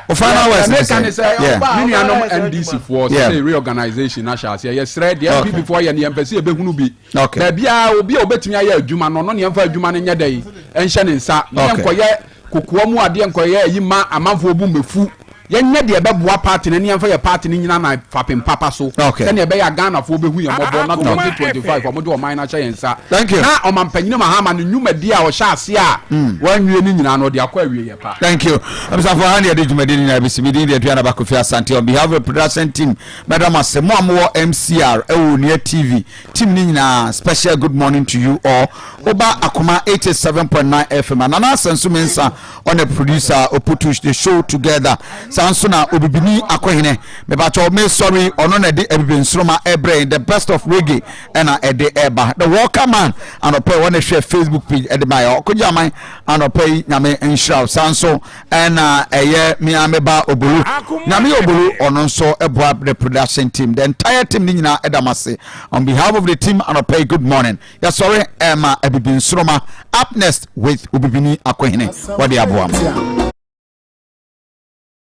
o final words ne sɛ yeah me nuanom NDC foɔ sɛ reorganization ahyɛ aseɛ yɛsrɛ deɛ NPP foɔ yɛ no yɛmpɛ sɛ yɛbɛhunu bi baabiaa obi a obɛtumi ayɛ adwuma no ɔno ne yɛmfa adwuma no nyɛ dɛn ɛnhyɛ ne nsa ne yɛnkɔyɛ kokoa mu adeɛ nkɔyɛ ayi ma amanfoɔ bu mmɛfu. Yɛnyɛ deɛ ɛbɛboa party no ne yɛmfa yɛ party no nyina na fapem papa so sɛdeɛ ɛbɛyɛ a Ghanafoɔ bɛhu yɛn mmɔbɔ na 2025 wɔde ɔman no ahyɛ yɛn nsa na Ɔmampanyini Mahama ne nnwumadie a ɔhyɛ aseɛ a wanwie no nyinaa no ɔde akɔ awieɛ pa. Thank you. Abusuafo ha ne yɛde dwumadi no nyinaa bɛsi. Me din de Aduana Bakofi Asante on behalf of the production team. Mɛda mo ase mo a mowɔ MCR ɛwɔ Onua TV team no nyinaa special good morning to you all. Woba Akoma 87.9 FM a Nana Asansu Mensah ɔna producer ɔputu the show together. Saa nso na Obibini Akohene mepakyɛw me sorry ɔno na ɛde Abibi Nsoroma ɛbrɛ yɛn the best of reggae ɛna ɛde ɛba the Walker man anɔpɛ yi ɔna hwɛ Facebook page ɛde ma yɛ ɔkogye aman anɔpɛ yi nyame nhyira wo saa nso ɛna ɛyɛ me a meba obolo nyame yɛ obolo ɔno nso ɛboa the production team the entire team ne nyinaa ɛda mo ase on behalf of the team anɔpɛ yi good morning yɛsɔre ɛma abibi nsoroma up next with obibini akohene wɔde aboa mo.